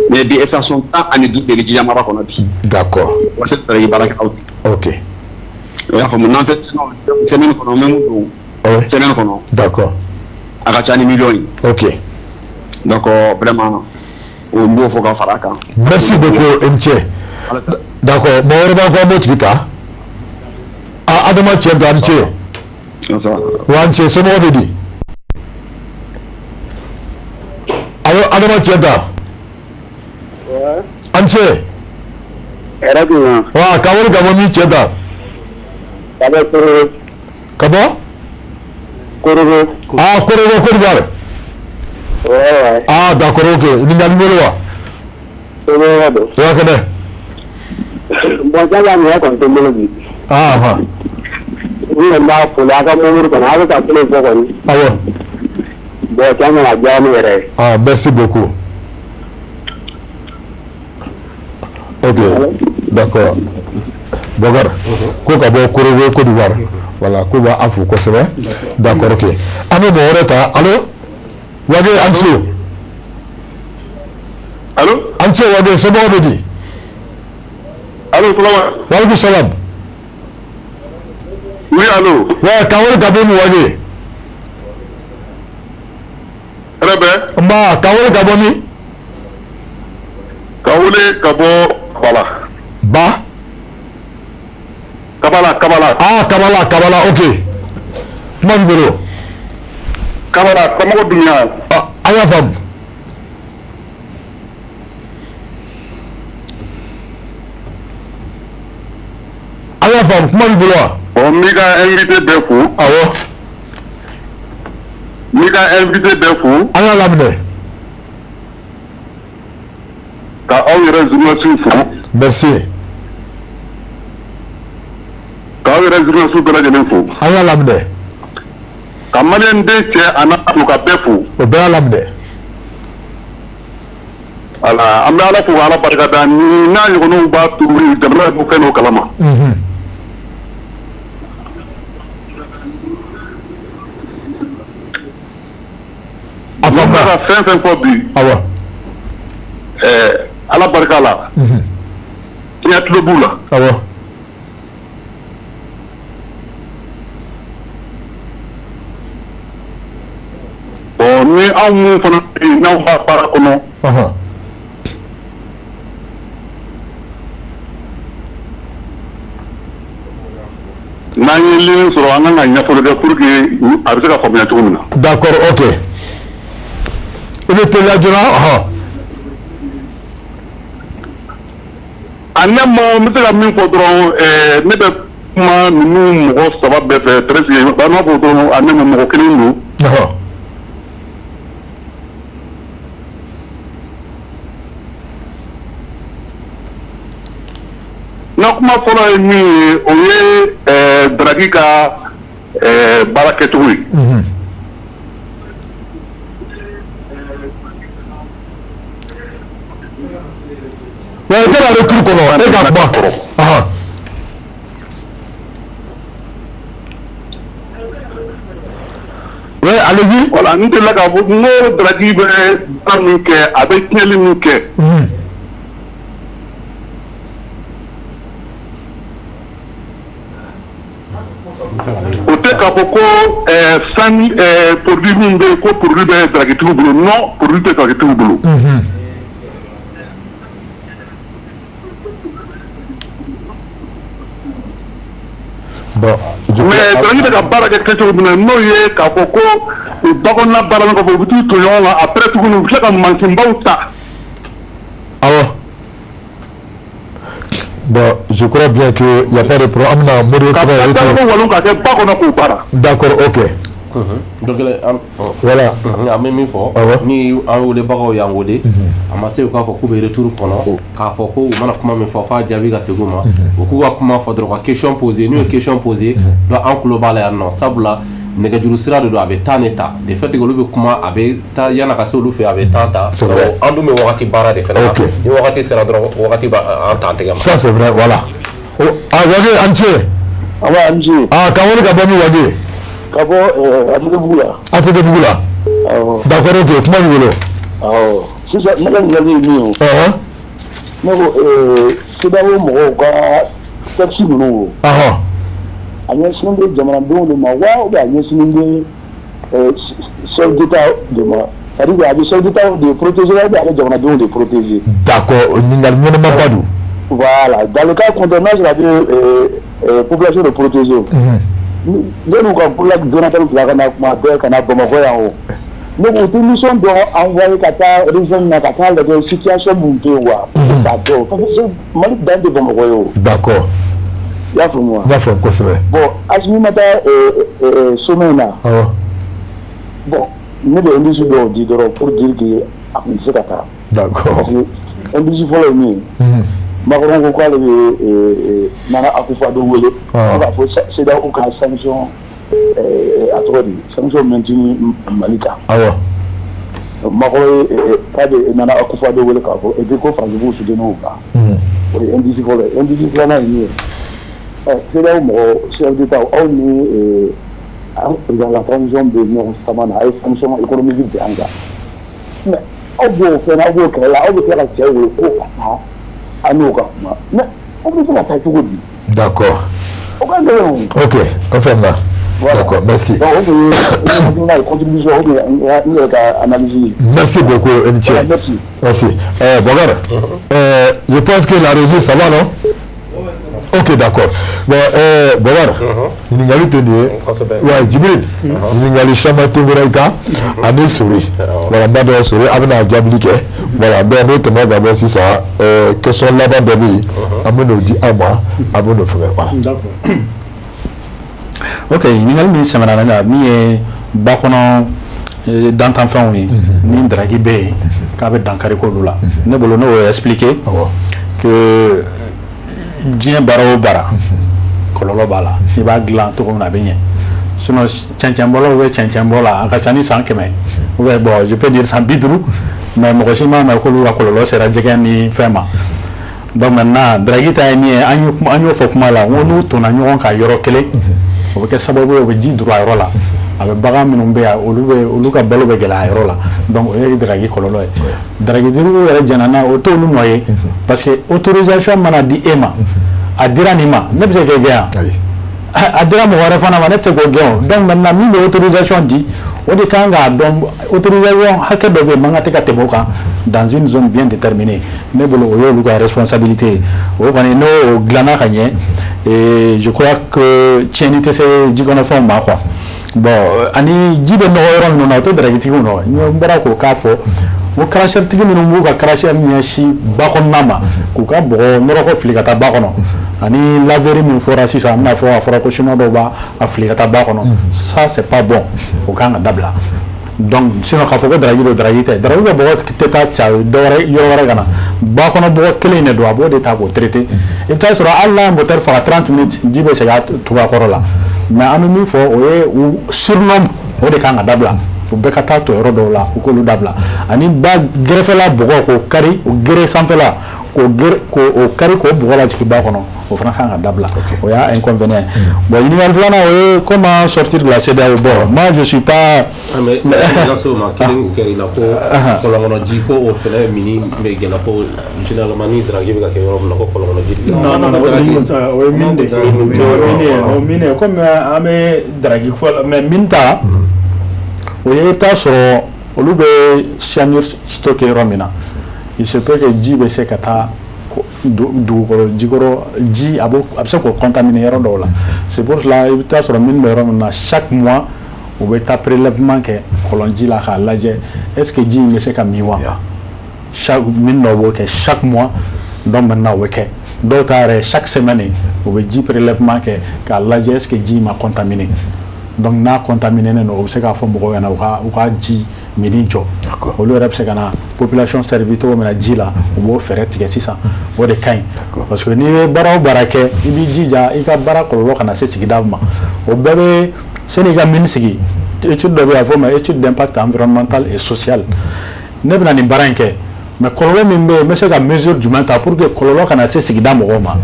Mais bi station 15 de bɛ Jijan mara kɔnɔ bi. D'accord. O tɛ daraki baarakɛlaw ye. Ok. O y'a faamu n'an tɛ semaine kɔnɔ n bɛ mun don. Semaine kɔnɔ. D'accord. A ka ca ni million ye. Ok. Donc vraiment o n b'o fɔ ka fara a kan. Merci beaucoup N cɛ. D'accord mɔgɔ wɛrɛ b'an kɔ an b'o tigi ta. Ah Adama Tiɛnta a ni ce. Wa an ce somɔgɔw bɛ di. Allo Adama Tiɛnta. An ce. Hɛrɛ b'i la. Wa k'a wele ka bɔ min Tiɛnta. Ka bɔ Korogo. Ka bɔ. Korogo. Ah Korogo Côte d'Ivoire. Ouais. Ah d'accord ok ɲininkali bolo wa. Somɔgɔw don. Wa kɛnɛ. Bon jala nin yɛrɛ kɔni tɛ n bolo bi. Ah ah. N kɔni b'a fo la a ka mobili kɔnɔ a bɛ ka kelen fɔ kɔni. Awɔ. Bon tiɲɛ na a diyara ne yɛrɛ ye. Ah merci beaucoup. Ok d'accord. Bokar ko ka bɔ Korogo Côte d'Ivoire. Voilà ko b'a fo kosɛbɛ. D'accord ok. An bɛ mɔgɔ wɛrɛ ta allo. Wage an ce. Allo. An ce Wage somɔgɔw bɛ di. Allo salaam. Walekum salam. Oui allo. Ouais k'a wele ka bɔ min Wage. Hɛrɛ bɛ. Nba k'a wele ka bɔ min. K'a wele ka bɔ Kabala. Ba. Kabala Kabala. Ah Kabala Kabala ok. Kuma b'i bolo. Kabala somɔgɔw dun yan. Ah an y'a faamu. An y'a faamu kuma b'i bolo wa. Bon n b'i ka invité bɛɛ fo. Awɔ. N b'i ka invité bɛɛ fo. An y'a laminɛ. Ka aw yɛrɛ journaliste fo. Merci. K'aw yɛrɛ journaliste bɛɛ lajɛlen fo. An y'a laminɛ. Ka maliyɛn den cɛ a n'a muso ka bɛɛ fo. O bɛɛ y'a laminɛ. Voilà an bɛ Ala fo ka Ala barika da ni n'a ɲɔgɔnnaw b'a turu jamana bɛ fɛn dɔ kalama. A faamuya. N bɛ ka fɛn fɛn fɔ bi. Awɔ. Ala barika la. Diɲɛ tulo b'u la. Awɔ. Bon ni anw mun fana bɛ yen n'anw b'a baara kɔnɔ. N'an ye ligne sɔrɔ an kan ka ɲɛfɔli kɛ pour que a bɛ se ka faamuya cogo min na. D'accord ok. I bɛ teliya joona ɔhɔn. A ne ma n bɛ se ka min fɔ dɔrɔn ne bɛ kuma ninnu mɔgɔ saba bɛɛ fɛ presque an b'a fɔ dɔrɔn a ne ma mɔgɔ kelen don. N ka kuma fɔlɔ ye min ye o ye Daraki ka baara kɛcogo ye. Wa i tɛna retour kɔnɔ e ka kuma. Oui, allez-y. Voilà, n delila k'a fɔ n ko Daraki bɛ baara min kɛ a bɛ tiɲɛni min kɛ. O tɛ k'a fɔ ko fɛn ni produit min bɛ yen ko produit bɛ dragitigiw bolo, non, produit tɛ dragitigiw bolo. Bon, mais dragi bɛ ka baara kɛ kɛcogo min na, n'o ye k'a fɔ ko u bakɔnɔna baara min kɔfɛ u bɛ t'u to ɲɔgɔn kan, après tuguni u bɛ tila ka mansinbaw ta. Awɔ. Bon, je crois bien qu'il n'y a pas de problème. D'accord, ok. Donc, voilà. An bɛ min fɔ, ni an welebagaw y'an wele, a ma se u k'a fɔ k'u bɛ retour kɔnɔ, k'a fɔ ko u mana kuma min fɔ f'a jaabi ka segin u ma, u k'u ka kuma fɔ dɔrɔn, ka question poser. N'u ye question poser, donc an tulo b'a la yan nɔ, sabula nɛgɛjuru sira de don, a bɛ temps de ta, de fait que olu bɛ kuma, a bɛ taa yan'a ka se olu fɛ, a bɛ temps ta. An dun bɛ wagati baara de fana la, ni wagati sera dɔrɔn wagati b'an ta an tɛgɛ ma. Ça c'est vrai, voilà. Ah Wage, an ce. Awa, an ce. Ah, k'an wele ka bɔ min Wage? Ka bɔ ATT-bugu la. ATT-bugu la. Awɔ. D'accord, ok, kuma b'i bolo. Awɔ. Sisan ne ka ɲininkali ye min ye o. Ne ko CEDEAO mɔgɔw ka taxe ninnu o. A ɲɛsinnen bɛ jamanadenw de ma wa, ou bien a ɲɛsinnen bɛ chef d'État de ma? C'est-à-dire que a bɛ chef d'État de protéger ou bien a bɛ jamanadenw de protéger? D'accord, ɲininkali ɲɛnamaba don. Voilà, dans le cas contraire, n'a sɔrɔ a bɛ population de protéger. Ne n'u ka bolola donateur bila ka na kuma bɛɛ ka na Bamakɔ yan o. Ne ko u tɛ mission dɔ envoyer ka taa région na ka taa lajɛ situation mun bɛ yen wa? K'a dɔn parce que Mali dan tɛ Bamakɔ ye o. D'accord. I y'a faamu wa? N y'a faamu kosɛbɛ. Bon, Assimi ma taa sommet in na. Awɔ. Bon, ne bɛ indice dɔw di dɔrɔn pour dire que a tun tɛ se ka taa. D'accord. Parce que indice fɔlɔ ye min ye. Macron ko k'ale bɛ Nana Akufo-Addo wele. Fo k'a fɔ CEDEAO ka sanction a tɔgɔ di, sanction maintenue Mali kan. Awɔ. Macron ye k'a bɛ Nana Akufo-Addo wele k'a fɔ et puis ko Faransi b'u soutenir o kan. O ye indice fɔlɔ ye. Indice filanan ye min ye. CEDEAO mɔgɔ chef d'État aw ni an président de la transition bɛ ɲɔgɔn sama na, a ye sanction économique bin an kan. Mais aw b'o fɛn na, aw b'o kɛlɛ la, aw bɛ tila ka cɛ wele ko ka taa an n'o ka kuma. Mais aw bɛ se ka taa cogo di? D'accord. O ka gɛlɛn o. Ok, an faamuna. D'accord, merci. Donc o tun ye n hakilina ye, contribution o tun ye n yɛrɛ ka analyse ye. Merci beaucoup, N. Merci. Merci. Bokar, je pense que la régie, ça va, non? Ok, d'accord. Bon, Bokar, ɲininkali tɛ nin ye. Wa Jibril, ɲininkali caman tɛmɛna i kan ani Sori. Voilà, n b'a dɔn Sori a bɛna jaabili kɛ. Voilà, donc n'o tɛmɛna ka bɔ sisan, question laban dɔ bɛ yen, an bɛ n'o di aw ma, a bɛ n'o fɛngɛ. Voilà. D'accord. Ok, ɲininkali min sɛmɛna ne la, min ye ba kɔnɔ dantanfɛnw ye, ni daraki bɛ yen k'a bɛ dankari k'olu la. Ne bolo n'o y'o expliquer que diɲɛ baara o baara kɔlɔlɔ b'a la, i b'a dilan cogo min na a bɛ ɲɛ, sinon cɛncɛnbɔlaw bɛ cɛncɛnbɔ la a ka ca ni san 100 ou bien bon je peux dire san 50, mais mɔgɔ si m'a mɛn k'olu ka kɔlɔlɔ sera jɛgɛ ni fɛn ma. Donc maintenant daraki ta ye min ye, an y'o fɔ kuma la, n ko n'u tonna ɲɔgɔn kan yɔrɔ kelen, o bɛ kɛ sababu ye o bɛ ji duru a yɔrɔ la, a bɛ bagan minnu bɛ yan olu ka balo bɛ gɛlɛya a yɔrɔ la. Donc o ye daraki kɔlɔlɔ ye. Daraki-diriw yɛrɛ jɛnna n'a ye, o t'olu nɔ ye, parce que autorisation mana di e ma, a dira nin ma, ne bɛ se k'e gɛn yan, a dira mɔgɔ wɛrɛ fana ma, ne tɛ se k'o gɛn o. Donc maintenant min bɛ autorisation di, o de kan k'a dɔn autorisation hakɛ dɔ bɛ yen, man kan tɛ ka tɛmɛ o kan dans une zone bien déterminée. Ne bolo o y'olu ka responsabilité ye, o kɔni n'o dilanna ka ɲɛ, et je crois que tiɲɛni tɛ se jikɔnɔfɛnw ma quoi. Bon, ani ji bɛ nɔgɔ yɔrɔ minnu na, o tɛ daragitigiw nɔ. N bɔra k'o k'a fɔ, n ko karasɛritigi minnu b'u ka karasɛri ɲɛsin ba kɔnɔna ma, k'u ka bɔgɔ nɔrɔkɔ fili ka taa ba kɔnɔ, ani laveri min fɔra sisan, n bɛna fɔ a fɔra ko chinois dɔw b'a fili ka taa ba kɔnɔ, ça c'est pas bon, o kan ka dabila. Donc sinon k'a fɔ ko daraki don, daraki tɛ, daraki ka bɔgɔ tɛ taa ca dɔwɛrɛ yɔrɔ wɛrɛ ka na, ba kɔnɔ bɔgɔ kelen in de don, a b'o de ta k'o traiter. I bɛ taa sɔrɔ hali n'a ye moteur faga 30 minutes, ji bɛ segin a tugu a kɔrɔ la. Mais an bɛ min fɔ o ye u surnombre, o de kan ka dabila, u bɛɛ ka taa to yɔrɔ dɔw la, u k'olu dabila. Ani ba gɛrɛfɛla bɔgɔ k'o kari, o gere sanfɛla k'o kari k'o bɔgɔ lajigin ba kɔnɔ, o fana kan ka dabila. O y'a inconvénient. Bon, ɲininkali filanan o ye comment sortir de la CEDEAO. Bon, moi je suis pas. Mais lase o ma, kelen kun kɛra i la ko kɔlɔnkɔnɔ ji ko o fɛnɛ mini bɛ gɛlɛya, ko généralement ni daraki bɛ ka kɛ yɔrɔ min na ko kɔlɔnkɔnɔ ji tɛ se. Non non, o ye min de ye, o ye min ye, comme an bɛ daraki fɔ, mais min ta. O ye i bɛ taa sɔrɔ olu bɛ cyanure stocké yɔrɔ min na, il se peut que ji bɛ se ka taa dugukɔrɔ jikɔrɔ ji a bɛ se k'o contaminer yɔrɔ dɔw la. C'est pour cela i bɛ taa sɔrɔ min bɛ yɔrɔ min na, chaque mois u bɛ taa prélèvement kɛ kɔlɔnji la k'a lajɛ est-ce que ji in bɛ se ka min wa. Chaque min dɔw b'o kɛ chaque mois, donc maintenant o bɛ kɛ dɔw ta yɛrɛ chaque semaine u bɛ ji prélèvement kɛ k'a lajɛ est-ce que ji in ma contaminé. Donc n'a contaminé don, o bɛ se k'a fɔ mɔgɔw ɲɛna u ka ji minni jɔ. Olu yɛrɛ bɛ se ka na population servir cogo min na ji la, u b'o fɛɛrɛ tigɛ sisan, o de ka ɲi. Parce que n'i bɛ baara o baara kɛ, i b'i jija i ka baara kɔlɔlɔ kana se sigida ma. O bɛɛ bɛ sani i ka mine sigi, étude dɔ bɛ yen a fɔ o ma étude d'impact environnemental et social. Ne bɛna nin baara in kɛ, mais kɔlɔlɔ min bɛ yen, n bɛ se ka mesure jumɛn ta pour que kɔlɔlɔ kana se sigida mɔgɔw ma.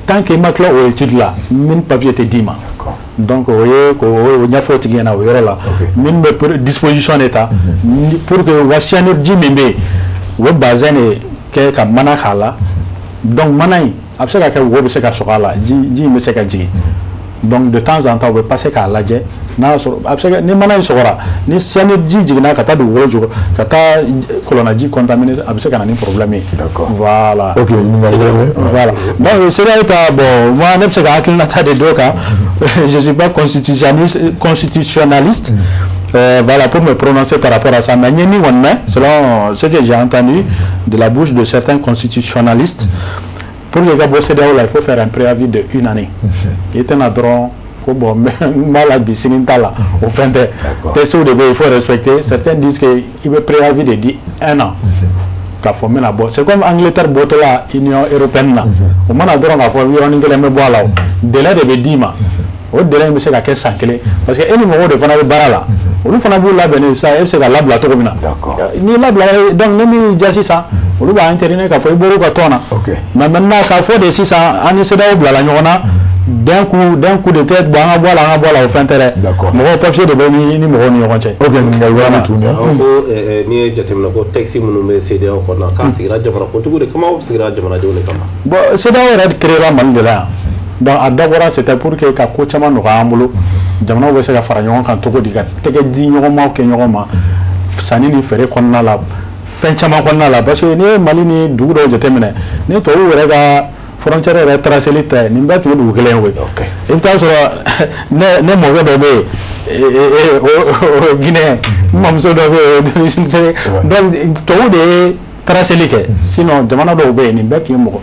Tant que i ma tila o étude la, mine papier tɛ d'i ma. Donc o ye k'o ɲɛfɔ o tigi ɲɛna o yɔrɔ la. Min bɛ disposition de ta pour que u ka cyanure ji min bɛ yen, u bɛ bazin de kɛ ka mana k'a la. Donc mana in a bɛ se ka kɛ wo bɛ se ka sɔgɔ a la, ji in bɛ se ka jigin. Donc de temps en temps u bɛ passer k'a lajɛ n'a y'a sɔrɔ a bɛ se ka ni mana in sɔgɔra, ni cyanure ji jiginna ka taa dugukolo jukɔrɔ ka taa kɔlɔnnaji contaminer, a bɛ se ka na ni problème ye. Voilà. Ok, voilà. Donc CEDEAO ta, bon, moi ne bɛ se ka hakilinata de d'o kan. Je suis pas constitutionnaliste. Voilà, pour me prononcer par rapport à ça. Mais selon ce que j'ai entendu de la bouche de certains constitutionnalistes, pour le cas de CEDEAO, il faut faire un préavis de 1 année. Il était un droit, bon, au fin de il faut respecter. Certains disent qu'il veut préavis de 1 an. C'est comme Angleterre, Botola, Union européenne. Au moment où on a fait délai de 10 mois. O délai bɛ se ka kɛ san kelen, parce que e ni mɔgɔw de fana bɛ baara la, olu fana b'u labɛn sisan, e bɛ se ka labila cogo min na. N'i labila, donc ne min diya sisan, olu b'a intérêt k'a fɔ i bɔr'u ka tɔn na. Mais maintenant k'a fɔ de sisan an ni CEDEAO bilala ɲɔgɔn na d'un coup de tête, bon an ka bɔ a la, an ka bɔ a la, o fɛn tɛ dɛ. Mɔgɔw papier de bɛ ni mɔgɔw ni ɲɔgɔn cɛ. Ok, ɲininkali wɛrɛ bɛ tuguni. Ko n'i ye jateminɛ ko texte minnu bɛ CEDEAO kɔnɔ, k'a sigira jamanakuntigiw de kama, ou sigira jamanadenw de kama? Bon, CEDEAO yɛrɛ créera Mali de la yan. Donc a dabɔra c'était pour que ka ko caman nɔgɔya an bolo, jamanaw bɛ se ka fara ɲɔgɔn kan cogo di, ka tɛgɛ di ɲɔgɔnmaw kɛ ɲɔgɔn ma sanni ni feere kɔnɔna la, fɛn caman kɔnɔna la. Parce que n'i ye Mali ni dugu dɔw jateminɛ, ni tubabuw yɛrɛ ka frontière yɛrɛ traceli tɛ, nin bɛɛ tun ye dugu kelen ye koyi. I bɛ taa sɔrɔ ne mɔkɛ dɔ bɛ yen Guinée, n mamuso dɔ bɛ yen, donc tubabuw de ye traceli kɛ. Sinon jamana dɔw bɛ yen, nin bɛɛ tun ye mɔgɔ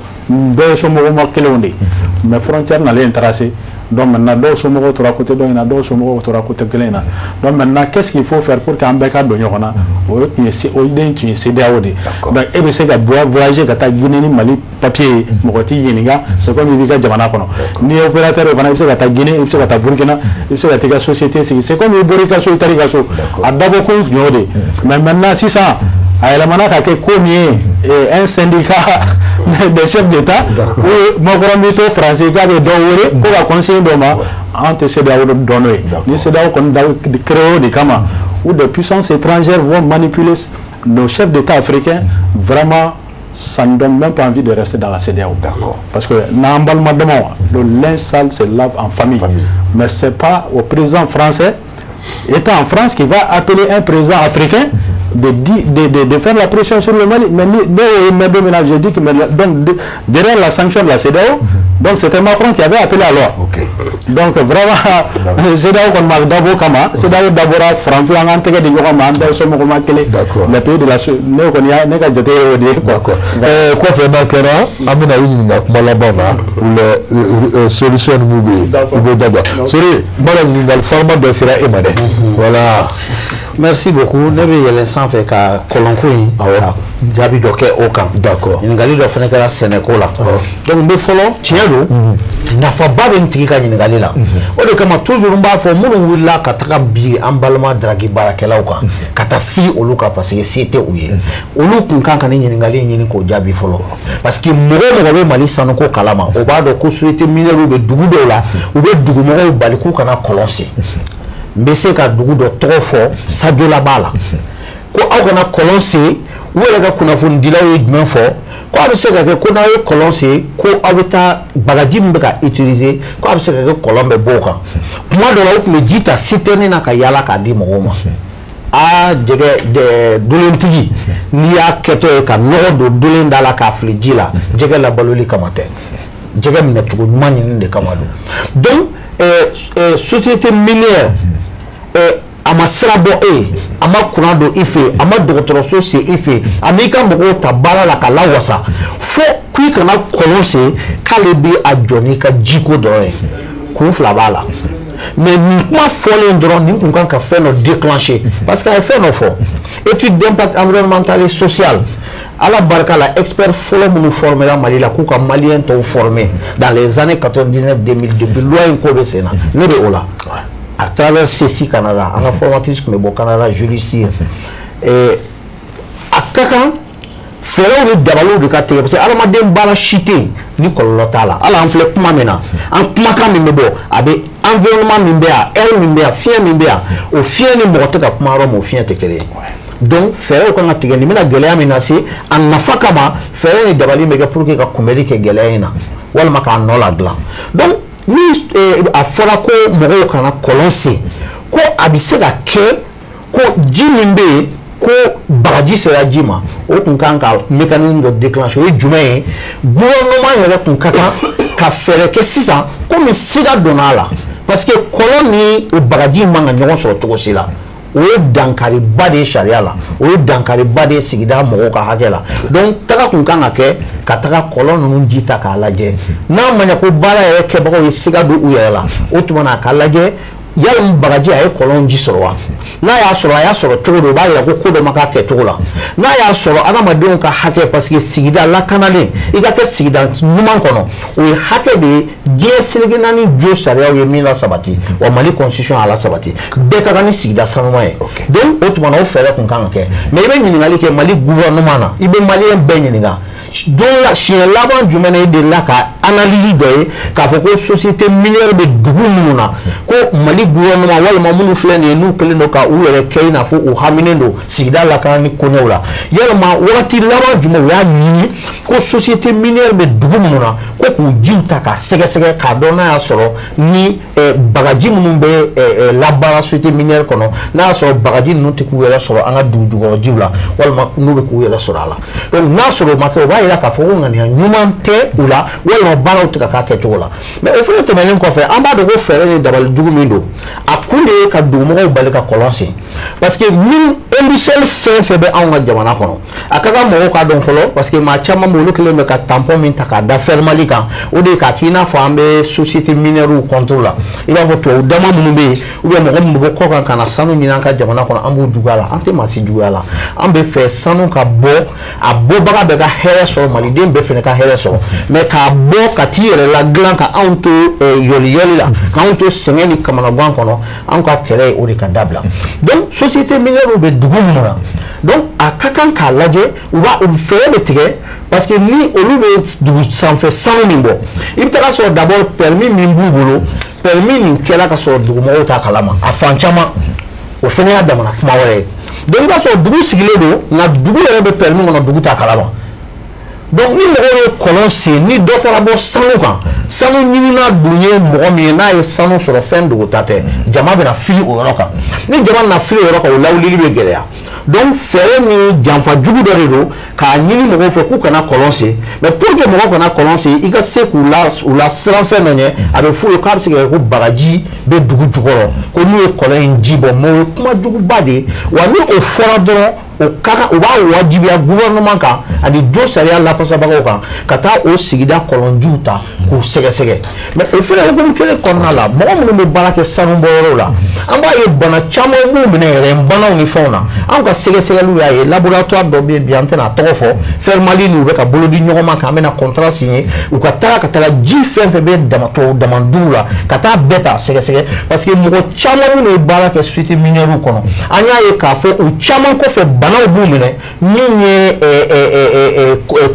bɛɛ ye somɔgɔma kelenw de ye, mais frontière nalen tracé. Donc maintenant dɔw somɔgɔw tora côté dɔ in na, dɔw somɔgɔw tora côté kelen in na. Donc maintenant qu'est-ce qu'il faut faire pour que an bɛɛ ka don ɲɔgɔn na? O tun ye o idée tun ye CEDEAO de ye. Donc e bɛ se ka voyager ka taa Guinée ni Mali papier ye, mɔgɔ t'i ɲininka, c'est comme i b'i ka jamana kɔnɔ. N'i ye opérateur ye fana, i bɛ se ka taa Guinée, i bɛ se ka taa Burkina, i bɛ se ka t'i ka société sigi, c'est comme i bɔra i ka so, i taara i ka so. A dabɔ kun tun y'o de ye. Mais maintenant sisan a yɛlɛmana ka kɛ ko min ye, un syndicat des chefs d'État ou Macron b'i to France k'a bɛ dɔ wele ko ka conseil dɔ ma, an tɛ CEDEAO dɔn n'o ye. Ni CEDEAO kɔni créé o de kama, où des puissances étrangères vont manipuler nos chefs d'État africains, vraiment ça ne donne même pas envie de rester dans la CEDEAO. Parce que n'an balima damaw, le linge sale se lave en famille. Mais c'est pas au président français étant en France qui va appeler un président africain de faire la pression sur le Mali. Mais j'ai dit que donc, derrière la sanction de la CEDEAO, donc c'était Macron qui avait appelé alors. Donc vraiment, CEDEAO qu'on m'a d'abord kama, CEDEAO d'abord français en tege de yoma anda so mo ma kele. Les pays de la ne ko ne ka jate o de quoi. D'accord. Quoi faire maintenant? Amina ɲininka kuma laban na pour les solutions ninnu bɛ yen. U bɛ dabila. Sori, n b'a la ɲininkali farima dɔ sera e ma dɛ. Voilà. Merci beaucoup. Ne bɛ yɛlɛn sanfɛ ka kɔlɔnko in ka jaabi dɔ kɛ o kan. D'accord. Ɲininkali dɔ fana kɛra sɛnɛko la. Donc n bɛ fɔlɔ tiɲɛ don, nafaba bɛ n tigi ka ɲininkali la. O de kama toujours n b'a fɔ minnu wulila ka taga bi an balima daraki baarakɛlaw kan, ka taa fi olu kan parce que se tɛ u ye. Olu kun kan ka nin ɲininkali in ɲini k'o jaabi fɔlɔ. Parce que mɔgɔ o mɔgɔ bɛ Mali sanuko kalama, o b'a dɔn ko société minière bɛ dugu dɔw la, u bɛ dugumɔgɔw bali k'u kana kɔlɔn sen. N bɛ se ka dugu dɔ tɔgɔ fɔ, Sadiola b'a la, ko aw kana kɔlɔn sen. U yɛrɛ ka kunnafonidilaw ye jumɛn fɔ? Ko a bɛ se ka kɛ ko n'aw ye kɔlɔn sen, ko aw bɛ taa bagaji min bɛ ka utiliser, ko a bɛ se ka kɛ kɔlɔn bɛ bɔ o kan. Kuma dɔ la, u tun bɛ ji ta citerne na ka yaala k'a di mɔgɔw ma. A jɛgɛ dolentigi n'i y'a kɛtɔ ye ka nɔgɔ don dolen da la k'a fili ji la, jɛgɛ labaloli kama tɛ, jɛgɛ minɛcogo ɲuman ɲini de kama don. Donc société minière a ma sira bɔ e ye, a ma courant don i fɛ yen, a ma dɔgɔtɔrɔso se i fɛ yen, a m'i ka mɔgɔw ta baara la ka lawasa, fo k'i kana kɔlɔn sen k'ale bɛ a jɔ n'i ka jiko dɔrɔn ye. Kun fila b'a la. Mais nin kuma fɔlen dɔrɔn, nin kun kan ka fɛn dɔ déclencher, parce que a ye fɛn dɔ fɔ, étude d'impact environnemental et social. Ala barika la, expert fɔlɔ minnu formera Mali la k'u ka maliyɛn tɔw former dans les années 99 2000, depuis loi in ko bɛ sen na, ne bɛ o la à travers CECI Canada, an ka formatrice tun bɛ bɔ Canada, juriste. A ka kan fɛɛrɛw ni dabaliw de ka tigɛ, parce que adamaden baara si tɛ yen ni kɔlɔlɔ t'a la. Hali an filɛ kuma min na, an kumakan min bɛ bɔ, a bɛ environnement min bɛ yan, air min bɛ yan, fiɲɛ min bɛ yan, o fiɲɛ ni mɔgɔ tɛ ka kuma yɔrɔ min, o fiɲɛ tɛ kelen ye. Donc fɛɛrɛw kan ka tigɛ, nin bɛna gɛlɛya min lase a nafa kama, fɛɛrɛ ni dabali bɛ kɛ pour que ka kunbɛli kɛ gɛlɛya in na walima k'a nɔ ladilan. Donc ni a fɔra ko mɔgɔw kana kɔlɔn sen, ko a bɛ se ka kɛ ko ji min bɛ yen ko bagaji sera ji ma, o tun kan ka mécanisme dɔ déclencher. O ye jumɛn ye? Gouvernement yɛrɛ tun ka kan ka fɛɛrɛ kɛ sisan, komi siga donna a la, parce que kɔlɔn ni o bagaji man ka ɲɔgɔn sɔrɔ cogo si la. O ye dankariba de ye sariya la, o ye dankariba de ye sigida mɔgɔw ka hakɛ la. Donc taga kun kan ka kɛ ka taga kɔlɔn ninnu ji ta k'a lajɛ, n'a ma ɲɛ ko baara yɛrɛ kɛbagaw ye siga don u yɛrɛ la, o tuma na a ka lajɛ yalima bagaji a ye kɔlɔn ji sɔrɔ wa? N'a y'a sɔrɔ, a y'a sɔrɔ cogo di? O b'a yira ko ko dɔ ma k'a kɛcogo la. N'a y'a sɔrɔ adamadenw ka hakɛ, parce que sigida lakanalen, i ka kɛ sigida ɲuman kɔnɔ, o ye hakɛ de ye diɲɛ seleke naani jo sariyaw ye min lasabati, wa Mali constitution y'a lasabati, bɛɛ ka kan ni sigida sanuman ye. Donc o tuma na o fɛɛrɛ kun kan ka kɛ. Mais i bɛ ɲininkali kɛ Mali gouvernement na, i bɛ maliyɛn bɛɛ ɲininka, don la siɲɛ laban jumɛn na e delila ka analyse dɔ ye k'a fɔ ko société minière bɛ dugu minnu na, ko Mali gouvernement walima minnu filɛ nin ye n'u kɛlen don ka u yɛrɛ kɛ i n'a fɔ u haminen don sigida lakana ni koɲɛw la, yalima wagati laban jumɛn u y'a ɲini ko société minière bɛ dugu minnu na ko k'u jiw ta k'a sɛgɛsɛgɛ k'a dɔn n'a y'a sɔrɔ ni bagaji minnu bɛ labaara société minière kɔnɔ, n'a y'a sɔrɔ bagaji ninnu tɛ k'u yɛrɛ sɔrɔ an ka dugu jukɔrɔ jiw la, walima n'u bɛ k'u yɛrɛ sɔrɔ a la. Donc n'a sɔrɔ o ma kɛ, o b'a yira k'a fɔ ko ŋaniya ɲuman tɛ u la, walima baaraw tɛ ka k'a kɛcogo la. Mais o fana tɛmɛnen kɔfɛ, an b'a dɔn ko fɛɛrɛ ni dabali jugu min don, a kun de ye ka dugumɔgɔw bali ka kɔlɔn sen, parce que min industriel fɛn fɛn bɛ anw ka jamana kɔnɔ, a ka kan mɔgɔw k'a dɔn fɔlɔ, parce que maa caman bɛ olu kɛlen bɛ ka tampon min ta k'a da Fermali kan, o de ye k'a k'i n'a fɔ an bɛ société minière contre la, i b'a fɔ tubabu dama minnu bɛ yen ou bien mɔgɔ minnu bɛ bɔ kɔkan ka na sanu ɲini an ka jamana kɔnɔ, an b'u juguya la. An tɛ maa si juguya la, an bɛ fɛ sanu ka bɔ, a bɔbaga bɛɛ ka hɛrɛ sɔrɔ, maliden bɛɛ fana ka hɛrɛ sɔrɔ. Mais k'a bɔ ka t'i yɛrɛ ladilan ka anw to yɔliyɔli la, k'anw to sɛgɛn ni kamanagan kɔnɔ, anw ka kɛlɛ ye o de ka dabila. Donc société minière bɛ dugu minnu na, donc a ka kan k'a lajɛ, u b'a fɛɛrɛ bɛ tigɛ, parce que ni olu bɛ dugu sanfɛ sanu min bɔ, i bɛ taga sɔrɔ d'abord permis min b'u bolo, permis nin kɛla ka sɔrɔ dugumɔgɔw t'a kalama a fan caman, o fana y'a damana kuma wɛrɛ ye. Donc i b'a sɔrɔ dugu sigilen don, nka dugu yɛrɛ bɛ permis kɔnɔ, dugu t'a kalama. Donc ni mɔgɔw ye kɔlɔn sen, ni dɔ taara bɔ sanu kan, sanu ɲinina dun ye mɔgɔ min ye, n'a ye sanu sɔrɔ fɛn dogota tɛ, jama bɛna fili o yɔrɔ kan. Ni jama bɛna fili o yɔrɔ kan, o lawulili bɛ gɛlɛya. Donc fɛɛrɛ ni janfa jugu dɔ de don k'a ɲini mɔgɔw fɛ k'u kana kɔlɔn sen. Mais pour que mɔgɔw kana kɔlɔn sen, i ka se k'u la siran fɛn dɔ ɲɛ, a bɛ f'u ye k'a bɛ se ka kɛ ko bagaji bɛ dugu jukɔrɔ, ko n'u ye kɔlɔn in ji bɔ. Mais o ye kuma juguba de ye, wa ni o fɔra dɔrɔn, o ka kan o b'a wajibiya gouvernement kan ani jo sariya lafasabagaw kan ka taa o sigida kɔlɔnjiw ta k'u sɛgɛsɛgɛ. Mais o fana hukumu kelen kɔnɔna la, mɔgɔ minnu bɛ baara kɛ sanubɔyɔrɔw la, an b'a ye bana caman b'u minɛ yɛrɛ banaw ni fɛnw na. Anw ka sɛgɛsɛgɛliw y'a ye, laboratoire dɔ bɛ yen bi, an tɛna a tɔgɔ fɔ, Fermali n'u bɛ ka bolo di ɲɔgɔn ma k'an bɛna contrat signer, u ka taga ji fɛn fɛn bɛ tubabu damadugu la, ka taa bɛɛ ta sɛgɛsɛgɛ, parce que mɔgɔ caman minnu ye baara kɛ société minière kɔnɔ, an y'a ye k'a fɔ u caman kɔfɛ banaw b'u minɛ min ye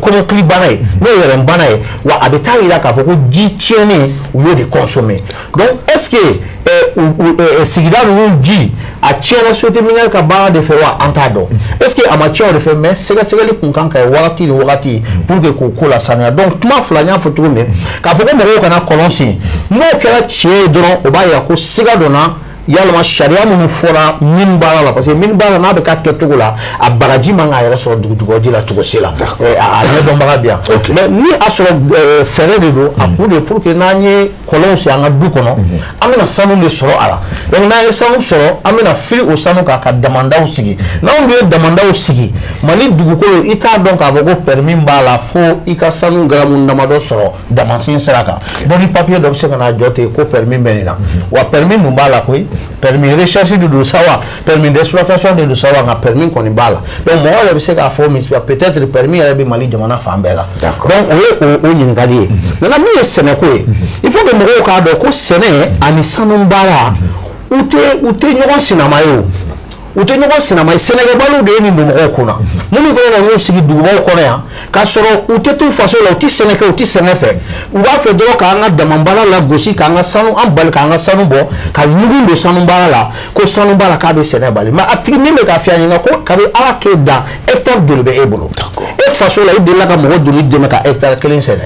kɔmɔkili bana ye, n'o ye yɛrɛbana ye, wa a bɛ taa yira k'a fɔ ko ji tiɲɛnen u y'o de consommer. Donc est ce que sigida ninnu ji a tiɲɛna société minière ka baara de fɛ wa? An t'a dɔn. Est ce que a ma tiɲɛ o de fɛ? Mais sɛgɛsɛgɛli kun kan ka kɛ wagati ni wagati pour que k'o ko lasaniya. Donc kuma fila n y'a fɔ cogo min, k'a fɔ ko mɔgɔw kana kɔlɔn sen, n'o kɛra tiɲɛ ye dɔrɔn, o b'a yira ko siga donna Yalima sariya minnu fɔra min baara la, parce que min baara n'a bɛ k'a kɛcogo la, a bagaji man k'a yɛrɛ sɔrɔ dugujukɔrɔji la cogo si la. A ɲɛdɔnbaga bɛ yan. Mais ni a sɔrɔ fɛɛrɛ de don, a kun de pour que n'an ye kɔlɔnw sen an ka du kɔnɔ, an bɛna sanu de sɔrɔ a la. Donc n'an ye sanu sɔrɔ, an bɛna fili o sanu kan ka damandaw sigi. N'anw dun ye damandaw sigi, Mali dugukolo i t'a dɔn k'a fɔ ko permis b'a la fo i ka sanu garamu damadɔ sɔrɔ damansen sira kan. Donc ni papier dɔ bɛ se ka na jɔ ten ko permis bɛ nin na. Wa permis dun b'a la koyi. Permis recherche de don sa wa, permis d'exploitation de don sa wa, nka permis kɔni b'a la. Donc mɔgɔ yɛrɛ bɛ se k'a fɔ peut-être permis yɛrɛ bɛ Mali jamana fan bɛɛ la. Donc o ye o ɲininkali ye. Maintenant min ye sɛnɛko ye, il faut que mɔgɔw k'a dɔn ko sɛnɛ ani sanu baara u tɛ ɲɔgɔn sinama ye o. U tɛ ɲɔgɔn sinama ye. Sɛnɛkɛbaliw de ye nin don mɔgɔw kunna. Minnu fana nana n'u sigi dugubaw kɔnɔ yan k'a sɔrɔ u tɛ t'u faso la, u tɛ sɛnɛ kɛ, u tɛ sɛnɛ fɛ. U b'a fɛ dɔrɔn k'an ka damanbaara lagosi, k'an ka sanu an bali k'an ka sanu bɔ, ka ɲugun don sanu baara la, ko sanu baara k'a bɛ sɛnɛ bali. Mais a tigi min bɛ k'a f'i ɲɛna ko kabi Ala k'e dan hectare joli bɛ e bolo? E faso la i delila ka mɔgɔ joli dɛmɛ ka hectare kelen sɛnɛ?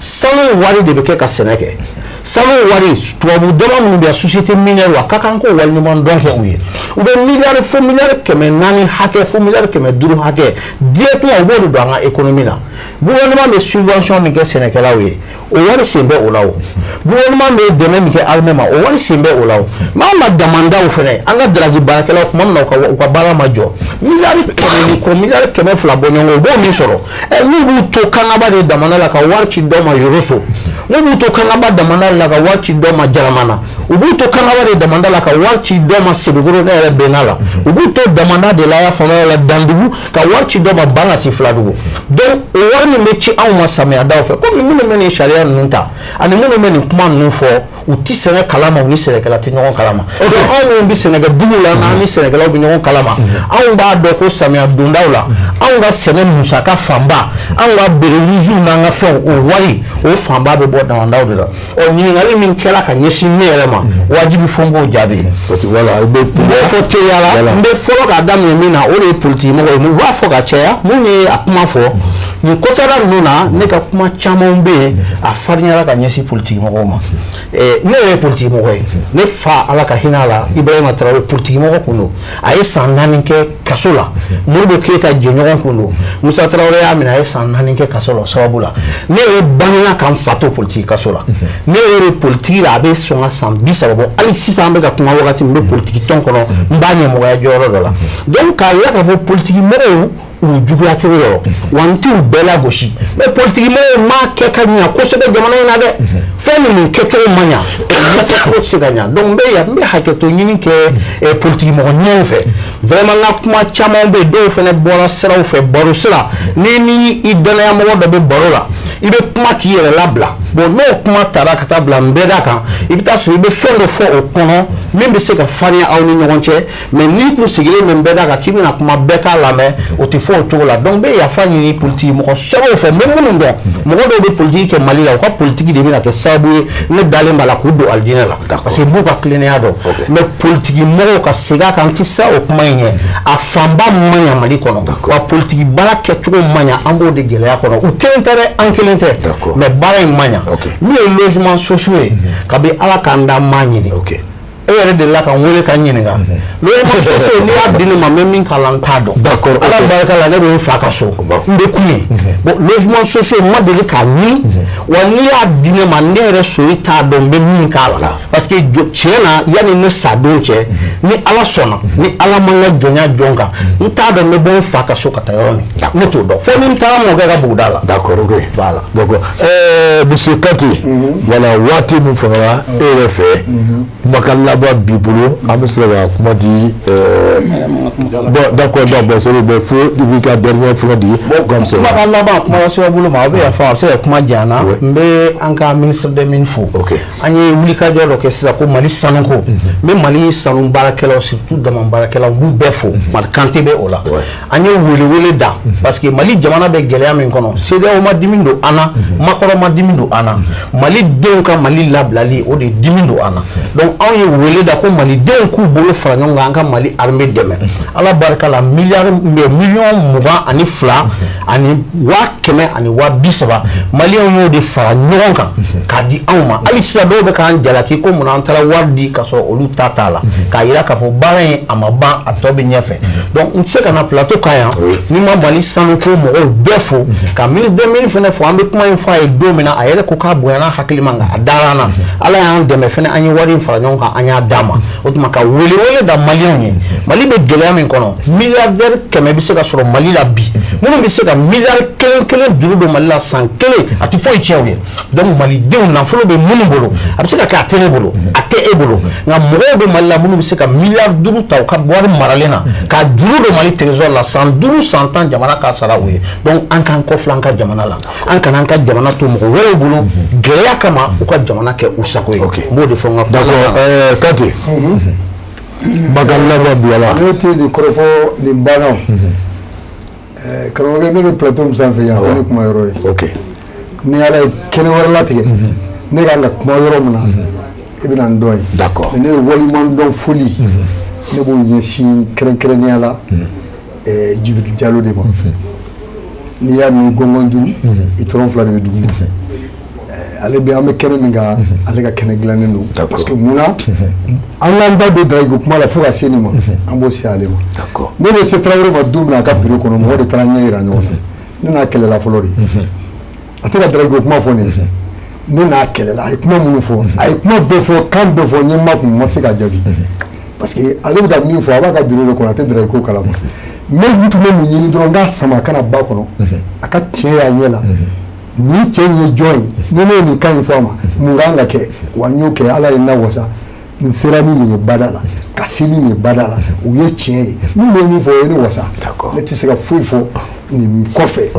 Sanu wari de bɛ kɛ ka sɛnɛ kɛ. Sanu wari tubabu dama minnu bɛ yan, société minière wa, ka kan k'o waleɲuman dɔn kɛ u ye. U bɛ miliyari fo miliyari 400 hakɛ fo miliyari 500 hakɛ directement u b'o de don an ka économie na. Gouvernement bɛ subvention min kɛ sɛnɛkɛlaw ye, o wari sen bɛ o la o. Gouvernement bɛ dɛmɛ min kɛ armée ma, o wari sen bɛ o la o. Mais an ka damandaw fɛnɛ, an ka daraki baarakɛlaw tuma min na u ka baara ma jɔ, miliyari 100 ni kɔ, miliyari 200 bɔ ɲɔgɔn kɔ, u b'o min sɔrɔ. N'u b'u to Kangaba de damanda la ka wari ci dɔ ma Yoroso, n'u b'u to Kangaba damanda la ka wari ci dɔ ma Jaramana, u b'u to Kangaba de damanda la ka wari ci dɔ ma Sebekoro, ne yɛrɛ bɛnna la, u b'u to damanda de la, y'a faamuya la, Dandugu, ka wari ci dɔ ma Bangasi Filadugu. Donc o wari min bɛ ci anw ma samiyɛdaw fɛ, komi minnu bɛ nin sariya ninnu ta ani minnu bɛ nin kuma ninnu fɔ, u ti sɛnɛ kalama, u ni sɛnɛkɛla tɛ ɲɔgɔn kalama. Donc anw minnu bɛ sɛnɛkɛ dugu la n'an ni sɛnɛkɛlaw bɛ ɲɔgɔn kalama, anw b'a dɔn ko samiya dondaw la, anw ka sɛnɛ musaka fanba, anw ka berewuruziw n'an ka fɛnw, o wari o fanba bɛ bɔ damandaw de la. Ɔ ɲininkali min kɛra ka ɲɛsin ne yɛrɛ ma, wajibi fo n k'o jaabi. Parce que voilà, i bɛ n b'o fɔ teliya la, n bɛ fɔlɔ k'a daminɛ min na, o de ye politiki mɔgɔ ye. U b'a fɔ ka caya, mun ye a kuma fɔ nin kɔsara ninnu na, ne ka kuma caman bɛ yen a farinyara ka ɲɛsin politiki mɔgɔw ma. Ne yɛrɛ ye politiki mɔgɔ ye. Ne fa Ala ka hinɛ a la, Ibrahima Traoré politiki mɔgɔ kun don. A ye san 4 kɛ kaso la. Modibo Keyita jɛɲɔgɔn kun don. Musa Traoré y'a minɛ, a ye san 4 kɛ kaso la o sababu la. Ne yɛrɛ bangena ka n fa to politiki kaso la. Ne yɛrɛ politiki la a bɛ sɔn ka san 30 bɔ. Hali sisan an bɛ ka kuma wagati min, n bɛ politiki tɔn kɔnɔ, n b'a ɲɛmɔgɔya jɔyɔrɔ dɔ la. Donc k'a yira k'a fɔ politiki mɔgɔw u juguya cogo yɔrɔ wa, n t'u bɛɛ lagosi. Mais politiki mɔgɔw m'a kɛ ka ɲa kosɛbɛ jamana in na dɛ. Fɛn min kɛcogo ma ɲa, ɲɛfɔcogo tɛ se ka ɲa. Donc n bɛ hakɛto ɲini kɛ politiki mɔgɔ ɲɛw fɛ. Vraiment n ka kuma caman bɛ yen, dɔw fana bɔra siraw fɛ, baro sira. Ni i danaya mɔgɔ dɔ bɛ baro la, i bɛ kuma k'i yɛrɛ labila. Bon n'o kuma taara ka taa bila n bɛɛ da kan, i bɛ taa sɔrɔ i bɛ fɛn dɔ fɔ o kɔnɔ min bɛ se ka farinya aw ni ɲɔgɔn cɛ. Mais n'i kun sigilen bɛ n bɛɛ da kan k'i bɛna kuma bɛɛ k'a lamɛn, o tɛ fɔ o cogo la. Donc n bɛ yafa ɲini politiki mɔgɔ sɛbɛw fɛ, n bɛ minnu dɔn, mɔgɔ dɔw bɛ politiki kɛ Mali la, u ka politiki de bɛna kɛ sababu ye ne dalen b'a la k'u don alijinɛ la, parce que n b'u ka tilennenya dɔn. Mais politiki mɔgɔw ka segin a kan, n tɛ se o kuma in ɲɛ, a fanba man ɲa Mali kɔnɔ. Wa politiki baara kɛcogo man ɲa, an b'o de gɛlɛya kɔnɔ. U kelen tɛ dɛ, an kelen tɛ, mais baara in man ɲa. Min ye logement sociaux ye, kabi Ala k'an da m'a ɲini. E yɛrɛ delila ka n wele ka n ɲininka. Logement sociaux n'i y'a di ne ma, n bɛ min k'a la n t'a dɔn. Ala barika la, ne bɛ n fa ka so, n bɛ kun yen. Bon logement sociaux n ma deli k'a ɲini, wa n'i y'a di ne ma, ne yɛrɛ sori t'a dɔn n bɛ min k'a la. Parce que tiɲɛ na, yanni ne sa don cɛ, ni Ala sɔnna, ni Ala ma n ka jɔnya jɔn kan, n t'a dɔn n bɛ bɔ n fa ka so ka taa yɔrɔ min, ne t'o dɔn. Fo ni n taara mɔkɛ ka buguda la. D'accord, ok. Voilà. D'accord. Monsieur Kante, voilà waati min fagara e yɛrɛ fɛ, kumakan laban b'i bolo, an bɛ sɔrɔ ka kuma di. Bon d'accord, donc bon c'est bon, fo i b'i ka dernière fɛngɛ di. Comme ça. Kumakan laban, kuma lase bolo ma, aw bɛ yafa, a bɛ se ka kuma janya na. N bɛ an ka ministre des mines fo. An ye wulikajɔ dɔ kɛ sisan ko Mali sanuko. N bɛ Mali sanu baarakɛlaw baarakɛlaw, surtout dama baarakɛlaw, n b'u bɛɛ fo. Mali Kante bɛ o la. An ye welewele da parce que Mali jamana bɛ gɛlɛya min kɔnɔ, CEDEAO ma dimi don an na, Macron ma dimi don an na, Mali denw ka Mali labilali o de dimi don an na. Donc anw ye wele da ko Malidenw k'u bolo fara ɲɔgɔn kan, an ka Mali armée dɛmɛ. Ala barika la, miliyari miliyɔn 22 130,000 Maliyɛnw y'o de fara ɲɔgɔn kan k'a di anw ma. Hali sisan dɔw bɛ k'an jalaki ko munna an taara wari di k'a sɔrɔ olu ta t'a la, k'a yira k'a fɔ baara in a ma ban, a tɔ bɛ ɲɛfɛ. Donc n tɛ se ka na plateau kan yan ni ma Mali sanuko mɔgɔw bɛɛ fo, ka ministre des mines fɛnɛ fo. An bɛ kuma in fɔ a ye don min na, a yɛrɛ ko k'a bonyana hakili ma, nka a dara an na. Ala y'an dɛmɛ fɛnɛ, an ye wari in fara ɲɔgɔn kan, an y'a d'a ma. O tuma ka welewele da Maliyɛnw ye, Mali bɛ gɛlɛya min kɔnɔ, milliardaire 100 bɛ se ka sɔrɔ Mali la bi, minnu bɛ se ka miliyari kelen kelen juru don Mali la san kelen, a tɛ foyi tiɲɛ u ye. Donc Malidenw, nafolo bɛ minnu bolo, a bɛ se ka kɛ a tɛ ne bolo, a tɛ e bolo, nka mɔgɔw bɛ Mali la minnu bɛ se ka miliyari 5 ta u ka wari maralen na k'a juru don Mali trésor la, san 5 san 10 jamana k'a sara u ye. Donc an k'an kɔfilɛ an ka jamana la, an kana an ka jamana to mɔgɔ wɛrɛw bolo gɛlɛya kama, u ka jamana kɛ u sago ye. N b'o de fɔ n ka kuma la. D'accord, Kante. Makan laban bilala. Ne tɛ nin kɔrɔfɔ nin banna o. Karamɔgɔkɛ, ne bɛ plateau min sanfɛ yan, o ye ne kuma yɔrɔ ye. Ok. Ni Ala ye kɛnɛ wɛrɛ latigɛ, ne kan ka kuma yɔrɔ min na, i bɛna n dɔn yen. D'accord. Mais ne ye waleɲuman dɔn foli, ne b'o ɲɛsin kɛrɛnkɛrɛnnenya la Djibril Diallo de ma. N'i y'a mɛn gɔngɔn duuru, i tɔrɔn fila de bɛ dugu ma. Ale bɛ an bɛ kɛnɛ min kan, ale ka kɛnɛ dilannen don. Parce que munna an k'an da don daraki kuma la fo ka se nin ma, an b'o se ale ma. D'accord. Ne bɛ se Tarawele ma don min na a ka bureau kɔnɔ, mɔgɔ de taara ɲɛ yira ɲɔgɔn na. Ne n'a kɛlɛla fɔlɔ de. A tɛ ka daraki kuma fɔ nin ye. Ne n'a kɛlɛla, a ye kuma minnu fɔ, a ye kuma bɛɛ fɔ, kan bɛɛ fɔ, n ye ma kun ma se k'a jaabi. Parce que ale bɛ ka min fɔ, a b'a ka bureau de kɔnɔ, a tɛ daraki ko kalama. Ne tun bɛ mun ɲini dɔrɔn, n k'a sama a kana ba kɔnɔ, a ka tiɲɛ y'a ɲɛ la. Nin cɛ in ye jɔn ye, ni ne ye nin kan in fɔ a ma, mun kan ka kɛ? Wa n y'o kɛ, Ala ye n lawasa, n sera ni nin ye bada la, ka se ni nin ye bada la, o ye tiɲɛ ye. Min bɛ min fɔ, o ye ne wasa. Ne tɛ se ka foyi fɔ nin kɔfɛ,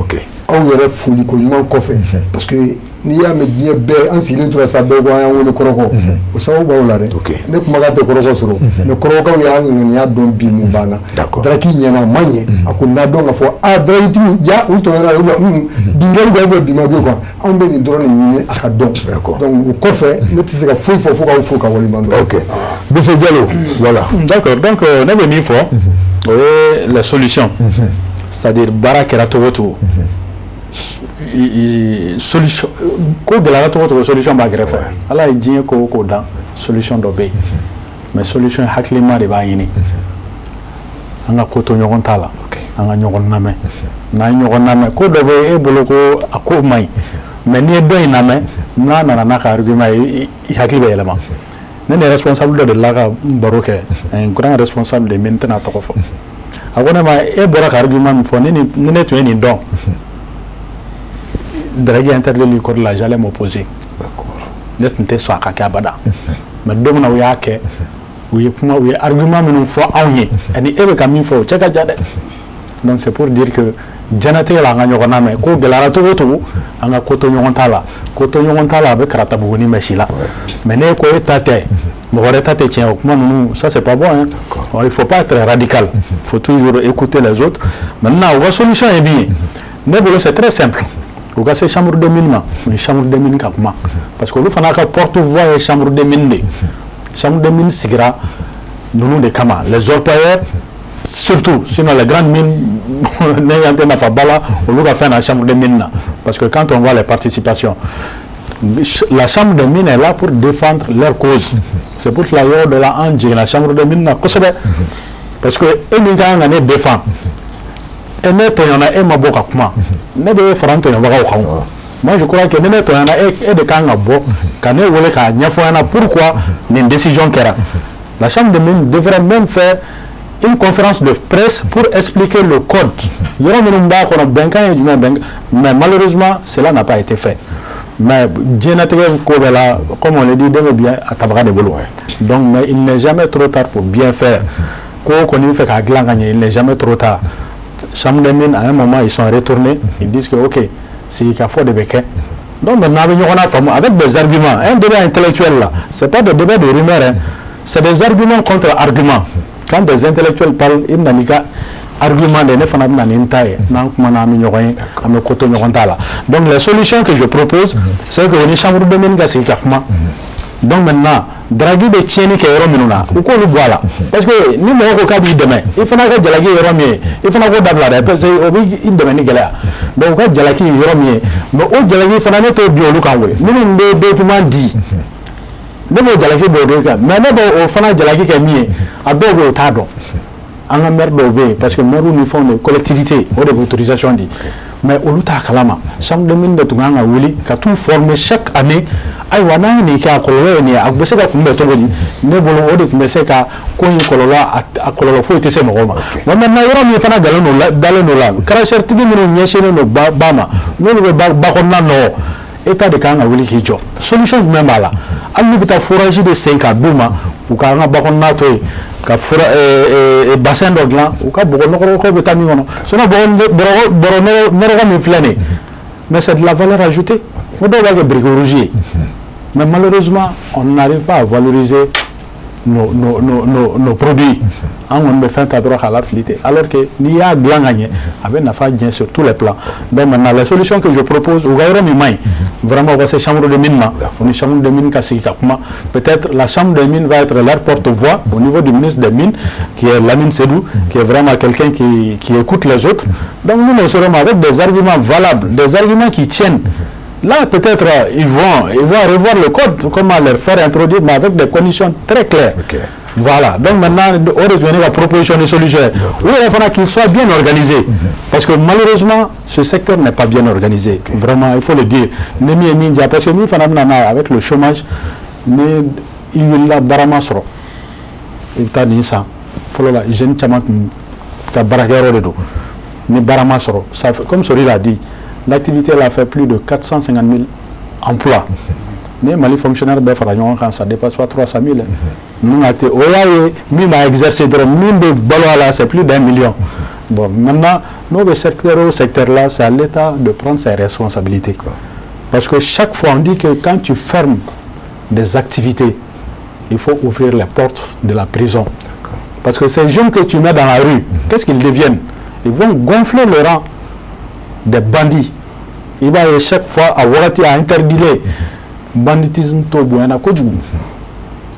aw yɛrɛ foliko ɲuman kɔfɛ, parce que n'i y'a mɛn diɲɛ bɛɛ, an sigilen tora sa, bɛɛ ko an y'an wele kɔrɔkɔ, o sababu b'aw la dɛ. Ne kumakan tɛ kɔrɔkɔ sɔrɔ, mais kɔrɔkɔkaw y'an ŋaniya dɔn bi mun b'an na. Daraki ɲɛna a ma ɲɛ, a ko n'a dɔn k'a fɔ a darakitigiw ja u tɔɲɔra, u bɛ binkɛli kɛ, u bɛ bin ma kan, anw bɛ nin dɔrɔn de ɲini a ka dɔn. Donc o kɔfɛ ne tɛ se ka foyi fɔ fo k'aw fo ka waleɲuman dɔn. Ok, Monsieur Diallo, voilà. D'accord, donc ne bɛ min fɔ, o ye la solution, c'est-à-dire baara kɛra cogo o cogo, solution ko gɛlɛyara cogo o cogo, solution b'a kɛrɛfɛ. Ala ye diɲɛ ko o ko dan, solution dɔ bɛ yen, mais solution hakilima de b'a ɲini. An ka ko to ɲɔgɔn ta la, an ka ɲɔgɔn lamɛn. N'an ye ɲɔgɔn lamɛn, ko dɔ bɛ e bolo ko a ko man ɲi, mais n'i ye dɔ in lamɛn, n'a nana n'a ka argument ye, i hakili bɛ yɛlɛma. Ne ni responsable dɔ delila ka baro kɛ, un grand responsable de min, n tɛna tɔgɔ fɔ. A ko ne ma, e bɔra ka argument min fɔ, ni ne tun ye nin dɔn, drague interdit l'école là, j'allais m'opposer. Ne tun tɛ sɔn a ka kɛ abada. Mais don min na u y'a kɛ, u ye kuma, u ye argument minnu fɔ anw ye, ani e bɛ ka min fɔ, o cɛ ka jan dɛ. Donc c'est pour dire que diɲɛlatigɛ la, an ka ɲɔgɔn lamɛn. Ko gɛlɛyara cogo o cogo, an ka ko to ɲɔgɔn ta la, ko to ɲɔgɔn ta la, a bɛ karata buguni mɛ si la. Mais n'e ko e ta tɛ, mɔgɔ wɛrɛ ta tɛ tiɲɛ, o kuma ninnu, ça c'est pas bon, hein. Il faut pas être radical, il faut toujours écouter les autres. Maintenant, u ka solution ye min ye, ne bolo c'est très simple. U ka se chambre de mine ma, u ye chambre de mine ka kuma, parce que olu fana ka porte-voix ye chambre de mine de. Chambre de mine sigira ninnu de kama, les orpailleurs surtout, sinon les grandes mines ne y'an tɛ nafa ba la olu ka fɛn na chambre de mine na, parce que quand on voit les participations, la chambre de mine est là pour défendre leur cause. C'est pour cela yɔrɔ dɔ la an jiginna chambre de mine na kosɛbɛ, parce que e min ka kan ka ne défend, e ne tɔɲɔna, e ma bɔ ka kuma, ne bɛ fara n tɔɲɔbagaw kan. Moi je crois que ni ne tɔɲɔna, e de kan ka bɔ ka ne wele k'a ɲɛfɔ ɲɛna pourquoi nin décision kɛra. La chambre de mine devrait même faire une conférence de presse pour expliquer le code. Yɔrɔ minnu b'a kɔnɔ, bɛnkan ye jumɛn bɛnkan, mais malheureusement cela n'a pas été fait. Mais diɲɛlatigɛ ko bɛɛ la, comme on le dit, den bɛ bien a tabaga de bolo. Donc mais il n'est jamais trop tard pour bien faire. Ko kɔni bɛ fɛ k'a dilan ka ɲɛ, il n'est jamais trop tard. Chambre des mines, à un moment, ils sont retournés, ils disent que ok, sigikafɔ de bɛ kɛ. Donc maintenant, a bɛ ɲɔgɔn na faamu avec des arguments, un débat intellectuel là, c'est pas des débats de rumeurs, hein. C'est des arguments contre arguments. Quand des intellectuels parlent, ils n'ont pas argument de ne fana bɛna ni n ta ye n'an kumana an bɛ ɲɔgɔn ye an bɛ ko to ɲɔgɔn ta la. Donc les solutions que je propose, c'est que o ni chambre de mine ka sigi ka kuma. Donc maintenant, drague bɛ tiɲɛni kɛ yɔrɔ minnu na, u k'olu bɔ a la, parce que ni mɔgɔ ko k'a b'i dɛmɛ, i fana ka jalaki ye yɔrɔ min ye, i fana k'o dabila dɛ, parce que o b'i dɛmɛ ni gɛlɛya. Donc u ka jalaki ye yɔrɔ min ye, mais o jalaki fana ne t'o bin olu kan koyi, minnu bɛ document di, ne b'o jalaki bɔ o de kan, mais ne b'o fana jalaki kɛ min ye, a dɔw bɛ yen o t'a dɔn. An ka maire dɔw bɛ yen, parce que maire ni fɛnw de collectivité o de bɛ autorisation di, mais olu t'a kalama. Chambre de mine de tun kan ka wuli ka t'u former chaque année. Ayiwa, n'an ye nin kɛ, a kɔlɔlɔ ye nin ye, a bɛ se ka kunbɛn cogo di? Ne bolo o de tun bɛ se ka ko in kɔlɔlɔ, a kɔlɔlɔ foyi tɛ se mɔgɔw ma. Bon, maintenant, yɔrɔ min fana dalen don la, dalen don la, cracheur tigi minnu ɲɛsinnen don ba ma, n'olu bɛ ba kɔnɔna nɔgɔ, État de kan ka wuli k'i jɔ. Solution jumɛn b'a la? Hali n'u bɛ taa forage de sen k'a d'u ma, u ka an ka ba kɔnɔna to yen, ka fura bassin dɔ dilan, u ka bɔgɔ nɔgɔkɔ bɛ taa min kɔnɔ. Sinon bɔrɔ nɔrɔgɔ min filɛ nin ye, mais c'est de la valeur ajoutée. Ko dɔw b'a kɛ brique rouge ye, mais malheureusement on n'arrive pas à valoriser nos produits. An kɔni bɛ fɛn ta dɔrɔn k'a lafili ten, alors que n'i y'a dilan ka ɲɛ, a bɛ nafa ɲɛ sur tous les plans. Donc maintenant, la solution que je propose, u ka yɔrɔ min man ɲi vraiment, u ka se chambre de mine ma, o ni chambre de mine ka sigi ka kuma. Peut-être la chambre de mine va être leur porte-voix au niveau du ministre des Mines, qui est Lamine Sedou, qui est vraiment quelqu'un qui écoute les autres. Donc nous, nous serons avec des arguments valables, des arguments qui tiennent. Là, peut-être, ils vont revoir le code, comment leur faire introduire, mais avec des conditions très claires. Voilà. Donc maintenant, on revient la proposition de solution. Oui, il faut qu'il soit bien organisé. Parce que malheureusement, ce secteur n'est pas bien organisé. Vraiment, il faut le dire. Parce que nous, avec le chômage, ni i wulila baara ma sɔrɔ, i bɛ taa nin san. Fɔlɔ la, jeune caman tun ka baarakɛyɔrɔ de don. Ni baara ma sɔrɔ, ça fait, comme Sori l'a dit, l'activité elle a fait plus de 450 000 emplois. Ni Mali fonctionnaire bɛɛ fara ɲɔgɔn kan, ça dépasse pas 300 000. Ninnu ka te o y'a ye min b'a exercer dɔrɔn, min bɛ balo a la, c'est plus d'1 million. Bon, maintenant, n'o bɛ secteur o secteur là, c'est à l'État de prendre ses responsabilités, parce que chaque fois on dit que quand tu fermes des activités, il faut ouvrir les portes de la prison, parce que ces jeunes que tu mets dans la rue, qu'est-ce qu'ils deviennent? Ils vont gonfler le rang des bandits. I b'a ye chaque fois a wagati a interdit banditisme taux bonyana kojugu,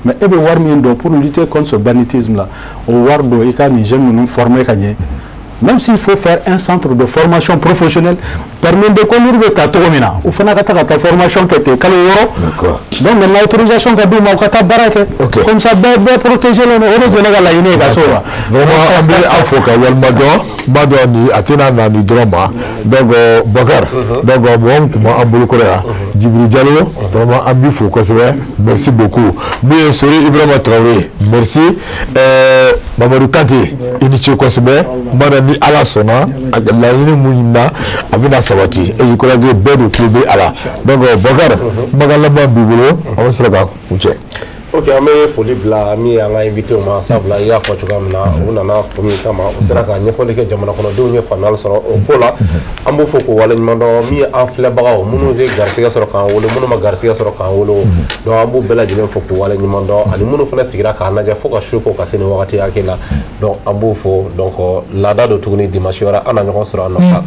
mais e bɛ wari min don pour lutter contre ce banditisme là, o wari don i ka nin jeunes ninnu former ka ɲɛ. Même s'il faut faire un centre de formation professionnelle, permis de conduire bɛ ta cogo min na, u fana ka taa ka taa formation kɛ ten kalo 6. Donc maintenant, autorisation ka d'u ma, u ka taa baara kɛ. Comme ça, bɛɛ bɛɛ protéger len don. O de tun ye ne ka laɲini ye ka s'o ma. Vraiment, an bɛ aw fo ka walima dɔn, n b'a dɔn nin a tɛna na nin dɔrɔn ma. Donc Bakar, donc mɔgɔ min tun b'an bolo kɔrɔ yan, Djibril Diallo, vraiment an b'i fo kosɛbɛ, merci beaucoup. Min ye Sori Ibrahima Traoré, merci. Mamadou Kante, i ni ce kosɛbɛ. N b'a dɔn ni Ala sɔnna, laɲini mun ɲinina, a bɛna sabati, et je crois que bɛɛ de tulo bɛ a la. Donc Bakar, kumakan laban b'i bolo, an bɛ sɔrɔ ka kuncɛ. Ok, an bɛ foli bila min ye an ka invité ma, sabula i y'a fɔ cogoya min na, u nana kun min kama, u sera ka ɲɛfɔli kɛ, jamana kɔnɔdenw ye faamuyali sɔrɔ o ko la. An b'u fo k'u waleɲuman dɔn. Min ye an filɛbagaw minnu ye garisɛgɛ sɔrɔ k'an wele, minnu ma garisɛgɛ sɔrɔ k'an wele, donc an b'u bɛɛ lajɛlen fo k'u waleɲuman dɔn, ani minnu fana sigira k'an lajɛ fo ka su ko ka se nin wagati hakɛ la, donc an b'u fo. Donc laada don tuguni, dimanche wɛrɛ an na ɲɔgɔn sɔrɔ an nɔ.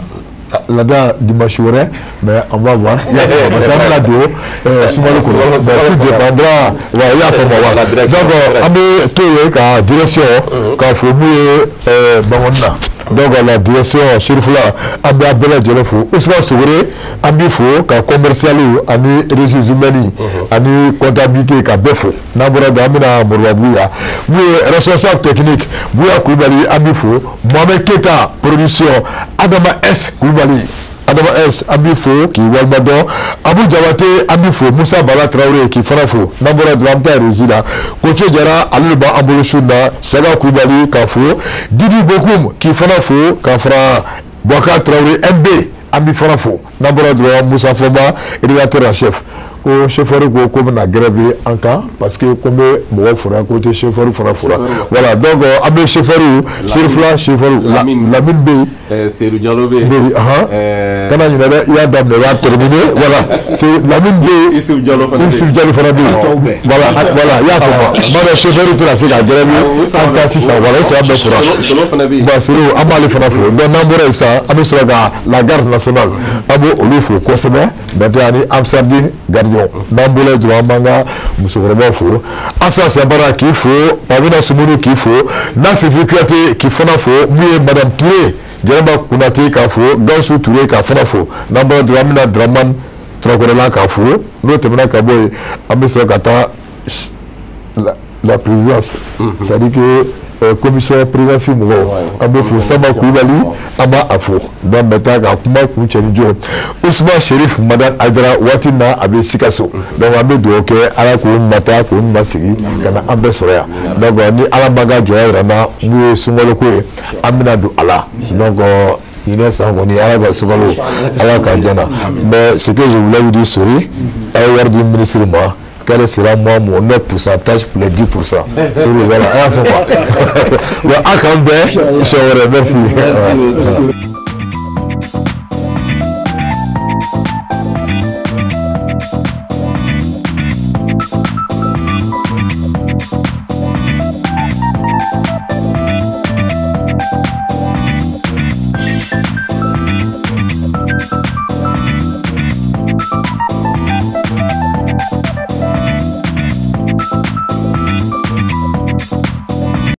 Laada dimanche wɛrɛ, mais on va voir, parce que an bɛna don sunkalo kɔnɔ, mais tout dépendra wa, i y'a faamu wa. Donc an bɛ to yen ka direction k'a fɔ mun ye Bankɔni na, donc la direction Serifula, an bɛ a bɛɛ lajɛlen fo. Ousmane Sogore, an b'i fo, ka commercial ani ressources humaines ani comptabilité ka bɛɛ fo. N'an bɔra don, an bɛna Moribabugu yan, mun ye responsable technique Buya Kulubali, an b'i fo. Mohamed Keta production, Adama S Kulubali, Adama S, an b'i fo k'i walima dɔn. Abu Jabate, an b'i fo. Musa Bala Traoré, k'i fana fo. N'an bɔra dɔrɔn, an bɛ taa régie la, Koce Jara, ale de b'an bolo su in na. Saga Kulubali k'a fo, Didi Bokum k'i fana fo, ka fara Boubacar Traoré MB, an b'i fana fo. N'an bɔra dɔrɔn, Musa Fɔnba, rédacteur en chef. Ko chauffeur ko bɛna grève an kan parce que ko n bɛ mɔgɔ fora ko tɛ chauffeur fana fora. Voilà, donc an bɛ chauffeur Serifula chauffeur Lamine bɛ yen. Seydou Diallo bɛ yen. Kana ɲinɛ dɛ, i y'a daminɛ i b'a terminer. Voilà, Lamine bɛ yen. Issouf Diallo fana bɛ yen. Issouf Diallo fana bɛ yen. Voilà, voilà, i y'a faamu. N b'a dɔn chauffeur tɛna se ka grève an kan sisan. Voilà, o saba bɛɛ fora. Solo fana bɛ yen. Bon, Solo an b'ale fana fo. Donc n'an bɔra yen sisan, an bɛ sɔrɔ ka la garde nationale an b'o olu fo kosɛbɛ. Maintenant ani Amsterdam gardien n'an bɔra yen dɔrɔn an b'an ka musokɔrɔbaw fo. Asa Sabara k'i fo, Pamina Sumunu k'i fo, Nasifu Kuyate k'i fana fo, mun ye Madame Touré Jɛnɛba Konate k'a fo, Gawusu Touré k'a fana fo. N'an bɔra dɔrɔn an bɛna Dramane Turakɔrɔla k'a fo. N'o tɛmɛna ka bɔ yen, an bɛ sɔrɔ ka taa la présidence, c'est-à-dire que commission présidence mɔgɔw an bɛ fo Samba Kulibali an b'a a fo. Donc maintenant ka kuma kuncɛ ni jɔn Ousmane Cherif Madani Aidara waati min na a bɛ Sikaso, donc an bɛ dugawu kɛ Ala k'o mata k'o masigi ka na an bɛɛ sɔrɔ yan. Donc ni Ala ma ka jɔnya yira n na mun ye sunkalo ko ye, an bɛna don a la. Donc ɲinɛ san kɔni Ala ka sunkalo Ala k'a jɛna. Mais ce que je voulais vous dire, Sori, a ye wari di ministre ma. Quel sera moi mon pourcentage pour les 10%. Voilà, merci.